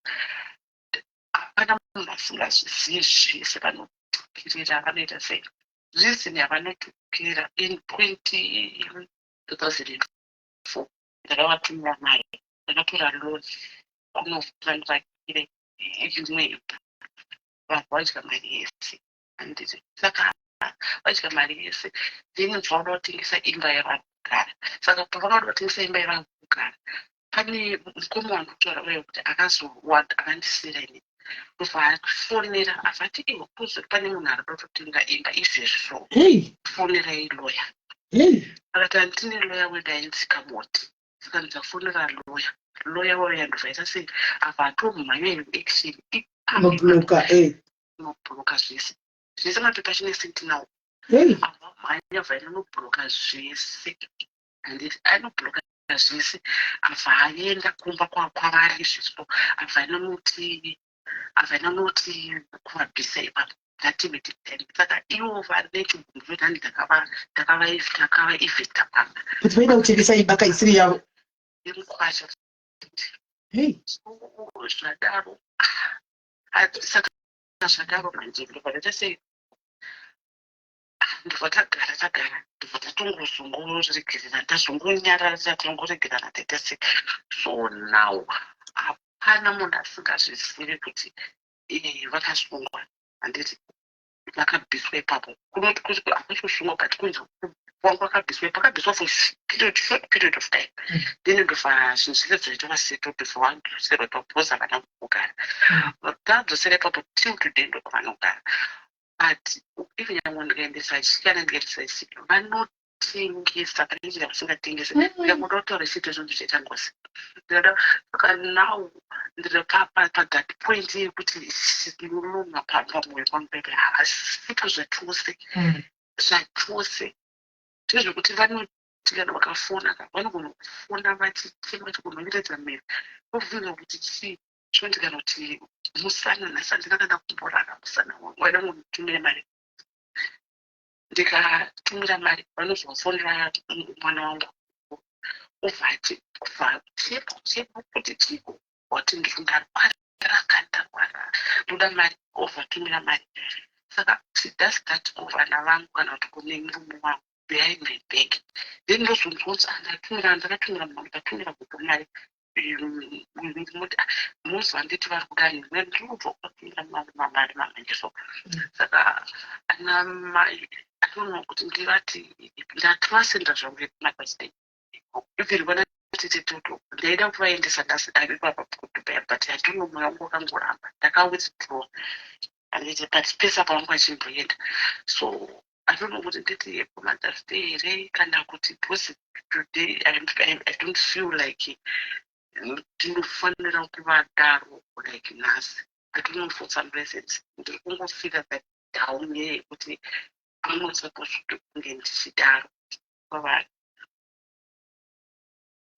Speaker 8: hapana munhu asingazvizivi zvese. Vanotukirira, vanoita sei, reason yavanotukirira, in 2004 ndakavatumira mari, ndakatora loan kunovandivakire imwe imba. Vanhu vadya mari yese, handiti? Saka vadya mari yese, then vauda kutengesa imba yavari kugara. Saka pavangada kutengesa imba yavari kugara, Pane mukoma wandikutaura uye kuti akazowa akandisiira ini, ndobva afonera, avati, "Iwe, kuzi pane munhu ari kuda kutotenga imba izvezvi, so fonerai lawyer." Akati, "Handitine lawyer wedu ainzi Kamoti." Saka ndikafonera lawyer, lawyer wauya, ndobva aita sei, abva atomhanya action.
Speaker 1: Nobloka, eh.
Speaker 8: Nobloka zvese zvese, mapepa achine tinawo. Abva mhanya, bva inonobloka zvese, handiti? Anobloka zvese, abva aenda kumba kwavari izvezvo, abva inonoti kuvabvisa ipapo ngatimiti. Saka ivo vari nechigumbu nani, takavaevicta pamba.
Speaker 1: Kuti vaida kutengesa imba kaisiri yavo.
Speaker 8: Yemukwasha. So zvadaro, saka zvadaro manje, ndobva ndaita sei, ndobva tagara, tagara, ndobva tatongozongoregerera, tazongonyarara, tatongoregerana, taita sei. So now hapana munhu asingazvizivi kuti vakasungwa, handiti? Vakabviswa ipapo. Kunoti kuti hakusi kusungwa, but kunzi wangu akabviswa, pakabviswa for period, short period of time. Then ndobva zvinhu zvese zvaita vasettle before vadzoserwa ipapo, because havana kugara. Tadzosera ipapo, till today ndokwavanogara. But even nyangwe ndikaendesa chikana, ndikaendesa chii, vanotengesa. Pane chii vasingatengesi. Ndikangoda kutaura chete, zvinhu zvichaita ngozi. Ndikada, saka now ndiri pathat point yekuti ndinononga pamwoyo pangu pepe, havasipo zvachose. Zvachose ndezvekuti vanoti kana vakafona ka, vanogona kufona vachichema, vachigononyeredza mhiri, vobvunza kuti chii, zvinonzi kana kuti musana, nhasi handina kana kumborara, musana wangu waida kunditumira mari. Ndikatumira mari, vanozofonera mwana wangu, obva ati, kubva cheko cheko kuti chiko, wati, "Ndarwara kani, ndarwara, ndoda mari." Obva atumira mari. Saka she does that kuvana vangu kana kuti kune murume wangu behind my back. Then ndozonzwa kuti ndatumira, ndakatumira munhu, ndikatumira kuku mari, muti muzi vanditi vari kudani, ndiri kubva kuvatumira mari mamanje. So saka ana mai, I don't know kuti ndivati ndatovasenda zvangu Mother's Day. Even vana tete Toto, ndaida kuvaendesa nhasi ari ipapa kuDubai, but I don't know, mwoyo wangu wakangoramba, ndakawithdraw, handiti? But pese apa vangu vachimboenda. So I don't know kuti nditi Mother's Day here kana kuti, because today I don't feel like ndinofanira kuvadaro like nhasi. I don't know, for some reasons ndiri kungofeela that down yekuti I'm not supposed to kunge ndichidaro kwavari.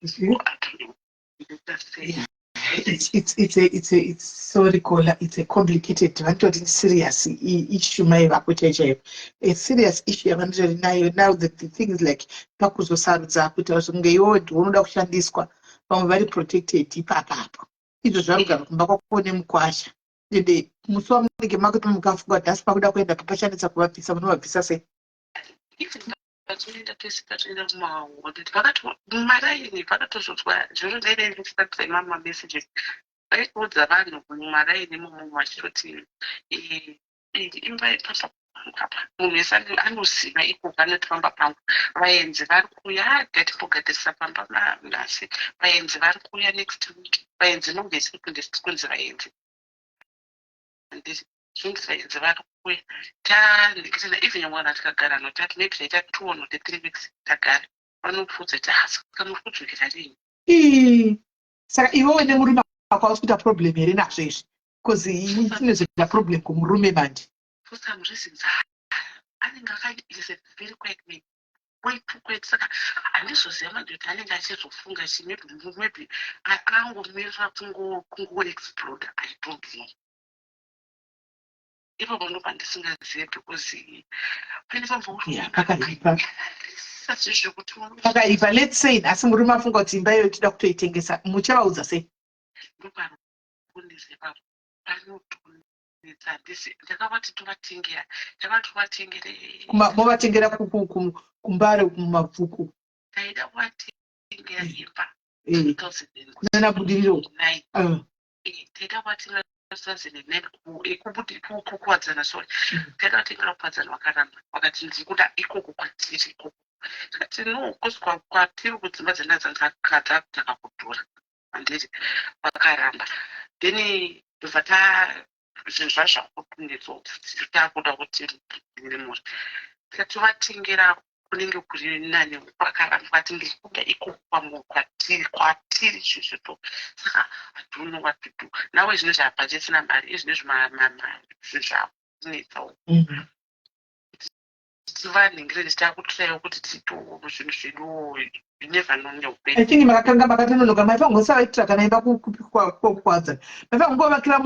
Speaker 1: You see?
Speaker 8: I don't know. Ndoita sei?
Speaker 1: Yeah. It's sorry caller, it's a complicated, vanototi serious issue, mai vako chaiyo chaiyo, a serious issue yavanotori nayo now. The thing is like pakuzosarudza kuita kunge iwewe ndiwe unoda kushandiswa, vamwe vari protected ipapapo. Izvo zvarugara kumba kwako nemukwasha, ende musi wamunenge makuti mukafunga kuti nhasi pakuda kuenda papachanetsa kuvabvisa, munovabvisa sei?
Speaker 8: Even patinoenda pese, patinoenda kumaholiday, vakati mumaraini vakatozonzwa zviro ndaida mamamessages, vaitoudza vanhu mumaraini imomo vachitoti, "Imba pamba apa, munhu wese anoziva ikoko, anoti pamba pangu vaenzi vari kuuya, ngatimbogadzirisa pamba nhasi, vaenzi vari kuuya next week." Vaenzi nonge isiri kunzi vaenzi, handiti? Zvinzi vaenzi vari kuuya, tandikitina. Even nyangwana tikagara notati maybe taita 2 or 3 weeks tagara, vanopfudza ti, "Saka muri kudzokera rini?"
Speaker 1: Ii, saka iwewe nemurume wako hausi kuita problem here nazvo izvi? Because chinozoita problem kumurume manje.
Speaker 8: For some reasons anenge aka is a very quiet man, way too quiet. Saka handizoziva manje kuti anenge achizofunga chi, maybe angomirira kungoexplode. I don't know. Ipapo ndo pandisingazive, because pane
Speaker 1: Yeah, pakaipa.
Speaker 8: pambosa zvekuti
Speaker 1: Pakaipa. Let's say nhasi murume afunga kuti imba iyoyo toda kutoitengesa, muchavaudza sei?
Speaker 8: Ndopakunetsa ipapo, panotonetsa. Handisi ndakavati tovatengera, ndakavati tovatengere.
Speaker 1: Movatengera kuMbare kuMabvuku?
Speaker 8: Taida kuvatengera imba
Speaker 1: Nana Budiriro.
Speaker 8: 2009. Taida kuvatengera 2009 kuKuwadzana, sorry. Taida kuvatengera kuKuwadzana, vakaramba, vakati, "Ndiri kuda ikoko kwatiri ikoko." Tikati no, cause kwatiri kudzimba dzenda dzakatanga kudhura, handiti? Vakaramba. Then ndobva ta zvinhu zvacho zvakutinetsa kuti takuda kuti nemuri. Tikati tovatengera kunenge kuri nani, vakaramba, vakati ndiri kuda ikoko kwatiri izvozvo. Saka I don't know what to do now. Izvinezvi hapachisina mari. Izvinezvi zvinhu zvakunetsawo. Tivanhingire, takutraiwo kuti tiitewo zvinhu zvedu. You never know neupenyu.
Speaker 1: I think makakanga makatononoka. Maifanira kusavaitira kana imba kuKwadzana, maifanira kungovakira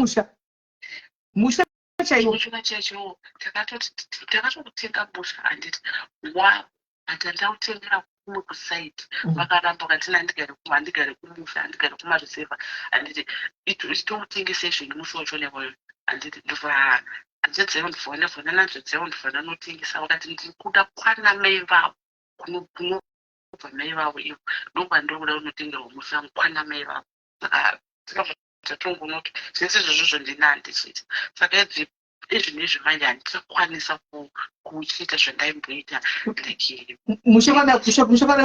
Speaker 1: musha chaiwo.
Speaker 8: Chona chaicho takatoti takatokutenga musha, handiti? Wa but handautengera kumwe kuside. Vakaramba, vakati handigare kumusha, handigare kumareserva, handiti? Itoutengese zvenyu musha wacho newoyo, handiti? Ndobva hanzvadzi ndibva ndabva nanhanzvadzi yavo, ndibva ndanotengesa. Vakati ndiri kuda kwana mai vavo, kunobva mai vavo ivo, ndokwandiri kuda kunotengerwa musha kwana mai vavo. Saka tikabva tatongonoti zvese izvozvozvo ndina handichiita. Saka izvinezvi manje handichakwanisa kuchiita zvandaimboita, like
Speaker 1: Musha kwana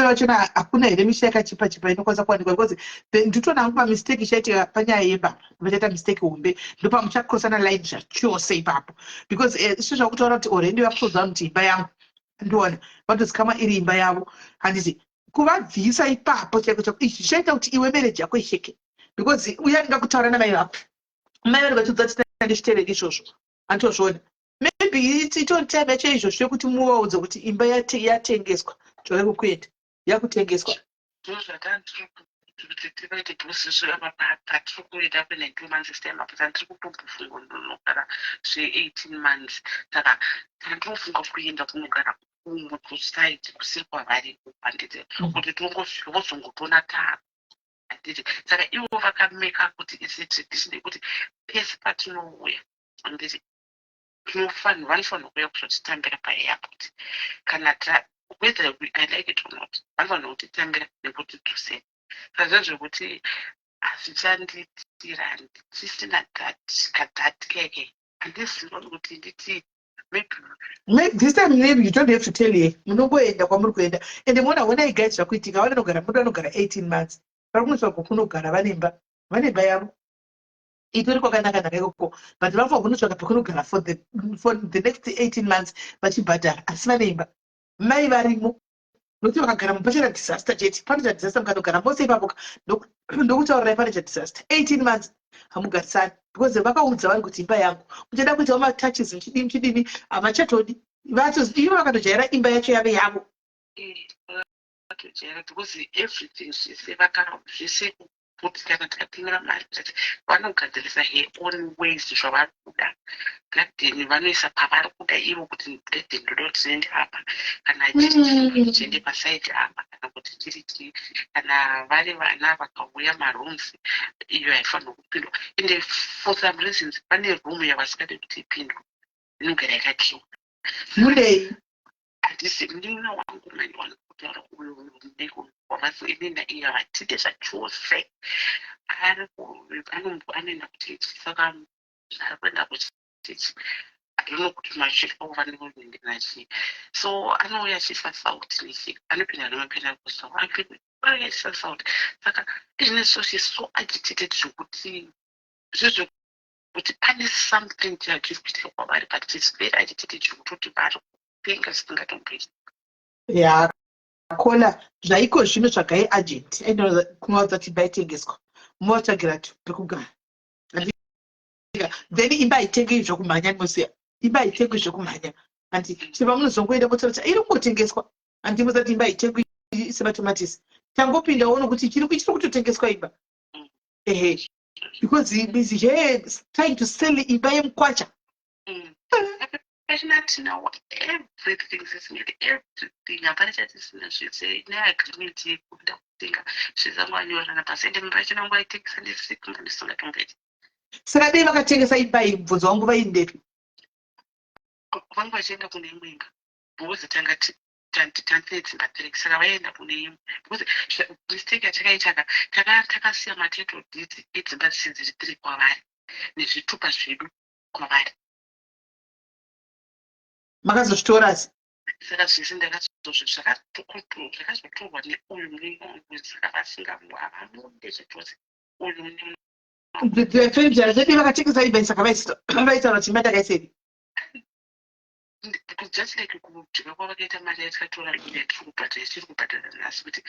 Speaker 1: vachona hakuna here misha yakachipa chipa inokwanisa kuwanikwa? Because nditoona hangu pamistake ichaitika panyaya yemba, vachaita mistake hombe, ndopamuchakrosana line zvachose ipapo, because isu zvakutaura kuti already vakutoziva kuti imba yangu, ndiona vatozikamwa iri imba yavo, handiti? Kuvabvisa ipapo chaiko chaiko, izvi zvichaita kuti iwe marriage yako isheke, because uye anenge kutaura namai vako, mai vanenge vachiudza kuti ndizvitereri izvozvo, handitozviona. Maybe itori time yacho izvozvo yekuti muvaudze kuti imba yatengeswa, tsvakai kwekuenda, yakutengeswa.
Speaker 8: Ndozvatandiri kuti tivaite, because izvo apa patiri kuenda kuenda 2 months time apa, tandiri kutombofunga kunogara zve18 months. Saka tandinofunga kuenda kunogara kumwe kuside kusiri kwavari, handiti? Kuti vozongotoona tako, handiti? Saka ivo vakameka kuti isi tradition yekuti pese patinouya, handiti, tinofanira vanofanira kuuya kuzotitambira paairport kana ta, whether I like it or not, vanofanira kutitambira nekutidzosera. Saka zvinhu zvekuti hazvichandiitira, handichisina that kathat keke, handizivi kuti nditi maybe.
Speaker 1: This time maybe you don't have to tell her. Munongoenda kwamuri kuenda, ende muona, honai guys, zvakuitika, vanogara, mudu anogara 18 months, vari kunotsvaga kunogara, vane imba, vane imba yavo itori kwakanaka naka ikoko, but vanofanira kunotsvaga pekunogara for the next 18 months vachibhadhara, asi vane imba, mai varimo. Nokuti vakagara mupachara disaster chete, panoita disaster mukanogara mose ipapo. Ndokutaurirai, panoita disaster. 18 months hamugarisani, because vakaudza vanhu kuti imba yangu. Muchada kuitawo matouches, muchidini muchidini, havachatodi. Ivo vakatojaira imba yacho yave yavo.
Speaker 8: Vatojaira, because everything zvese vakara zvese, kuti kana tikatumira mari tati vanogadzirisa her own ways zvavari kuda. Garden vanoisa pavari kuda ivo, kuti garden ndoda kuti tiende apa, kana tiende paside apa, kana kuti tiri tii. Kana vari vana vakauya, marooms iyo haifanirwa kupindwa. Ende for some reasons pane room yavasikade kuti ipindwe, inogara yakakiwa.
Speaker 1: Munei?
Speaker 8: Handisi munin'ina wangu mani wanokutaura uyu mudiki wavasi. Inina iye havatide zvachose. Anoenda kuchechi, saka ari kuenda kuchechi, I don't know kuti machechi avo vanoningirina chii. So anouya achiisa sauti nechi, anopinda nemapentecostal, anouya achiisa sauti. Saka izvine, so she's so agitated zvokuti zvezvekuti pane something chiri kuitika kwavari, but she's very agitated zvekutoti vari kupenga zvisingatomboiti.
Speaker 1: Ya, kola zvaiko zvino, tsvagai agent, aenda kunovaudza kuti imba itengeswa, movatsvagira pekugara. Then imba haitengei zvokumhanya, ndinosiya imba haitengwi zvokumhanya, handi? Chibva munozongoenda motaura kuti iri kungotengeswa, handi? Muzati imba haitengwi sematomatisi, tangopindawo nokuti chiri kutotengeswa imba. Ehe, because busy here trying to sell imba yemukwacha.
Speaker 8: Pachina tinawo everything, sisimeli everything, hapana chatisina, zvese neagreement yekuda kutenga, zvese angoanyorana pasi. Ende mumba yachona angoaitengesa nesiku ndisingatomboiti.
Speaker 1: Saka dei vakatengesa imba iyi, mubvunzo wangu, vaindepi?
Speaker 8: Vanga vachienda kune imwe imba, because tanga tantine dzimba three, saka vaienda kune imwe, because mistake yatakaita ka, takasiya matitle deeds edzimba dzese dziri three kwavari, nezvitupa zvedu kwavari.
Speaker 1: Makazozvitora asi?
Speaker 8: Saka zvese ndakazozvi zvakazotorwa neuyu munin'ina wangu, saka vasingamu havamude zvachose uyu munin'ina.
Speaker 1: Zvedu vakatengesa imba, saka vaitaura kuti imba takaisei?
Speaker 8: Just like kudya kwavakaita mari yatikatora, yatiri kubhadhara, yatiri kubhadhara nhasi, kuti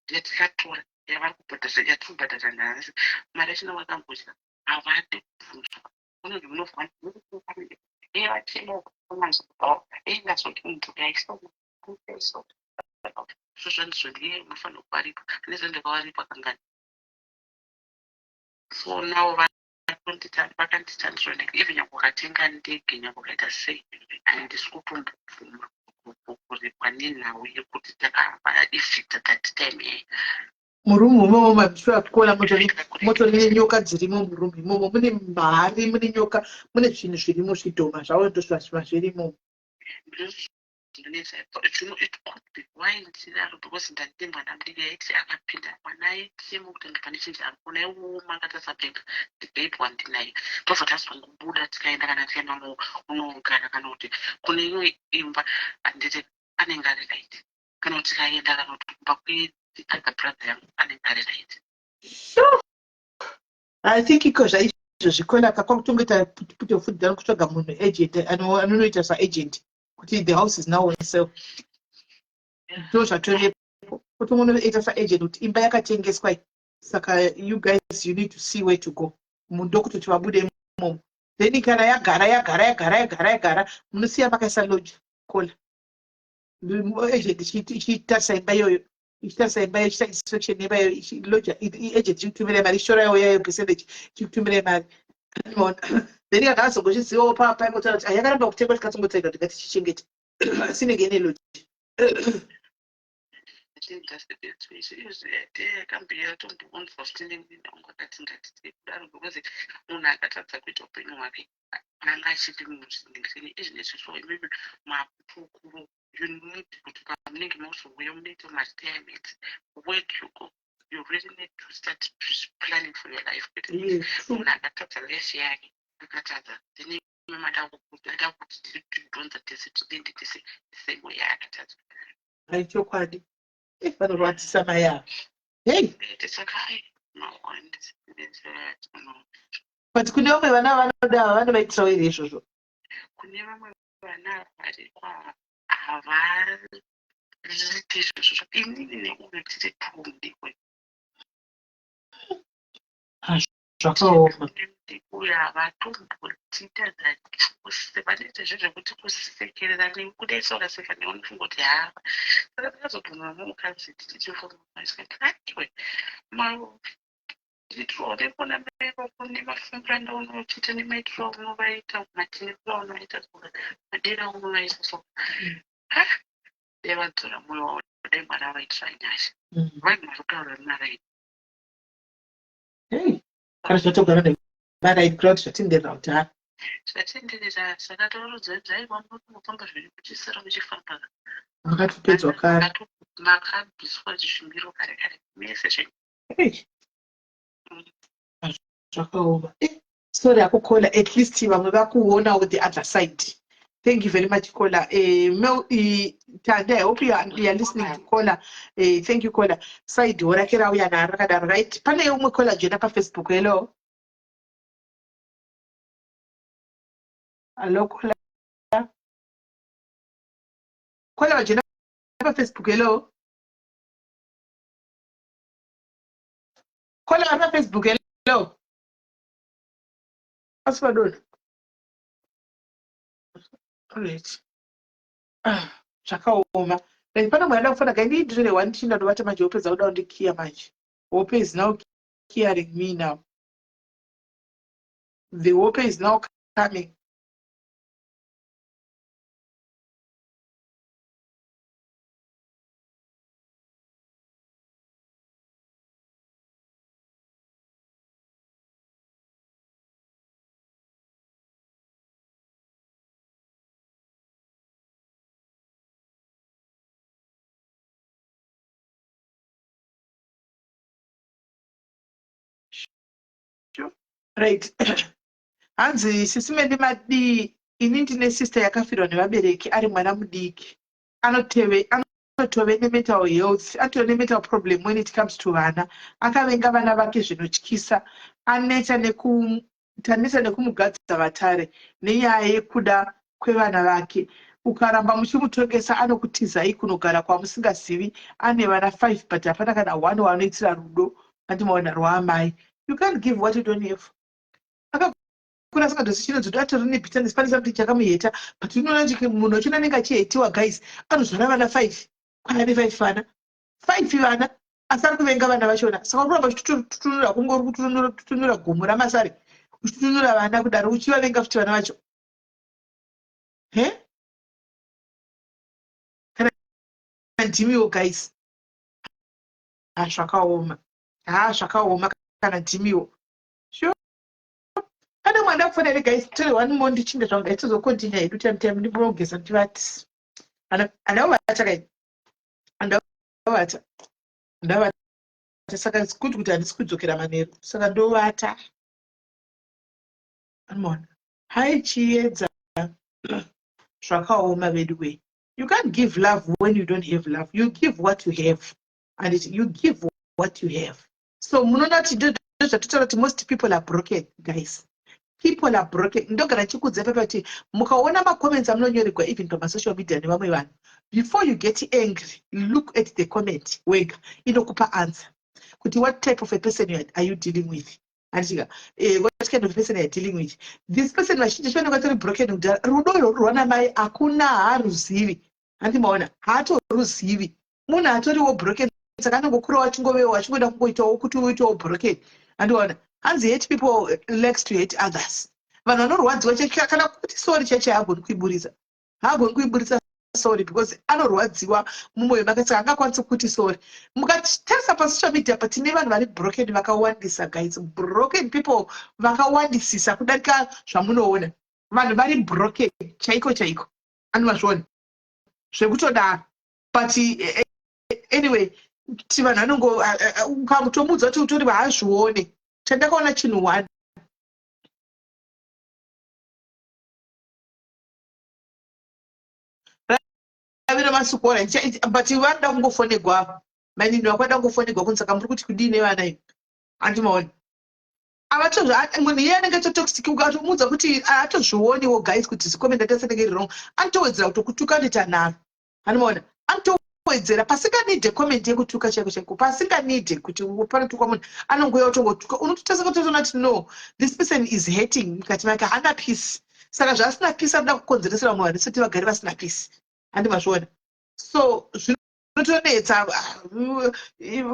Speaker 8: yatikatora yavari kubhadhara, yatiri kubhadhara nhasi, mari yachina vakambodya, havadi kubvunzwa. Unonzi munobva vatema, ndazoti so zvandizvodiye, unofanira kuvaripa nezve ndakavaripa kangani. So now vakanditandira, even nyange ukatenga ndege, nyange ukaita sei, handisi kutombobvuma kuripwa nenhau yekuti takavaevicta that time yai.
Speaker 1: Murumu imomo mamushure kuona motori nenyoka dzirimo murumu imomo, mune mhari, mune nyoka, mune zvinhu zvirimo, zvidhoma zvavo ndozvazvima zvirimo.
Speaker 8: It could be why ndidaro, because ndandine mwana mudiki, aiti akapinda mwana aitema kuti ange pane chinhu ari kuona, aioma akatarisa bhenga, the baby wandinaye. Tobva tazongobuda tikaenda, kana tikaenda unogara kana kuti kune imwe imba, handiti anenge ari right, kana kuti tikaenda kana kuti kumba kweother brother yangu, anenge ari right.
Speaker 1: I think iko zvaizvo zvikolaka kwakutongoita put your foot down, kutsvaga munhu agent anonoita saagent kuti the house is now on sale. Ndo zvatorepo, kutongonoita saagent kuti imba yakatengeswa, saka you guys, you need to see where to go. Ndokutoti vabude imomo. Then kana yagara yagara yagara yagara yagara, munosiya makaisa lodger caller, agent ichitarisa imba iyoyo, ichitarisa imba iyoyo, ichiita inspection yemba iyoyo, lodger agent ichikutumirai mari, ichitora yawo yayo percentage, ichikutumirai mari. Then kana azongozvizivawo papaingotaura kuti yakaramba kutengwa, tikatsongotsega kuti ngatichichengete, asi inenge ine lodger.
Speaker 8: Yakamboya tomboonzwa futi nemwina wangu, akati ngatite kudaro because munhu akatadza kuita upenyu hwake anga achiri muzvinhu izvi nezvizvo. Imimi makukuru, you need kuti pamunenge mazouya munoita maretirement, where do you go? You really need to start planning for your life, kwete munhu akatadza life yake akatadza, then imi mada kuti tidhonza tese, tidende tese same way yaakatadza.
Speaker 1: Ai, chokwadi, vanorwadzisa mai ava, hei.
Speaker 8: Saka ai.
Speaker 1: But kune vamwe vana vanoda, vanovaitirawo here izvozvo?
Speaker 8: Kune vamwe vana varikwa havaiti izvozvo. Inini neuyo tiri two mudikwe.
Speaker 1: Zvakaoma.
Speaker 8: Uyo havatombotitadza chose, vanoita zvezvekuti kusekerera nekudaisa, ukaseka newe unofunga kuti hava. Saka takazobvuma mukadzi tichifomasikati, aiwe nekuona mai vako nemafungiro andaunochiita nemaitiro aunovaita, matiniro aunovaita, madiro aunovaita, so dai vadzora mwoyo wavo, dai Mwari avaitira nyasha. Vanhu vari kutaura nemaraini.
Speaker 1: Kana zvatogara nemaraini, kureva kuti zvatenderera kudhara.
Speaker 8: Zvatenderera, saka taurudza aiwa, munongofamba zvenyu muchisara muchifamba.
Speaker 1: Makatopedzwa kare.
Speaker 8: Makabviswa zvimiro kare kare mese zvenyu.
Speaker 1: Zvakaoma. Sorry akucaller, at least vamwe vakuonawo the other side. Thank you very much, caller. Mel, Tande, I hope you are listening to caller. Thank you, caller. Side rake rauya naro rakadaro. Right, pane umwe caller jena paFacebook. Hello, hello, caller, caller vajena paFacebook. Hello, caller vari paFacebook. Hello, asi vadona. Right, ah, zvakaoma. Like pane mwana kufana kai ndidire one chinda ndobata manje, wopedza kuda kundikiya manje. Hope is now hearing me now. The hope is now coming. Right, hanzi sisi Mendi, madii? Ini ndine sister yakafirwa nevabereki ari mwana mudiki. Anoteve anotove nemental health, atove nemental problem when it comes to vana. Akavenga vana vake zvinotyisa. Aneta neku taneta nekumugadza vatare nenyaya yekuda kwevana vake. Ukaramba muchimutongesa anokutizai kunogara kwamusingazivi. Ane vana 5 but hapana kana one waanoitira rudo andimaona rwaamai. You can't give what you don't have. Akakura asingadosi chinonzi kuti atori nebitterness pane something chakamuheta but unoona kuti munhu wachona anenge achihetiwa guys anozvara vana 5 kwaane 5 vana 5 vana asi ari kuvenga vana vachona saka uri kuramba uchitutunura kunge uri kututunura gomo ramasare uchitutunura vana kudaro uchivavenga futi vana vacho he kana ndimiwo guys ha zvakaoma ha zvakaoma kana ndimiwo sure pane mwana kufanira guys tore one more ndichinge zvangu guys tozokontinya hedu time time ndimbogeza ndivati andavata kai andavata ndavata saka it's good kuti handisi kudzokera manheru saka ndovata amona hai chiedza zvakaoma vedu wee you can't give love when you don't have love you give what you have and it, you give what you have so munoona kuti ndozvatotaura kuti most people are broken guys people are broken ndogara chikudza papa kuti mukaona macomments amunonyorerwa even pamasocial media nevamwe vanhu before you get angry look at the comment wega inokupa answer kuti what type of a person are you dealing with andika eh, what kind of person are you dealing with this person vazhinji vanenge vatori broken kudhara rudo irworwo rwanamai hakuna haaruzivi handimaona haatoruzivi munhu atoriwo broken saka anongokurawo achingovewo achingoda kungoitawo kuti uitewo broken andiona hanzi hate people likes to hate others vanhu vanorwadziwa kana kuti sorry chaicho haagoni kuiburitsa haagoni kuiburitsa sorry because anorwadziwa mumwoyo make saka angakwanisi kuti sorry mukatarisa pasocial media pa tine vanhu vari broken vakawandisa guys broken people vakawandisisa kudarika zvamunoona vanhu vari broken chaiko chaiko anomazviona zvekutodaro but eh, eh, anyway ti vanhu vanongo ukamutomuudza kuti utori haazvione chandakaona chinhu one ravira masukora but vanoda kungofonegwa mainini vako vada kungofonegwa kunzi saka muri kuti kudii nevana ivi andimaona munhu iye anenge atotoxic ukatomuudza kuti atozvioniwo guys kuti zicomment atasenenge iri wrong anotowedzera kutokutuka anoita nharo anomaona anotowedzera pasinganide comment yekutuka chaiko chaiko pasinganide kuti panotukwa munhu anongouya otongotuka unototasa kutotoona kuti no this person is hating mukati make haana peace saka zvaasina peace anoda kukonzeresera vamwe vanhu sekuti vagare vasina peace handi mazviona so zvinotonetsa ah,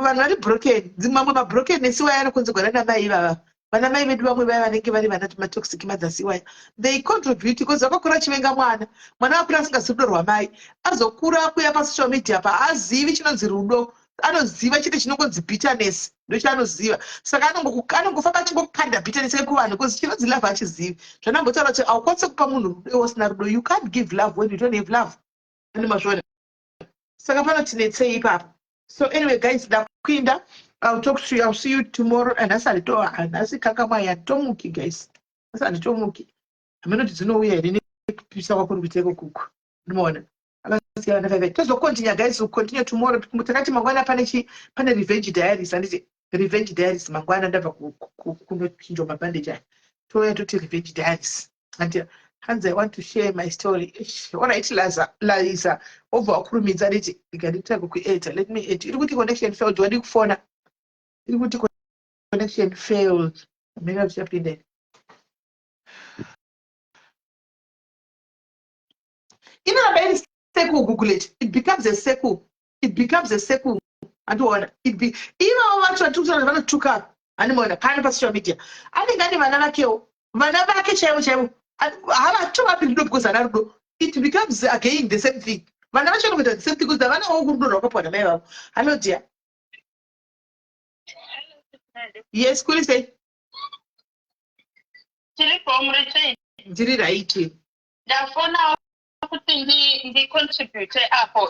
Speaker 1: vanhu vari broken mamwe mabroken esiwaya anokonzerwa nanamai ivava vana mai vedu vamwe vaya vanenge vari vana matoxic mothers iwaya they contribute because vakakura achivenga mwana mwana akura asingazi rudo rwamai azokura kuya pasocial media pa azivi chinonzi rudo anoziva chete chinongonzi bitterness ndochaanoziva saka anongofamba achingokanda bitterness yake kuvanhu because chinonzi love achizivi zvanambotaura kuti haukwanise kupa munhu rudo iwe usina rudo you can't give love when you don't have love ane mazviona saka panotinetsei ipapo so anyway guys ndakuinda I'll talk to you. I'll see you tomorrow. And nhasi handito nhasi kakamwai handitomuki guys. Nhasi handitomuki. Hameno kuti dzinouya here nekupisa kwakuri kuita iko kuku. Ndinoona. Akasiyana na 5. Tozocontinue guys, we'll continue tomorrow. Takati mangwana pane chi pane revenge diaries handiti revenge diaries mangwana ndabva kunochinjwa mabandage aya. Touya toti revenge diaries. Hanti hanzi I want to share my story. Alright Laza, Laiza. Wobva wakurumidza nditi ndikanditanga kukuedza. Let me add. Iri kuti connection failed wadi kufona. Iri kuti connection failed. Mira tichapinda. Inoramba iri circle Google it. It becomes a circle. It becomes a circle. Andiona. It be ivavo vacho vatiri kutaura vanotuka. Andimaona pano pasocial media. Anenge ane vana vakewo. Vana vake chaivo chaivo. Havatovapi rudo because havana rudo. It becomes again the same thing. Vana vacho vanokuita the same thing because havanawo rudo rwakapiwa namai vavo. Hello dear. Yes, kuri sei?
Speaker 8: Tiripo muri sei?
Speaker 1: Ndiri right.
Speaker 8: Ndafonawo kuti ndicontribute apo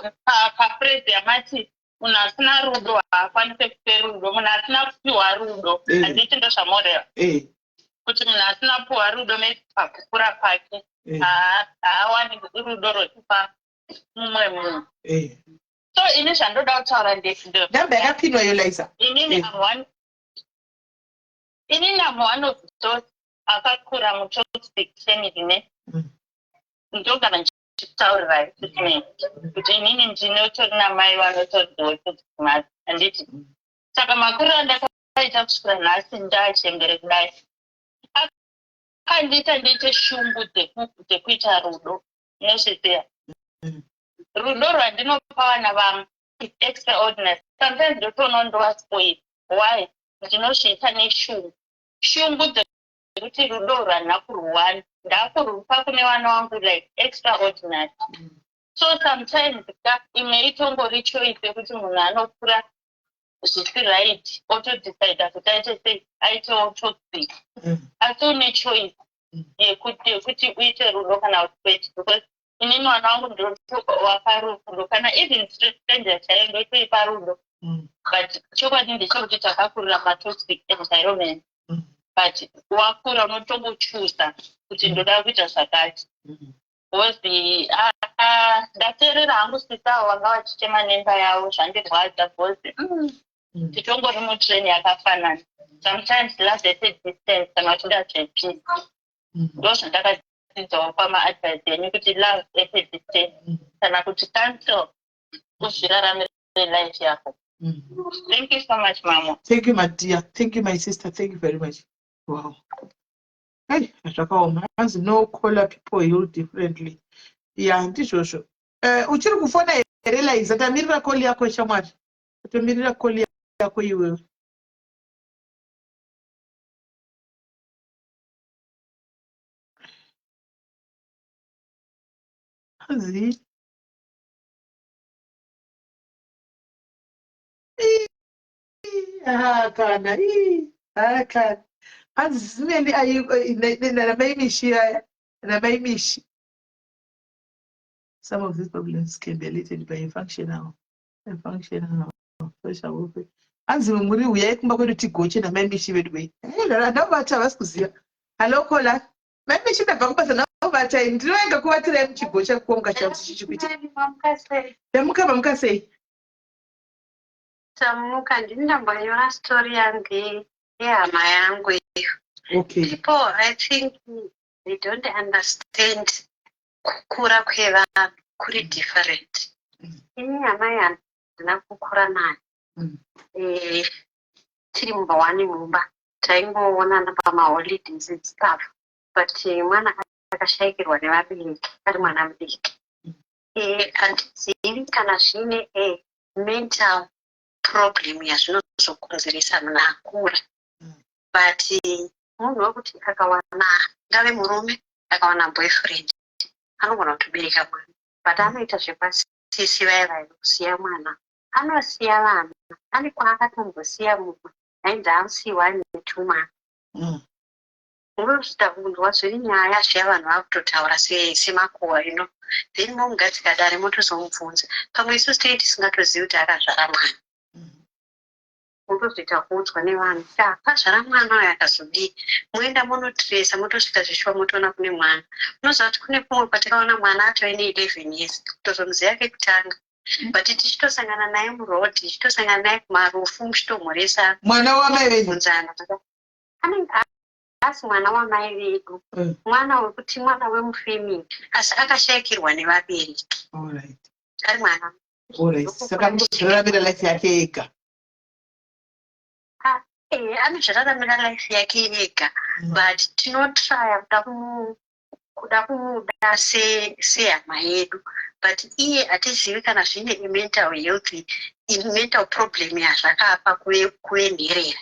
Speaker 8: paphrase yamati munhu asina rudo haakwanise kupe rudo munhu asina kupiwa rudo eh. handiti ndozvamoreva eh. kuti munhu asina kupiwa rudo maybe pakukura kwake.
Speaker 1: Eh.
Speaker 11: Haawani rudo rwekupa mumwe munhu.
Speaker 1: Eh.
Speaker 11: So ini zvandoda kutaura
Speaker 1: namba yakapinwa iyo Liza.
Speaker 11: Inini
Speaker 1: Eh.
Speaker 11: am one inini am one of those akakura mutoxic family ne ndogara ndichikutaurirai kuti kuti inini ndinotori namai vanotoriwo toxic mother handiti saka makuriro andakaita kusvikira nhasi ndachembere kudai akandiita ndiite shungu dzekuita rudo unozviziva rudo rwandinopa vana vangu is extraordinary sometimes ndotoona ndovaspoil why ndinozviita neshungu shungu dzekuti rudo rwandina kurwuwana ndakurupa kune vana vangu like extraordinary so sometimes ka imwe itongori choice yekuti munhu anokura zvisi right otodecida kuti aite sei aitewo toxic asi une choice yekuti yekuti uite rudo kana kuti kwete because inini vana vangu ndotowapa rudo kana even stranger chaiyo ndotoipa rudo but chokwadi ndechekuti takakurira matoxic environment but wakura unotongochuza kuti ndoda kuita zvakati because ndateerera hangu sisi avo vanga vachichema nemba yavo zvandirwadza because titongori mutrain yakafanana sometimes love at a distance kana uchida zvepeace ndo zvandakadzidzawo pamaadvice enyu kuti love at a distance kana kuti cancel uzviraramire life yako thank you so much mama
Speaker 1: Thank you, my dear. Thank you, my sister. Thank you very much. Wow. Hey, zvakaoma. Hanzi no caller people heal differently. Yeah, ndizvozvo. Uchiri kufona here Liza? Tamirira call yako shamwari. Tomirira call yako iwewe. Hanzi Ah, kana ii, ah, kana hanzi zimeni namaimishi aya namaimishi some of these problems can be related by a functional social welfare hanzi muri uyai kumba kwedu tigoche namaimishi vedu wei ndavata havasi kuziva hello caller maimishi ndabva kubasa ndavatai ndinoenga kuvatirai muchigocha kuonga chavo chichikuita ndamuka mamuka sei
Speaker 12: Tamuka ndini ndambonyora story yangu yehama yangu iyo.
Speaker 1: Okay.
Speaker 12: People, I think they don't understand kukura kwevanhu kuri different. Ini hama handina kukura nayo. Tiri mumba wani mumba taingoonana pamaholidays and stuff but mwana akashayikirwa nevabereki ari mwana mudiki. Handizivi kana zvine a mental problem yazvinozokonzeresa munhu akura but munhu wekuti akawana ngave murume akawana boyfriend anogona kutobereka mwana but anoita zvekwasisi vaya vaya kusiya mwana anosiya vana ane kwaakatombosiya mumwe ainzi amusiyiwa aine tumwana unozvita kunzwa zviri nyaya zviya vanhu vakutotaura semakuhwa ino then momugadzika dare motozomubvunza pamwe isusu tei tisingatozivi kuti akazvara mwana motozoita kuudzwa nevanhu kuti akazvara mwana uyo akazodii moenda monotiresa motosvika zvishuwa motoona kune mwana unoziva kuti kune kumwe kwatakaona mwana atove ne11 years kutozomuziva kekutanga but tichitosangana naye muroad tichitosangana naye kumarufu muchitomhoresa
Speaker 1: mwana wamai venyu
Speaker 12: bvunzana anenge asi mwana wamai vedu mwana wekuti mwana wemufamily asi akashayikirwa nevabereki
Speaker 1: Alright.
Speaker 12: ari mwana
Speaker 1: Alright. Saka anozviraramira life yake ega.
Speaker 12: Anozviraramira life yake ega but tinotraya kuda kumuda sehama yedu but iye hatizivi kana zvine mental health mental problem yazvakapa kuve nherera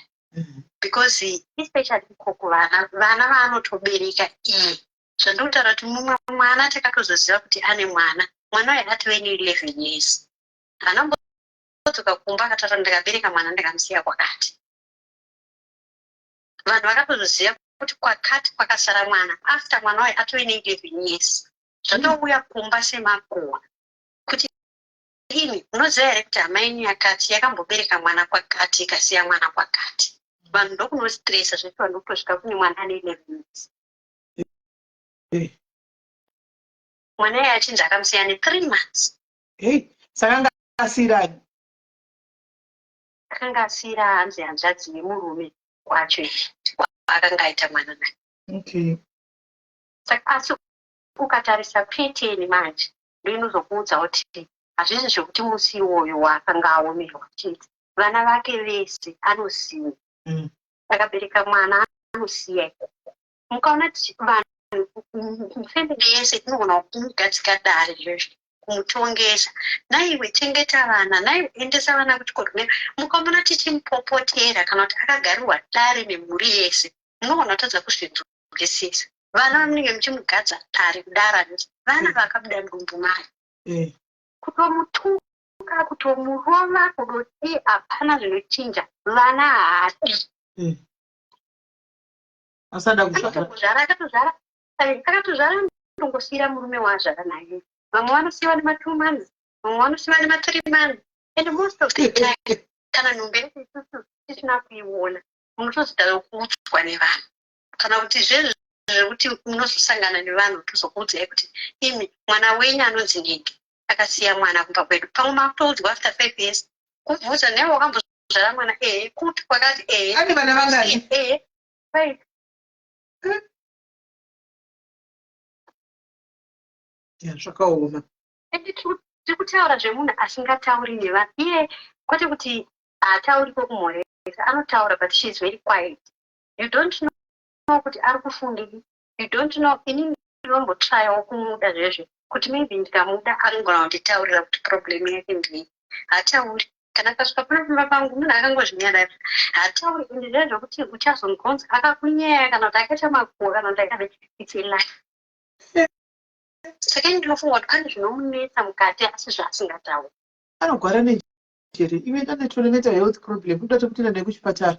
Speaker 12: because especially ikoko vana vana vaanotobereka iye zvandikutaura kuti mumwe mwana takatozoziva kuti ane mwana mwana uyu atove ne11 years haana kumbodzoka kumba akataura ndikabereka mwana ndikamusiya kwakati vanhu vakatozoziva kuti kwakati kwakasara mwana after mwana uyu atove ne11 years zvatouya kumba semakuhwa kuti imi munoziva here kuti hama yenyu yakati yakambobereka mwana kwakati ikasiya mwana kwakati vanhu ndokunostressa zvekuti vanhu kutosvika kune mwana ane 11 years
Speaker 1: Eh.
Speaker 12: Mwana iye achinzi akamusiya ne3 months.
Speaker 1: Hey, saka anga asiyirani?
Speaker 12: Akanga asiyira hanzi hanzvadzi yemurume kwacho akanga aita mwana naye.
Speaker 1: Okay.
Speaker 12: Saka asi ukatarisa pattern manje ndoinozokuudza kuti hazvisi zvekuti musi iwoyo waakanga aomerwa chete. Vana vake vese anosiya. Akabereka mwana anosiya ikoko. Mukaona vanhu family yese inogona kumugadzika dare izvozvo kumutongesa. Naiwe chengeta vana, naiwe endesa vana kuchikoro. Mukaona tichimupopotera kana kuti akagarirwa dare nemhuri yese, munogona kutadza kuzvinzwisisa. Vana vamunenge muchimugadza dare kudaro handiti vana vakabuda mudumbu mayo. Kutomutuka, kutomurova, kudodii hapana zvinochinja. Vana haadi.
Speaker 1: Asada kuzvara.
Speaker 12: Akatozvara, akatozvara, akatozvara ndongosiira murume waazvara naye. Vamwe vanosiyiwa nema2 months, vamwe vanosiyiwa nema3 months. And most of the time, kana nhumbi yacho isusu tisina kuiona, munotozoda kuudzwa nevanhu. Kana kuti zvezvo zvekuti munozosangana nevanhu tozokuudzai kuti imi mwana wenyu anonzi Niki akasiya mwana kumba kwedu. Pamwe makutoudzwa after 5 years. Kubvunza newe wakambozvara mwana ehe, kuti kwakati ehe.
Speaker 1: Ane vana vangani?
Speaker 12: Ehe. 5.
Speaker 1: Ya, zvakaoma.
Speaker 12: Ende tiri kutaura zvemunhu asingatauri nevanhu. Iye kwete kuti haatauri kwekumhoresa, anotaura but she is very quiet. You don't know kuti ari kufungei. You don't know. Inini ndinombotryawo kumuda zvezve kuti maybe ndikamuda anogona kunditaurira kuti problem yake ndei. Haatauri. Kana akasvika pano pamba pangu munhu akangozvinyarara. Haatauri ende zviya zvekuti uchazongonzi akakunyeya kana kuti akaita makuhwa kana kuti akadai. It's a lie. Saka ini ndinofunga kuti pane zvinomunetsa mukati asi zvaasingatauri.
Speaker 1: Anogwara nenjere. Iwe ane mental health problem. Kuda tokuti naye kuchipatara.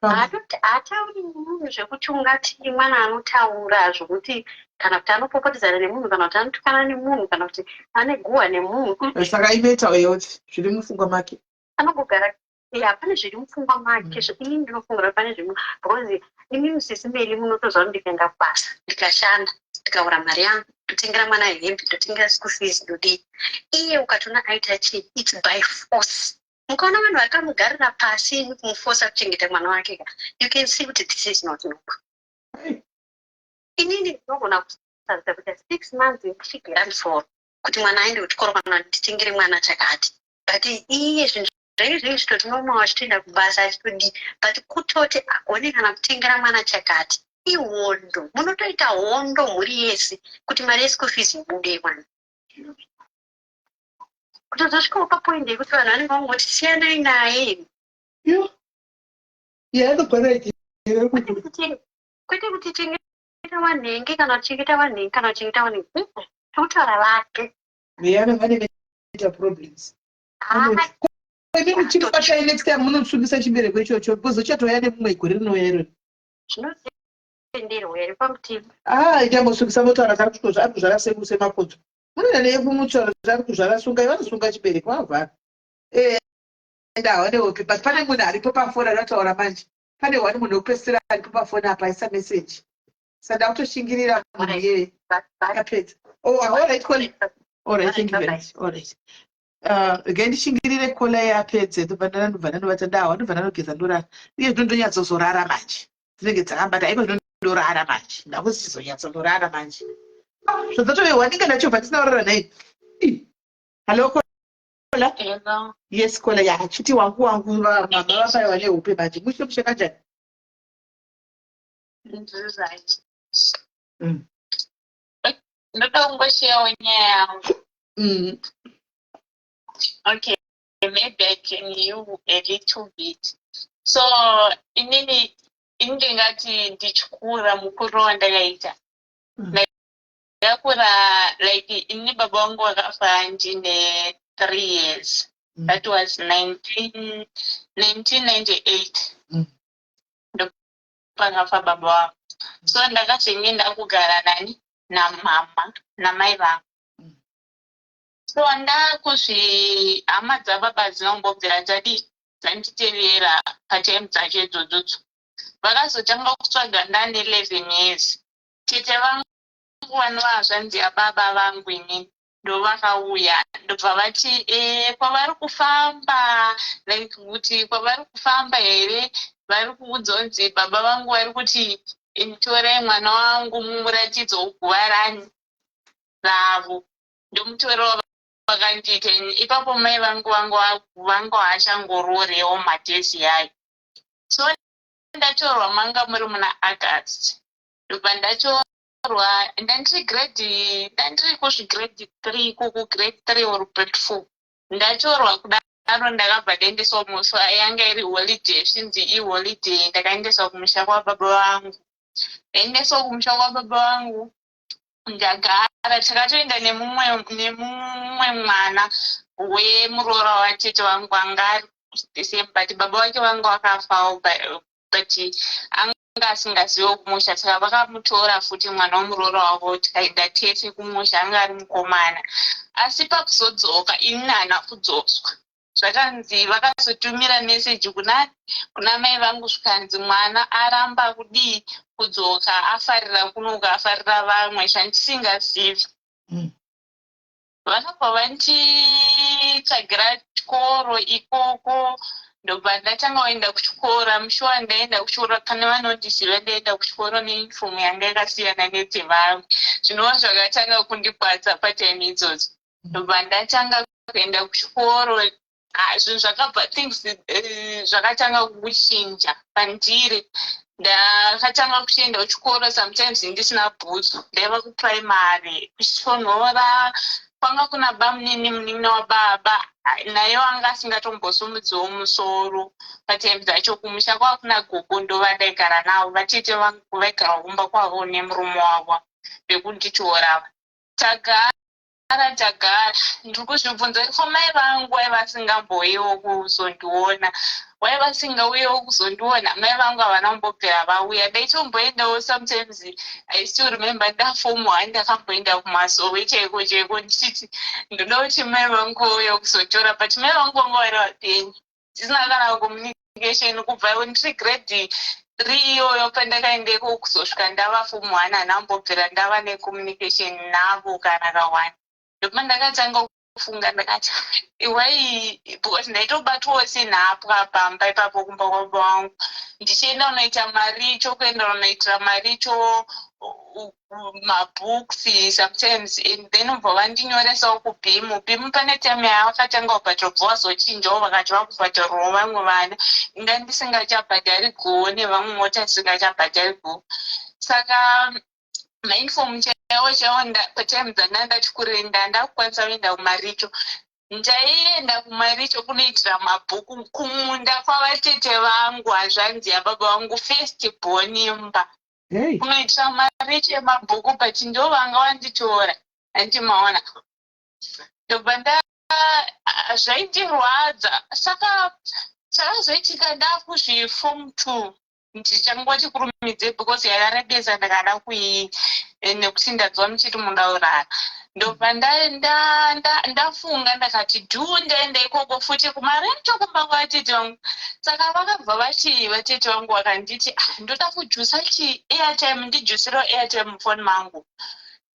Speaker 12: Haatauri nemunhu zvekuti ungati mwana anotaura zvokuti kana kuti anopopotedzana nemunhu kana kuti anotukana nemunhu kana kuti ane guhwa nemunhu.
Speaker 1: Saka imental health zviri mupfungwa make.
Speaker 12: Anongogara ya pane zviri mupfungwa make. Inini ndinofunga kuti pane zviri because inini sisi Meli munotoziva kuti ndikaenda kubasa ndikashanda ndikaura mari yangu ndotengera mwana hembe ndotengera school fees ndodii. Iye ukatoona aita chii it's by force. Mukaona vanhu vakamugarira pasi kumufosa kuchengeta mwana wake ka, you can see kuti this is not normal. Inini ndinogona kusarudza kuita 6 months ndichigera musoro kuti mwana aende kuchikoro kana kuti nditengere mwana chakati. But iye zvinhu zvake zvinenge zvitori normal achitoenda kubasa achitodii. But kutoti agone kana kutengera mwana chakati ihondo. Munotoita hondo mhuri yese kuti mari yeschool fees ibude mwana. Kutozosvikawo papoint yekuti vanhu vanenge vangoti siyanai naye.
Speaker 1: Yo. Iye anogwara njere.
Speaker 12: Kwete kuti chengeta wanhenge kana kuchengeta wanhenge kana kuchengeta wanhenge. Tokutaura vake.
Speaker 1: Iye ane mental problems. Kwete muchimubatai next time munosungisa chibereko ichocho because uchatouya nemumwe gore rinouya irori.
Speaker 12: Zvinotenderwa here pamutemo?
Speaker 1: Ah, ichambosungisa motaura ari kuzvara semakodzo. Munoenda naye kumutaura kuti ari kuzvara sungai vanosunga chibereko vavhara. Eh, ndawa nehope but pane munhu aripo pafoni anotaura manje. Pane one munhu wekupedzisira aripo pafoni apa aisa message. Saka ndakutoshingirira munhu iyeye. Akapedza. Oh, all right, Kola. All right, thank you very much. All right. Regai ndishingirire kola iye apedze ndobva ndobva ndanovata ndawa ndobva ndanogeza ndorara. Uye zvino ndonyatsozorara manje. Dzinenge dzakambata iko zvino ndorara manje. Ndakuchizonyatsondorara manje. Zvadzatove ndinge ndachobva ndisina kurara nhai. Hello Kola.
Speaker 11: Hello.
Speaker 1: Yes Kola ya chiti wangu wangu mama vapaiwa nehope manje. Mushe mushe kanjani?
Speaker 11: Ndiri right. Ndoda kungosheyawo nyaya yangu. Okay, maybe I can you a little bit. So inini ini ndingati ndichikura mukuru wandakaita. Ndakakura like ini baba vangu vakafa ndine 3 years. That was 1998. Ndopakafa baba vangu. So ndakazenge ndakugara nani namama namai vangu. So ndakuzvi hama dzababa dzinombobvira dzadii dzanditevera patime dzacho idzodzo. Vakazotanga kutsvaga ndane 11 years. Tete vangu Vangu vanova hazvanzi yababa vangu inini ndovakauya, ndobva vati kwavari kufamba, like kuti kwavari kufamba here, vari kuudzonzi baba vangu vari kuti torai mwana wangu mumuratidze guva rani ravo. Ndomutorawo vakandiita ipapo. Mai vangu vanga vachangororewo madays yayo. So ndatorwa manga muri muna August. Ndobva ndatorwa ndandiri grade, ndandiri kuzvigrade 3 ikuku, grade 3 or grade 4. Ndatorwa kudaro, ndakabva ndaendeswa kumusha. Yanga iri holiday, zvinzi iholiday. Ndakaendeswa kumusha kwababa vangu. Ndaendeswa kumusha kwababa vangu, ndagara. Takatoenda nemumwe mwana wemuroora watete vangu anga ari the same, but baba vake vanga vakafawo, but anga asingaziviwo kumusha. Saka vakamutora futi mwana wemuroora wavo, tikaenda tese kumusha. Anga ari mukomana. Asi pakuzodzoka, ini hana kudzoswa. Zvakanzi vakazotumira meseji kuna mai vangu, zvikanzi mwana aramba kudii, kudzoka, afarira kunoka, afarira vamwe, zvandisingazivi. Vakabva vanditsvagira chikoro ikoko, ndobva ndatanga kuenda kuchikoro. Mushuwa ndaenda kuchikoro, pane vanondiziva, ndaenda kuchikoro neuniform yanga yakasiyana nedzevamwe, zvinova zvakatanga kundikwadza patime idzodzo. Ndobva ndatanga kuenda kuchikoro. Zvinhu zvakabva, things zvakatanga kuchinja pandiri. Ndakatanga kuchienda kuchikoro sometimes ndisina bhutsu. Ndaiva kuprimary, kuchitonhora. Kwanga kuna bamunini, munin'ina wababa, naye wanga asingatombosumudziwo musoro patime dzacho. Kumusha kwava kuna gogo, ndovandaigara navo. Vatete vangu vaigara kumba kwavo nemurume wavo vekunditora. Tagara tagara, ndiri kuzvibvunza ko mai vangu wai vasingambouyiwo kuzondiona, wai vasingauyiwo kuzondiona? Mai vangu havana kumbobvira vauya. Ndaitomboendawo sometimes. I still remember ndaform 1, ndakamboenda kumasowe chaiko chaiko, ndichiti ndoda kuti mai vangu vauya kuzotora, but mai vangu vanga vari vapenyu, tisina kana communication. Kubva ndiri grade 3 iyoyo pandakaendeko kuzosvika ndava form 1, handina kumbobvira ndava necommunication navo kana kawani. Ndopa ndakatanga kufunga, ndakati why? Because ndaitobatwawo senhapwa pamba ipapo kumba kwababa vangu, ndichienda kunoita maricho, kuenda kunoitira maricho, mabooks sometimes, and then ubva vandinyoresawo kuBEAM. BEAM pane time yavakatanga kubhadhara, ubva wazochinjawo, vakati vakubhadharawo vamwe vana. Inga ndisingachabhadhari goo, nevamwe mota tisingachabhadhari goo. Saka mauniform chaiwo chaiwo, patime dzanda ndati kurei, ndandakukwanisa kuenda kumaricho. Ndaienda kumaricho kunoitira mabhuku kumunda kwavatete vangu, hazvanzi yababa vangu, first born imba, kunoitira maricho emabhuku, but ndo vanga vanditora. Handimaona, ndobva nda zvaindirwadza. Saka chakazoitika ndakuzviform 2, ndichangoti kurumidze because yakarebesa, ndakada kui nekuti ndanzwa muchiti mundaurara. Ndobva ndafunga, ndakati dhu ndaenda ikoko futi kumarecho kumba kwavatete vangu. Saka vakabva vati, vatete vangu vakanditi, "Ah, ndoda kujusa chi airtime, ndijusirewo airtime mufoni mangu."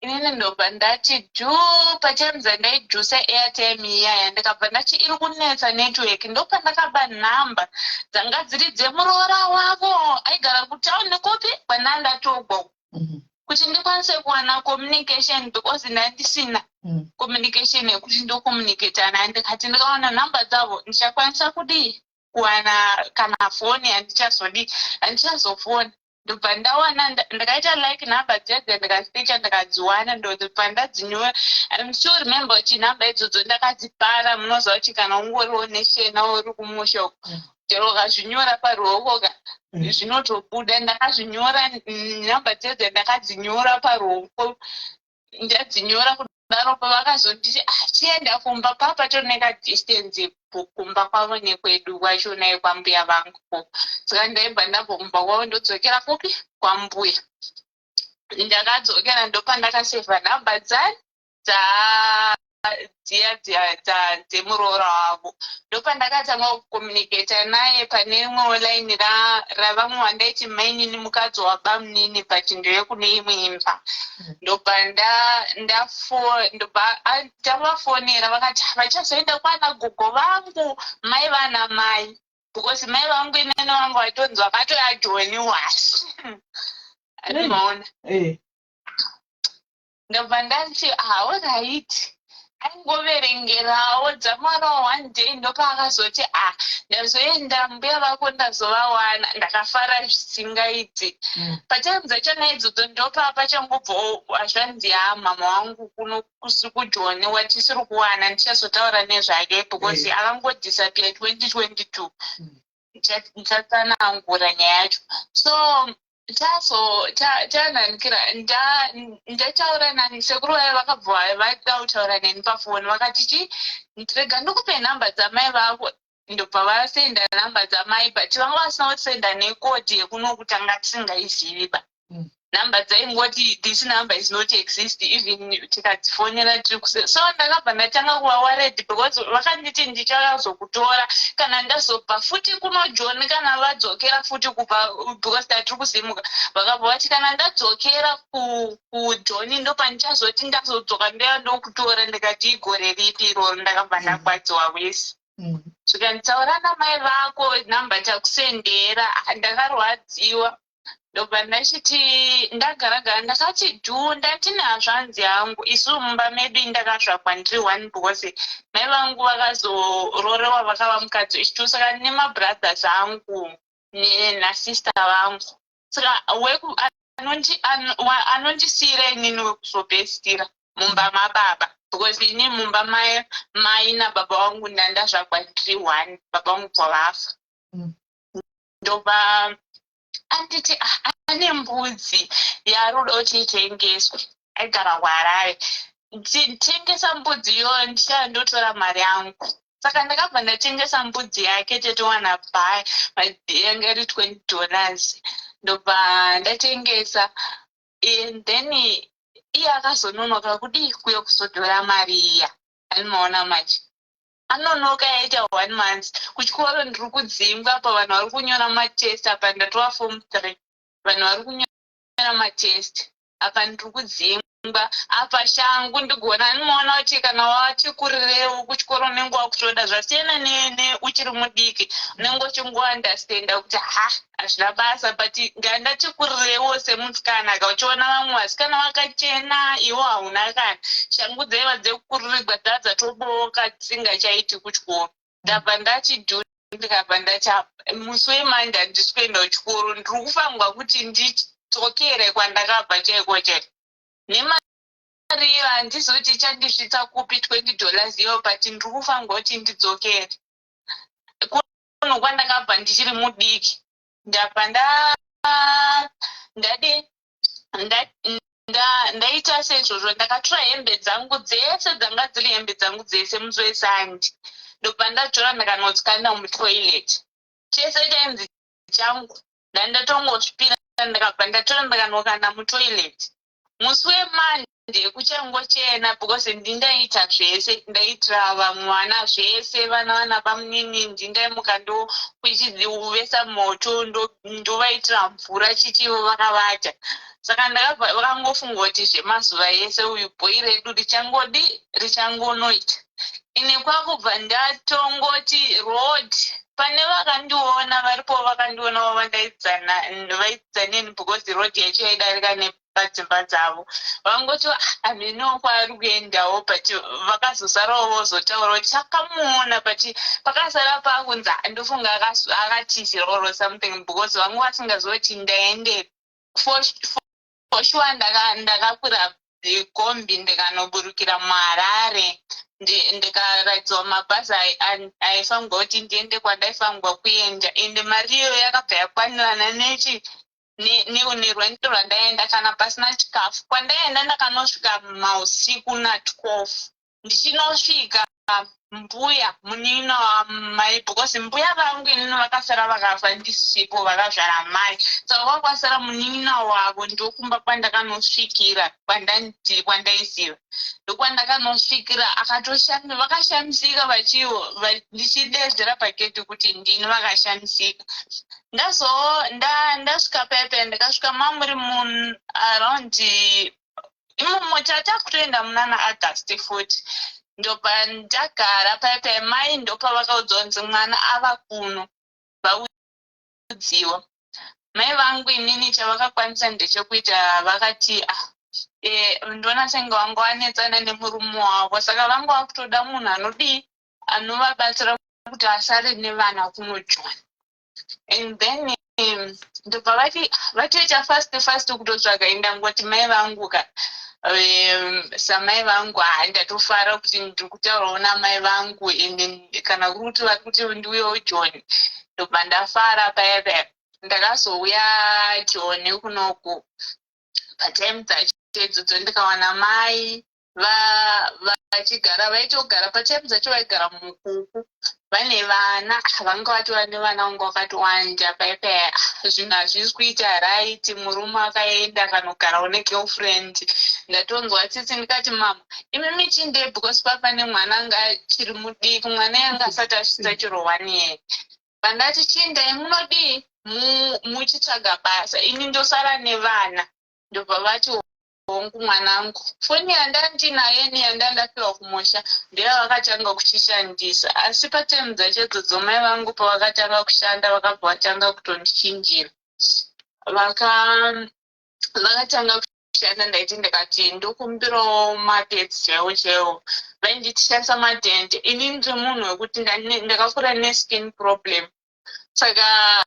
Speaker 11: Inini ndobva ndati dhu patime dzandaijusa airtime iyaya, ndikabva ndati iri kunetsa network. Ndopandakaba nhamba dzanga dziri dzemuroora wavo aigara kutauni kupi kwandandatogwa, kuti ndikwanise kuwana communication, because ndandisina communication yekuti ndocommunicata naye. Ndikati ndikawana nhamba dzavo ndichakwanisa kudii, kuwana kana foni, handichazodii, handichazofoni. Ndobva ndawana, ndakaita like nhamba dzedze, ndikasearcha, ndikadziwana, ndobva ndadzinyora. I'm still remember kuti nhamba idzodzo ndakadzipara. Munoziva kuti kana ungoriwo neshena uri kumusha uko, chero ukazvinyora paruoko ka, zvinotobuda. Ndakazvinyora nhamba dzedze, ndakadzinyora paruoko. Ndadzinyora kudaro, pavakazonditi, "Ah, chienda kumba," papatori nekadistance kumba kwavo nekwedu kwachona, kwambuya vangu. Saka ndaibva ndabva kumba kwavo, ndodzokera kupi, kwambuya. Ndakadzokera, ndopandakasevha nhamba dzani dza
Speaker 8: Dziya dziya dzemuroora wavo, ndopandakatanga kucommunicata naye pane imwewo line ravamwe vandaiti mainini, mukadzi wabamunini, but ndeyekune imwe imba. Ndobva ndobva tavafonera, vakati vachazoenda kwana gogo vangu, mai vana mai, because mai vangu inene vangu vaitonzi vakatoya Joni wasi, andinoona. Ndobva ndati, "Alright." Aingoverengerawo dzamara one day ndopaakazoti, "Ah, ndazoenda, mbuya vako ndazovawana." Ndakafara zvisingaiti. Patime dzachona idzodzo ndopa pachangobvawo zvanzi, "Ha, mama wangu kuno kuJoni watisiri kuwana, ndichazotaura nezvake because akangodisappear 2022. Ndichatsanangura nyaya yacho." So tazo tananikira, ndataura nani sekuru vaya, vakabva vada kutaura neni pafoni, vakati, "Chi, rega ndikupe nhamba dzamai vako." Ndobva vasenda nhamba dzamai, but vanga vasina kusenda necode yekuno kutanga tisingaizivi ba. Nhamba dzaingoti, "This number is not exist," even tikadzifonera tiri kuse. So ndakabva ndatanga kuva worried because vakanditi, "Ndichazokutora kana ndazobva futi kuno Joni, kana vadzokera futi kubva," because tatiri kusimuka. Vakabva vati, "Kana ndadzokera kuJoni, ndopandichazoti ndazodzoka, ndoya ndokutora." Ndikati, "Igore ripi iroro?" Ndakabva ndagwadziwa wese. Zvikanditaura namai vako, nhamba takusendera. Ndakarwadziwa. Ndobva ndachiti ndagaragara, ndakati dhu, ndandine hazvanzi yangu. Isu mumba medu ndakazvagwa ndiri one because mai vangu vakazororewa, vakava mukadzi wechitu, saka nemabrothers angu nasister vangu. Saka anondisiyira inini wekuzopedzisira mumba mababa, because ini mumba mai nababa vangu ndandazvagwa ndiri one, baba vangu bva vafa. Ndobva anditi, "Ah, ane mbudzi yaruda kuti itengeswe." Aigara kuHarare. "Tengesa mbudzi iyoyo, ndichandotora mari yangu." Saka ndakabva ndatengesa mbudzi yake, tetowana bhai yanga iri $20. Ndobva ndatengesa, and then iye akazononoka kudii kuya kuzotora mari iya. Anomaona manje anonoka, yaita one month. Kuchikoro ndiri kudzingwa pa vanhu vari kunyora matest apa, ndatova form 3, vanhu vari kunyora matest apa, ndiri kudzingwa apa. Shangu ndigona, anomaona kuti kana wati kurirewo kuchikoro unenge wakutoda zvasiyana neuchiri mudiki, unenge uchingounderstanda kuti ha, hazvina basa, but ngandati kurirewo semusikana ka, uchiona vamwe vasikana vakachena, iwo hauna kana shangu dzaiva dzekukuririgwa, dzaa dzatoboka, dzisingachaiti kuchikoro. Ndabva ndati dhu, ndikabva ndati, "Musi weMonday handisi kuenda kuchikoro, ndiri kufanirwa kuti ndidzokere kwandakabva chaiko chaiko nemari iyo. Handizoti ichandisvitsa kupi $20 iyo, but ndiri kufanirwa kuti ndidzokere kunhu kwandakabva ndichiri mudiki." Ndabva ndadi ndaita seizvozvo. Ndakatora hembe dzangu dzese, dzanga dziri hembe dzangu dzese, musi weSunday ndobva ndatora, ndikanodzikanda mutoilet. Chese chainzi changu ndandatongozvipira, ndakabva ndatora, ndikanokanda mutoilet. Musi weMonday kuchangochena, because ndindaita zvese, ndaitira vamwe vana zvese, vana vana bamunini, ndindaimuka ndokuchivesa moto, ndovaitira mvura chichivo vakavata. Saka ndakabva vakangofunga kuti zvemazuva ese uyu bhoi redu richangodi richangonoita. Ini kwakubva ndatongoti road, pane vakandiona varipo, vakandionawo vandaidzana neni, because road yacho yaidarika nepadzimba dzavo. Vangoti, "Hameno kwaari kuendawo," but vakazosarawo vozotaura kuti takamuona, but pakasara pakunzi ndofunga akatizira or something, because vanga vasingazoti ndaendepi. For sure ndakakwira kombi, ndikanoburukira muHarare, ndikaratidzwa mabhazi aifanirwa kuti ndiende kwandaifanirwa kuenda. Ende mari iyoyo yakabva yakwanirana nechi nerwendo rwandaenda, kana pasina chikafu. Kwandaenda ndakanosvika mausiku na12 ndichinosvika.
Speaker 11: mbuya munin'ina wamai, because mbuya vangu inini vakasara vakafa ndisipo, vakazvara mai. Saka kwakwasara munin'ina wavo, ndokumba kwandakanosvikira, kwandaiziva, ndokwandakanosvikira. Akatoshami, vakashamisika vachiwo ndichidedzera pagedhi kuti ndini. Vakashamisika. Ndasvika paipai, ndakasvika mamuri mu around imomo, tatakutoenda munana August futi. Ndobva ndagara paipai, mai ndopavakaudzwa kunzi mwana ava kuno. Vaudziwa mai vangu, inini chavakakwanisa ndechekuita, vakati, "Ah, ndoona senge vanga vanetsana nemurume wavo, saka vanga vakutoda munhu anodii, anovabatsira kuti asare nevana kuno Joni." And then ndobva vati vatoita fast fast kutotsvaga. Indangoti mai vangu ka, samai vangu, hai, ndatofara kuti ndiri kutaurawo namai vangu, ende kana kuri kuti vari kuti ndiuyewo Joni, ndobva ndafara paya paya. Ndakazouya Joni kunoku patime dzacho idzodzo, ndikawana mai vachigara, vaitogara patime dzacho, vaigara mukuku vane vana, vanga vatova nevana, vanga vakatowanda paipaya. Zvinhu hazvisi kuita right, murume akaenda akanogarawo negirlfriend. Ndatonzwa tsitsi, ndikati, "Mama, imi michinde," because papa nemwana anga achiri mudiki, mwana yanga asati asvitsa chero 1 year. Vandati, "Chindai munodii, muchitsvaga basa, ini ndosara nevana." Ndobva vati, "Hongu mwanangu." Foni yandandinayo neyandandapiwa kumusha ndeyavakatanga kuchishandisa, asi patime dzacho idzodzo mai vangu pavakatanga kushanda, vakabva vatanga kutondichinjira. Vakatanga kushanda, ndaiti ndikati ndokumbirawo mapads chaiwo chaiwo, vainditi shandisa madhende. Ini ndiri munhu wekuti ndakakura neskin problem, saka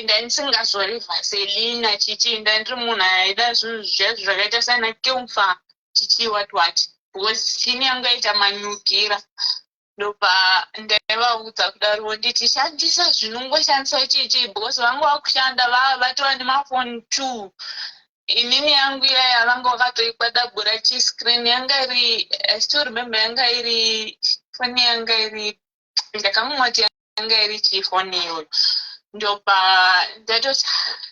Speaker 11: ndandisingazori vaselina chichi. Ndandiri munhu aida zvinhu zviya zvakaita sana camphor, chichi, what what, because skin yangu yaita manyukira. Ndobva ndaivaudza kudaro, nditi shandisa zvinongoshandiswa chichi, because vanga vakushanda, vatova nemafoni two. Inini yangu iyaya vanga vakatoikwadabura chiscreen, yanga iri, I still remember, yanga iri foni yanga iri, ndakamumati yanga iri chifoni iyoyo. Ndobva ndatoti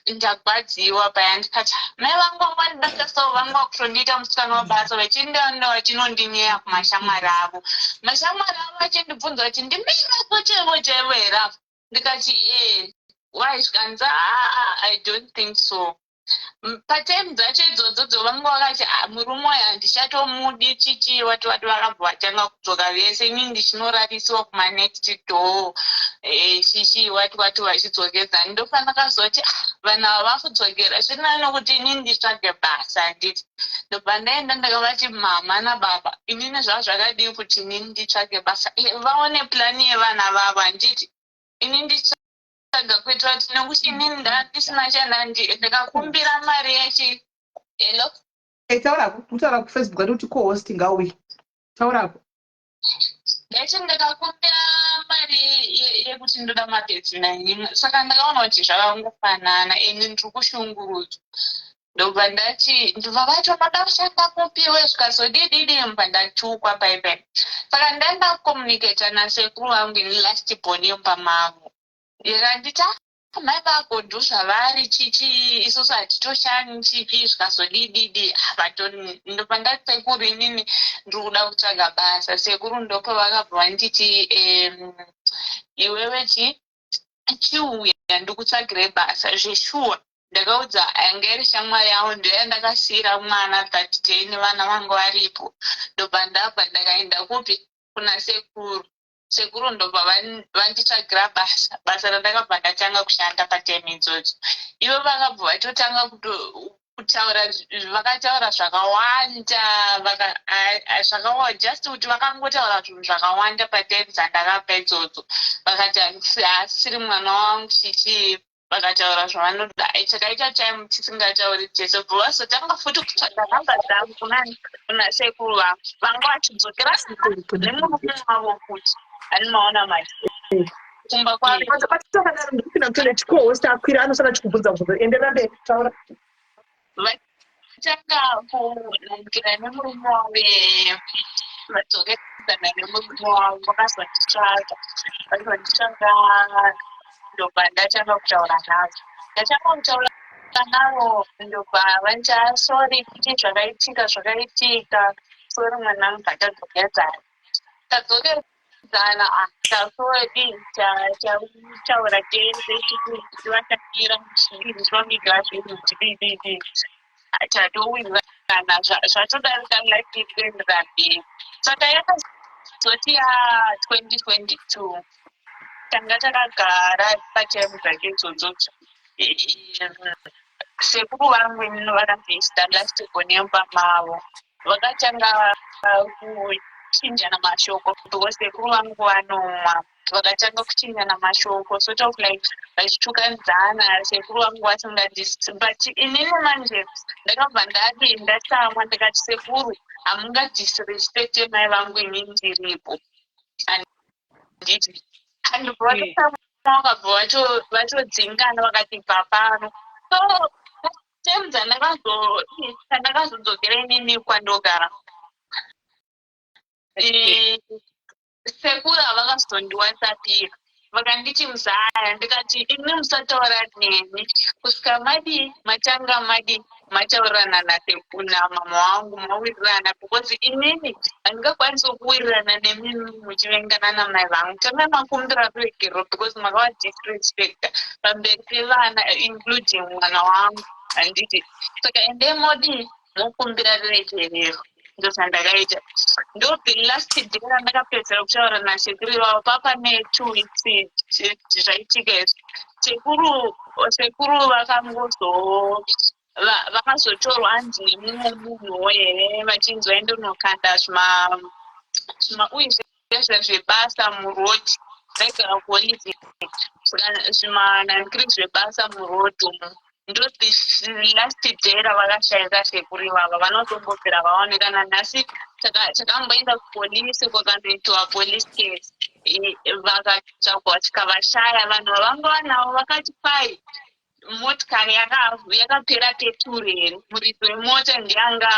Speaker 11: ndagwadziwa paya, ndikati mai vangu vangandibata so, vanga vakutondiita musikana wabasa, vachindianda vachinondinyeya kumashamwari avo, mashamwari avo vachindibvunza kuti ndimai vako chaivo chaivo here apo. Ndikati, "E, why?" Zvikanzi, "Aa, I don't think so." Patime dzacho idzodzo dzovanga vakati, "Ah, murume uyu handichatomudi," chichi, wati wati. Vakabva vatanga kudzoka vese, inini ndichinorarisiwa kumanext door, chichi, wati wati, vachidzokedzana. Ndofanira kazoti, "Ah, vanhu ava vakudzokera, zviri nani nokuti inini nditsvage basa," handiti? Ndobva ndaenda, ndakavati, "Mama nababa, inini zvava zvakadii kuti inini nditsvage basa, vaone plani yevana vavo, handiti? Ini nditsvaga kuitira kuti, nekuti inini ndandisina chanandi, ndikakumbira mari yechi." Hello?
Speaker 1: Taurako, kutaura kuFacebook ati kuti co-host ngauye, taurako.
Speaker 11: Ndaiti ndikakumbira mari yekuti ndoda mapads naimwe, saka ndakaona kuti zvakangofanana, ini ndiri kushungurudzwa. Ndobva ndati, ndobva vati, "Unoda kushanda kupiwe?" Zvikazodididi, mbva ndatukwa paipai. Saka ndaenda kucommunicata nasekuru vangu, ini last born yemba mavo. Ikanditi, "Ah, mai vako ndozvavari, chichi, isusu hatitoshani," chichi, zvikazodididi. Ndobva ndati, "Sekuru, inini ndiri kuda kutsvaga basa." Sekuru ndopa vakabva vanditi, "Iwewe chi chiuya ndikutsvagire basa." Zveshuwa, ndakaudza anga iri shamwari yangu, ndoya ndakasiyira mwana that day nevana vangu varipo. Ndobva ndabva ndakaenda kupi? Kuna sekuru. Sekuru ndobva vanditsvagira basa, basa randakabva ndatanga kushanda patime idzodzo. Ivo vakabva vatotanga kutaura, vakataura zvakawanda, zvakawanda, just kuti vakangotaura zvinhu zvakawanda patime dzandakabva idzodzo. Vakati haasisiri mwana wangu, chichi, vakataura zvavanoda. Takaita time tisingatauri tese, bva vazotanga futi kutsvaga nhamba dzangu kuna sekuru vangu, vanga vachidzokera nemurume wavo futi. Ani maona manje kumba kwavo.
Speaker 1: Patakadaro, ndikupinda mutoilet, co-host akwira, anosara achikubvunza bvunzo. Enderera mberi, taura.
Speaker 11: Vatanga kunamukira nemurume wavo. Vadzokedzana nemurume wavo, vakazonditsvaga, vazonditsvaga, ndobva ndatanga kutaura navo. Ndatanga kutaura navo, ndobva vaita sorry kuti zvakaitika zvakaitika, sorry mwanangu. Tadzokedzana, tadzokedzana, tasodi tautaura tese, tichivatakira tichivavigira zvinhu, tidididi, tatowirirana, zvatodarika, life iri kuenderera mberi. Saka yakazoti ya 2022, tanga takagara patime dzake idzodzo. Sekuru vangu inini vakavhista last born yemba mavo, vakatanga kuchinjana mashoko because sekuru vangu vanomwa. Vakatanga kuchinjana mashoko, sort of like vachitukanidzana, sekuru vangu vasingadisi. But inini manje ndakabva ndadi ndatsamwa, ndikati, "Sekuru, hamungadisrespecte mai vangu inini ndiripo, handiti?" Andobva vatotsamwa, vakabva vatodzingana, vakati bva pano. So time dzandakazodzokera inini kwandogara, sekuru havakazondiwatsapira, vakanditi muzaya. Ndikati, "Imi musataura neni kusvika madi matanga madi mataurirana namama wangu, mawirirana, because inini handingakwanisi kuwirirana nemi muchivengana namai vangu. Tanga makumbira ruregerero because makavadisrespecta pamberi pevana, including mwana wangu, handiti? Saka endei modi mokumbira ruregerero." Ndozvandakaita. Ndo the last day randakapedzera kutaura nasekuru ivavo. Papa ne2 weeks zvaitika izvi, sekuru vakangozo vakazotorwa hanzi nemumwe munhuwo here, vachinzi vaindonokanda zvima uye zvezve zvebasa muroad. Vaigara kuHoliday, zvimanhanikiri zvebasa muroad umu. Ndo the last day ravakashaika sekuru ivava. Vanotombobvira vaoneka nanhasi. Takamboenda kupolisi, kwakanoitiwa police case, vakatsvagwa tikavashaya. Vanhu vavanga vanavo vakati pai motikari yakapera peturu here? Muridzi wemota ndianga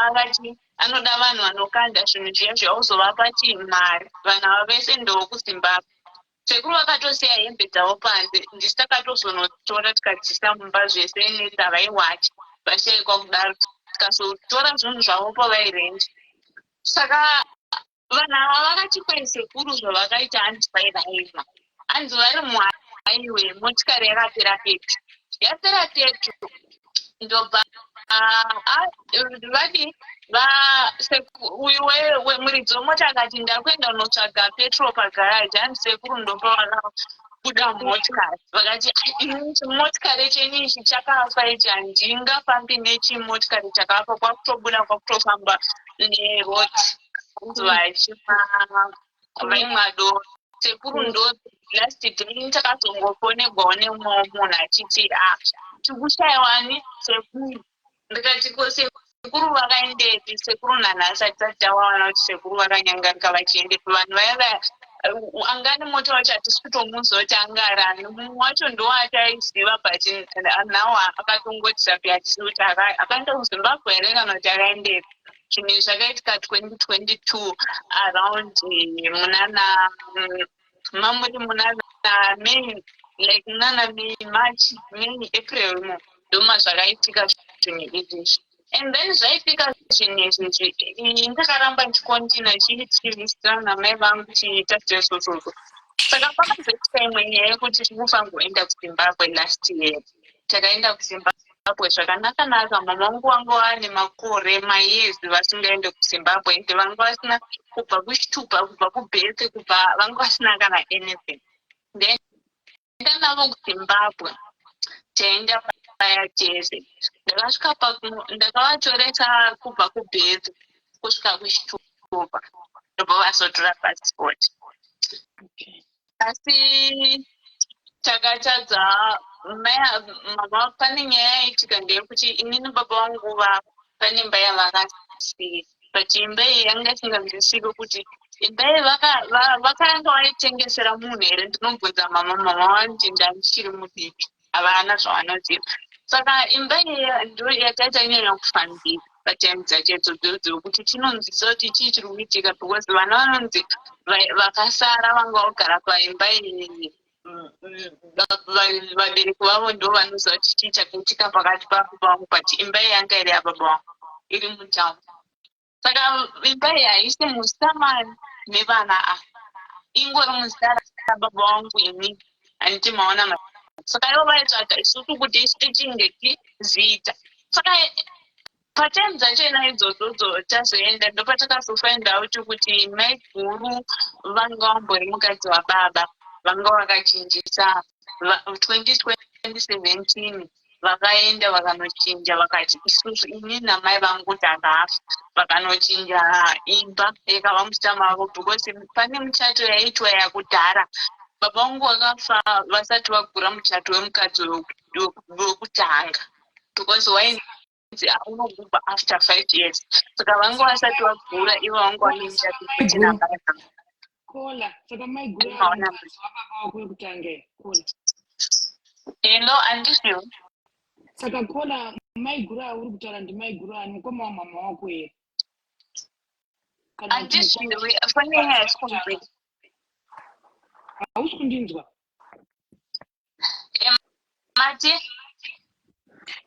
Speaker 11: akati anoda vanhu vanokanda zvinhu zviya zvauzovapa chimari. Vanhu ava vese ndokuZimbabwe. Sekuru vakatosiya hembe dzavo panze, ndisi takatozonotora tikadzisa mumba zvese nedzavaiwacha. Vashayikwa kudaro, tikazotora zvinhu zvavo pavairendi. Saka vanhu ava vakati kwai sekuru zvavakaita hanzi vairaima, hanzi vari muhighway, motikari yakapera petro. Yapera petro, ndobva vadi uyu wemuridzi wemota akati, "Ndakuenda kunotsvaga petrol pagaraji." Hanzi sekuru ndopa vakabuda motikari, vakati, "Chimotikari chenyu ichi chakafa ichi, handingafambi nechimotikari chakafa." Kwakutobuda, kwakutofamba neroad, hanzi vachimwa, vaimwa doro sekuru. Ndo last day takazongofonegwawo nemumwe munhu achiti, "A, tikushaiwani sekuru." Ndikati, "Ko sekuru vakaendepi?" Sekuru nanhasi hatisati tawawana kuti sekuru vakanyangarika vachiendepi. Vanhu vaya vaya angani mota wacho hatisi kutomuziva kuti anga ari ani. Mumwe wacho ndowataiziva, but now akatongoti sapi, hatisi kuti akaenda kuZimbabwe here kana kuti akaendepi. Zvinhu izvi zvakaitika 2022, around munana mamuri, munana May, like munana May, March, May, April mo, ndoma zvakaitika zvinhu izvizvi. And then zvaitika zvinhu izvizvi, ndakaramba ndichicontinue chichivisirana namai vangu, chiita zvezvozvozvo. Saka pakazoitika imwe nyaya yekuti tinofanira kuenda kuZimbabwe. Last year takaenda kuZimbabwe zvakanaka naka. Mama vangu vanga vane makore, mayears vasingaende kuZimbabwe, ende vanga vasina kubva kuchitupa, kubva kubirth, kubva vanga vasina kana anything. Ndaenda navo kuZimbabwe, taenda paya tese. Ndakasvika, ndakavatoresa kubva kubirth kusvika kuchitupa, ndobva vazotora passport. Asi takatadza mama. Pane nyaya yaitika ndeyekuti inini baba vangu pane imba yavakasiya, but imba iyi yanga isinganzwisiki kuti imba iyi vakanga vaitengesera munhu here. Ndinobvunza mama, mama vanoti ndandichiri mudiki, havana zvavanoziva. Saka imba iyi ndo yataita nyanya kufambira. Patime dzacho idzodzo kuti tinonzwisa kuti chii chiri kuitika, because vana vanonzi vakasara vanga vagara paimba iyi, vabereki vavo ndo vanoziva kuti chii chakaitika pakati pababa vangu. But imba iyi yanga iri yababa vangu, iri mutown. Saka imba iyi haisi muzita mevana ava, ingori muzita rababa vangu ini, handiti maona? Saka ivo vaitsvaga isusu kuti isu tichinge tiziita. Saka patime dzachona idzodzo tazoenda, ndopatakazofind out kuti maiguru vanga vambori mukadzi wababa, vanga vakachinjisa 2017. Vakaenda vakanochinja, vakati isusu, ini namai vangu takafa, vakanochinja imba yakava muzita mavo, because pane muchato yaiitwa yakudhara. Baba vangu vakafa vasati vagura muchato wemukadzi wekutanga, because wainzi unogubva after 5 years. Saka vanga vasati vagura, ivo vanga vane muchato futi.
Speaker 13: Kola, saka maiguru wababa wako wekutanga, Kola?
Speaker 11: Hello, andisiwo.
Speaker 13: Saka Kola, maiguru auri kutaura ndimaiguru ani? Mukoma wamama wako here?
Speaker 11: Andisiwi, foni haisi kunzwika.
Speaker 13: Hausi kundinzwa?
Speaker 11: Mati?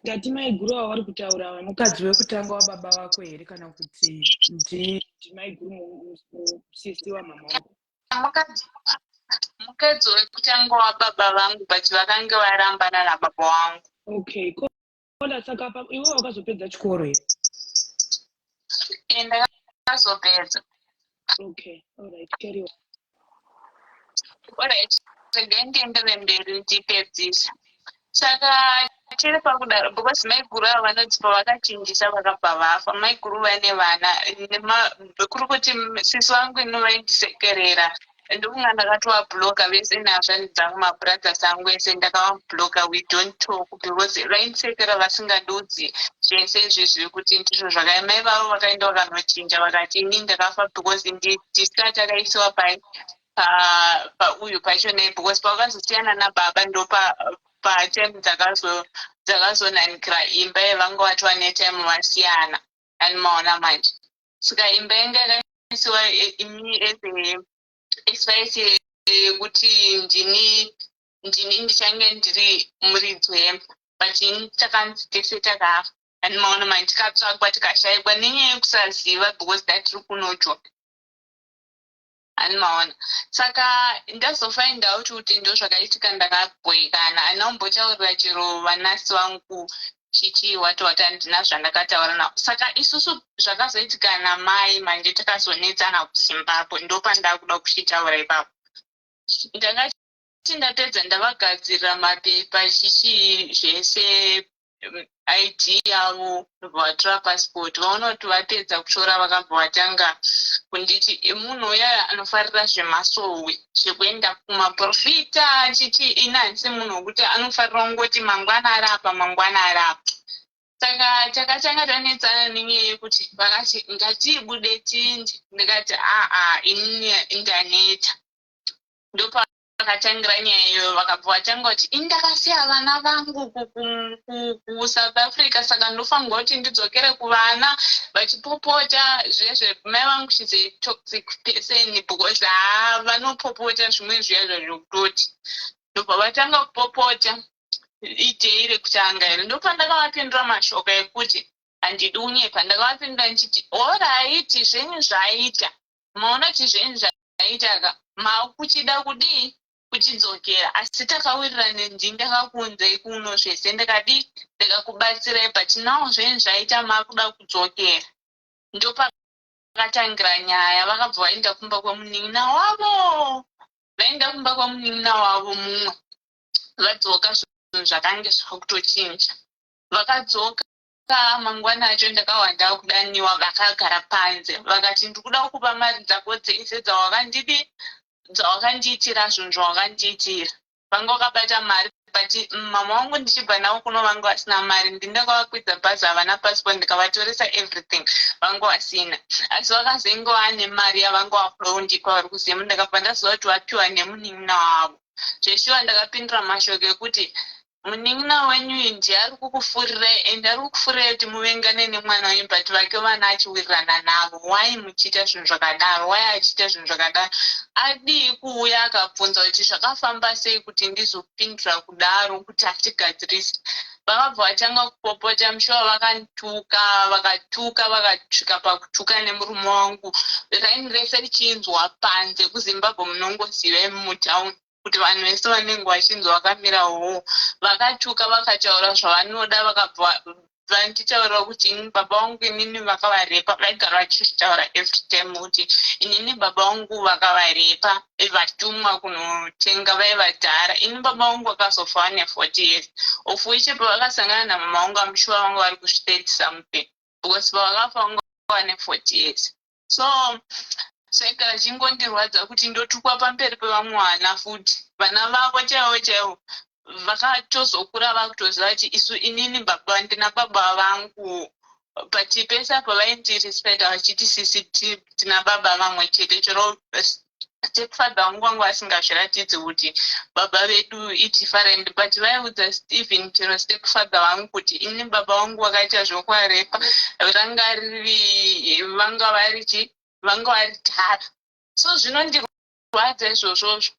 Speaker 13: Ndati maiguru ava vari kutaura mukadzi wekutanga wababa vako here, kana kuti ndimaiguru sisi wamama wako?
Speaker 11: Mukadzi wekutanga wababa vangu, but vakange varambana nababa vangu.
Speaker 13: Okay Kola, saka iwe wakazopedza chikoro here?
Speaker 11: Ndakazopedza.
Speaker 13: Okay, alright, carry on.
Speaker 11: Alright, regai ndiendere mberi ndipedzisa. Saka tiri pakudaro, because maiguru ava vanoti pavakachinjisa vakabva vafa. Maiguru vane vana, kuri kuti sisi vangu ino vaindisekerera. Ndokunga ndakatovabloka vese nehanzvadzi dzangu, mabrothers angu ese ndakavabloka. We don't talk because vaindisekera vasingadudzi zvese izvezvi kuti ndizvo zvakai. Mai vavo vakaenda vakanochinja, vakati ini ndakafa because ndisati akaisiwa pai pauyu pachonai, because pavakazosiyana nababa ndo patime dzakazonanikira imba yavanga vatova netime vasiyana, ani maona manje? Saka imba yanga yakaisiwa imi as a yekuti ndini ndichange ndiri muridzi wemba, but ini takanzi tese takafa, ani maona manje? Tikatsvagwa tikashayikwa nenyaya yekusaziva, because tatiri kunojwa, ani maona? Saka ndazofind out kuti ndo zvakaitika. Ndakabhoekana, handina kumbotaurira chero vanasi vangu chichi wati wati, handina zvandakataura navo. Saka isusu zvakazoitika namai manje, takazonetsana kuZimbabwe. Ndopandakuda kuchitaura ipapo. Ndakati ndapedza, ndavagadzirira mapepa, chichi zvese, ID yavo, ndobva vatora passport. Vaona kuti vapedza kutora, vakabva vatanga kunditi munhu uya anofarira zvemasowe, zvekuenda kumaprofita, achiti ini handisi munhu wekuti anofarira kungoti mangwana ari apa, mangwana ari apa. Saka takatanga tanetsana nenyaya yekuti vakati ngatiibude tinde. Ndikati aa, inini ndaneta. Ndopakatangira nyaya iyoyo. Vakabva vatanga kuti ini ndakasiya vana vangu kuSouth Africa, saka ndofanirwa kuti ndidzokere kuvana, vachipopota zvezve. Mai vangu, she's a toxic person, because haa, vanopopota zvimwe zviya zvazvokutoti. Ndobva vatanga kupopota idhei rekutanga here. Ndopandakavapindura mashoko ekuti handidi unyepa. Ndakavapindura ndichiti, alright, zvenyu zvaita, maona kuti zvenyu zvaita ka, makuchida kudii kuchidzokera, asi takawirirana, ndini ndakakuunzai kuno zvese, ndakadii, ndakakubatsirai, but now zvenyu zvaita, makuda kudzokera. Ndopakatangira nyaya. Vakabva vaenda kumba kwemunin'ina wavo. Vaenda kumba kwemunin'ina wavo mumwe, vadzoka zvinhu zvakange zvakutochinja. Vakadzoka mangwana acho, ndakahwa ndakudaniwa. Vakagara panze, vakati, "Ndikuda kukupa mari dzako dzese dzawakandidi, dzawakandiitira, zvinhu zvawakandiitira." Vanga vakabata mari, but mama vangu ndichibva navo kuno vanga vasina mari. Ndindakavakwidza bhazi, havana passport, ndikavatoresa everything, vanga vasina. Asi vakazenge vane mari yavanga vakuda kundipa vari kuziva. Ndakabva ndaziva kuti vapiwa nemunin'ina wavo. Zveshuwa, ndakapindura mashoko ekuti
Speaker 8: Munin'ina wenyu uyu ndiye ari kukufurirai and ari kukufurirai kuti muvengane nemwana wenyu but vake vana achiwirirana navo. Why muchiita zvinhu zvakadaro? Why achiita zvinhu zvakadaro? Adii kuuya akabvunza kuti zvakafamba sei kuti ndizopindura kudaro kuti atigadzirise? Vakabva vatanga kupopota mushuwa vakandituka vakatuka vakasvika pakutuka nemurume wangu. Raini rese richinzwa panze kuZimbabwe munongoziva imi mutown. Kuti vanhu vese vanenge vachinzi vakamira hoo vakatuka vakataura zvavanoda vakabva vanditaurira kuti ini baba vangu inini vakavarepa vaigara vachizvitaura every time kuti inini baba vangu vakavarepa vatumwa kunotenga vaivadhara ini baba vangu vakazofa vane 40 years of which pavakasangana namama vangu amushuwa vanga vari kuzvi 30 something because pavakafa vanga vane 40 years. So zvaigara zvichingondirwadza kuti ndotukwa pamberi pevamwe vana futi. Vana vavo chaivo chaivo vakatozokura vakutoziva kuti isu inini baba ndina baba vangu but pese apa vaindirespecta vachiti sisi tina baba vamwe chete chero stepfather vangu vanga vasingazviratidzi kuti baba vedu idifferent but vaiudza even chero stepfather vangu kuti ini baba vangu vakaita zvekuvarepa ranga riri vanga vari chi vanga vari tara so zvinondirwadza izvozvozvo.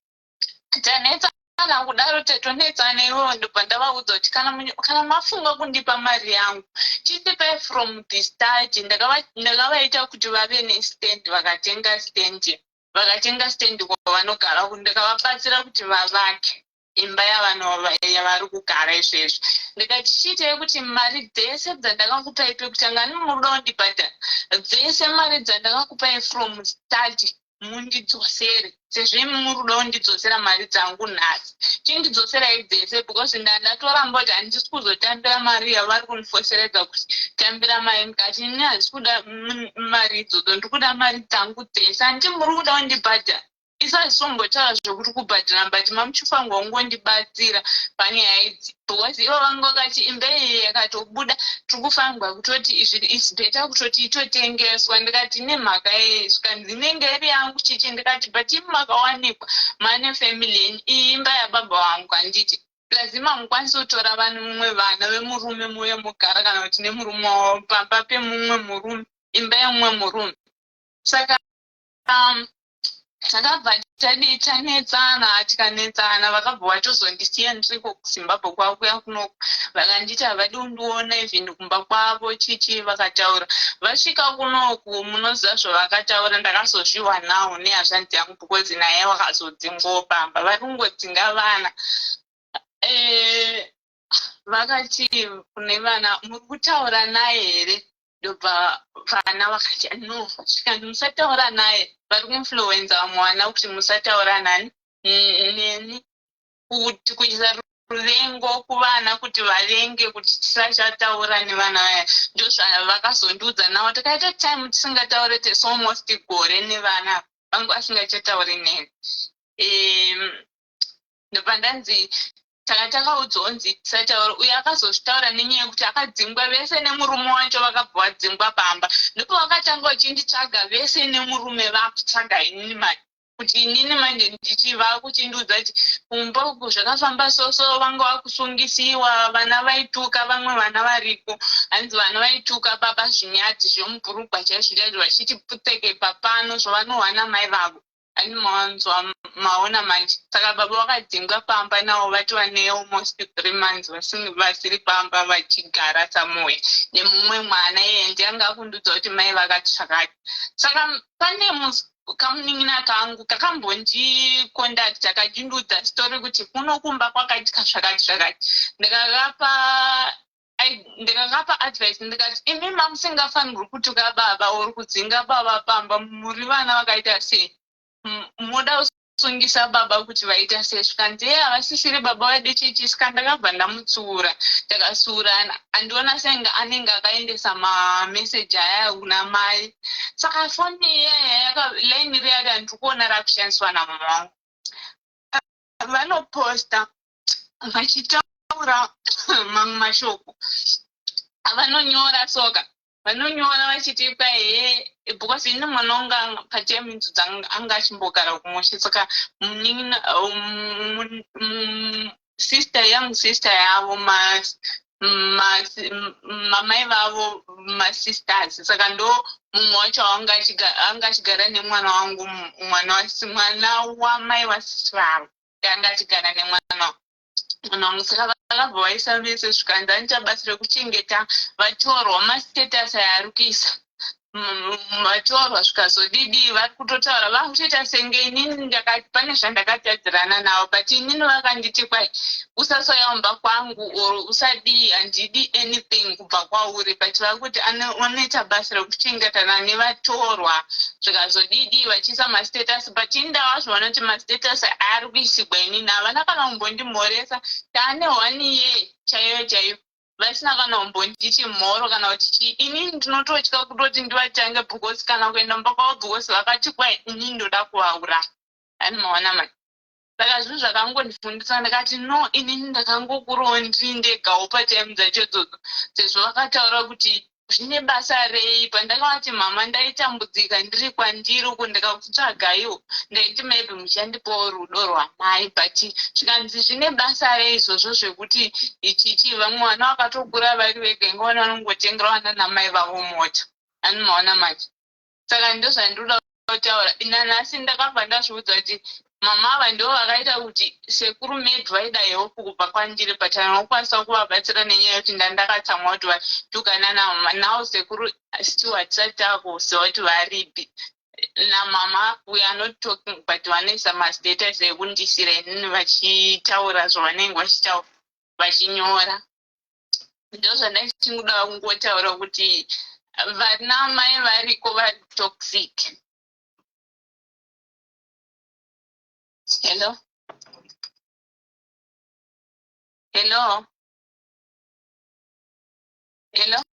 Speaker 8: Tanetsana kudaro tatonetsana iwewe ndobva ndavaudza kuti kana, kana mafunga kundipa mari yangu chindipai from the start. Ndakavaita kuti vave nestand vakatenga stand vakatenga stand kwavanogara ndikavabatsira kuti vavake imba yavari kugara izvezvi. Ndikati chiitai kuti mari dzese dzandakakupai pekutanga ani munoda kundibhadhara dzese mari dzandakakupai from start mundidzosere sezvo imi muri kuda kundidzosera mari dzangu nhasi chindidzoserai dzese because ndandatoramba kuti handisi kuzotambira mari yavari kundifoseredza kuti tambira mari ndikati ini handisi kuda mari idzodzo ndiri kuda mari dzangu dzese handiti muri kuda kundibhadhara isu hazisombotaura zvekuti kubhadhara but mamuchifanirwa kungondibatsira panyaya idzi because ivo vanga vakati imba iyi yakatobuda tiri kufanirwa kutoti izvi is better kutoti itotengeswa ndikati nemhaka yei zvikanzi inenge iri yangu chichi ndikati but imi makawanikwa mane family yenyu iyi imba yababa vangu handiti plus imi hamukwanisi kutora vamwe vana vemurume muye mugara kana kuti nemurume wavo pamba pemumwe murume imba yemumwe murume saka takabva tadii tanetsana tikanetsana vakabva vatozondisiya ndiriko kuZimbabwe kwakuya kunoku vakanditi havadi kundiona even kumba kwavo chichi vakataura vasvika kunoku munoziva zvavakataura ndakazozviwanawo nehazvanzi yangu because naye wakazodzingwawo pamba vari kungodzinga vana vakati kune vana muri kutaura naye here ndobva vana vakati no zvikanzi musataura naye vari kuinfluenza vamwe vana kuti musataura nani neni kuti kuisa ruvengo kuvana kuti vavenge kuti tisachataura nevana vaya ndozvavakazondiudza navo takaita time tisingataure tese almost gore nevana vangu vasingachatauri neni ndobva ndanzi taka takaudzwa kunzi tisataura uyo akazozvitaura nenyaya yekuti akadzingwa vese nemurume wacho vakabva vadzingwa pamba ndipo vakatanga vachinditsvaga vese nemurume vakutsvaga inini manje kuti inini manje ndichi vakuchindiudza kuti kumba uku zvakafamba soso vanga vakusungisiwa vana vaituka vamwe vana variko hanzi vana vaituka baba zvinyadzi zvemubhurugwa chaizvo chaizvo vachiti pfutseke papano zvavanohwa namai vavo Ani mawanzwa maona manje saka baba vakadzingwa pamba navo vatova ne almost 3 months vasiri pamba vachigara somewhere nemumwe mwana iye ndiye anga akundiudza kuti mai vakati zvakati saka pane kamunin'ina kangu kakambondiconducta kachindiudza story kuti kuno kumba kwakaitika zvakati zvakati ndikakapa ndikakapa advice ndikati imi mamusingafanirwi kutuka baba or kudzinga baba pamba muri vana vakaita sei moda kusungisa baba kuti vaita sei zvikanzi ye havasisiri baba vedu chichi saka ndakabva ndamutsiura takasiurana andiona senge anenge akaendesa mameseji aya kuna mai saka foni iyaya laini riya riya ndiri kuona rakushandiswa namama vangu vanoposta vachitaura mamwe mashoko avanonyora soka vanonyora vachiti kwahe because ini mwana wangu patime idzo anga achimbogara kumusha saka munin'ina sister young sister yavo mamai vavo masisters saka ndo mumwe wacho anga achigara nemwana wangu mwana mwana wamai vasisi vavo anga achigara nemwana mwana wangu saka vakabva vaisa vese zvikanzi anichabatsira kuchengeta vatorwa mastatus aya ari kuisa vatorwa zvikazodidi vari kutotaura vakutoita senge inini pane zvandakatadzirana navo but inini vakanditi kwai usasauya kumba kwangu or usadii handidi anything kubva kwauri but vari kuti anoita basa rekuchengetana nevatorwa zvikazodidi vachiisa mastatus but ini ndavazviona kuti mastatus ari kuisigwa inini havana kana kumbondimhoresa taane one year chaiyo chaiyo vasina kana kumbonditi mhoro kana kuti chii inini ndinototya kutoti ndivatange because kana kuenda mumba kwavo because vakati kwai inini ndoda kuvauraya ani maona mani saka zvinhu zvakangondifundisa ndikati no inini ndakangokurawo ndiri ndegawo patime dzacho idzodzo sezvo vakataura kuti zvine basa rei pandakavati mama ndaitambudzika ndiri kwandiri uku ndikakutsvagaiwo ndaiti maybe muchandipawo rudo rwamai but zvikanzi zvine basa rei izvozvo zvekuti ichichi vamwe vana vakatokura vari vega inga vana vanongotengera vana namai vavo mota ani maona manje saka ndozvandinoda kutaura nanhasi ndakabva ndazviudza kuti mama ava ndivo vakaita kuti sekuru maybe vaida help kubva kwandiri but handinokwanisa kuvabatsira nenyaya yekuti ndandakatsamwa kuti vatukana namama now sekuru still hatisati takuziva kuti varipi namama we are not talking but vanoisa mastatus ekundisira inini vachitaura zvavanenge vachitaura vachinyora ndozvandachingoda kungotaura kuti vana mai variko vari toxic hello hello hello.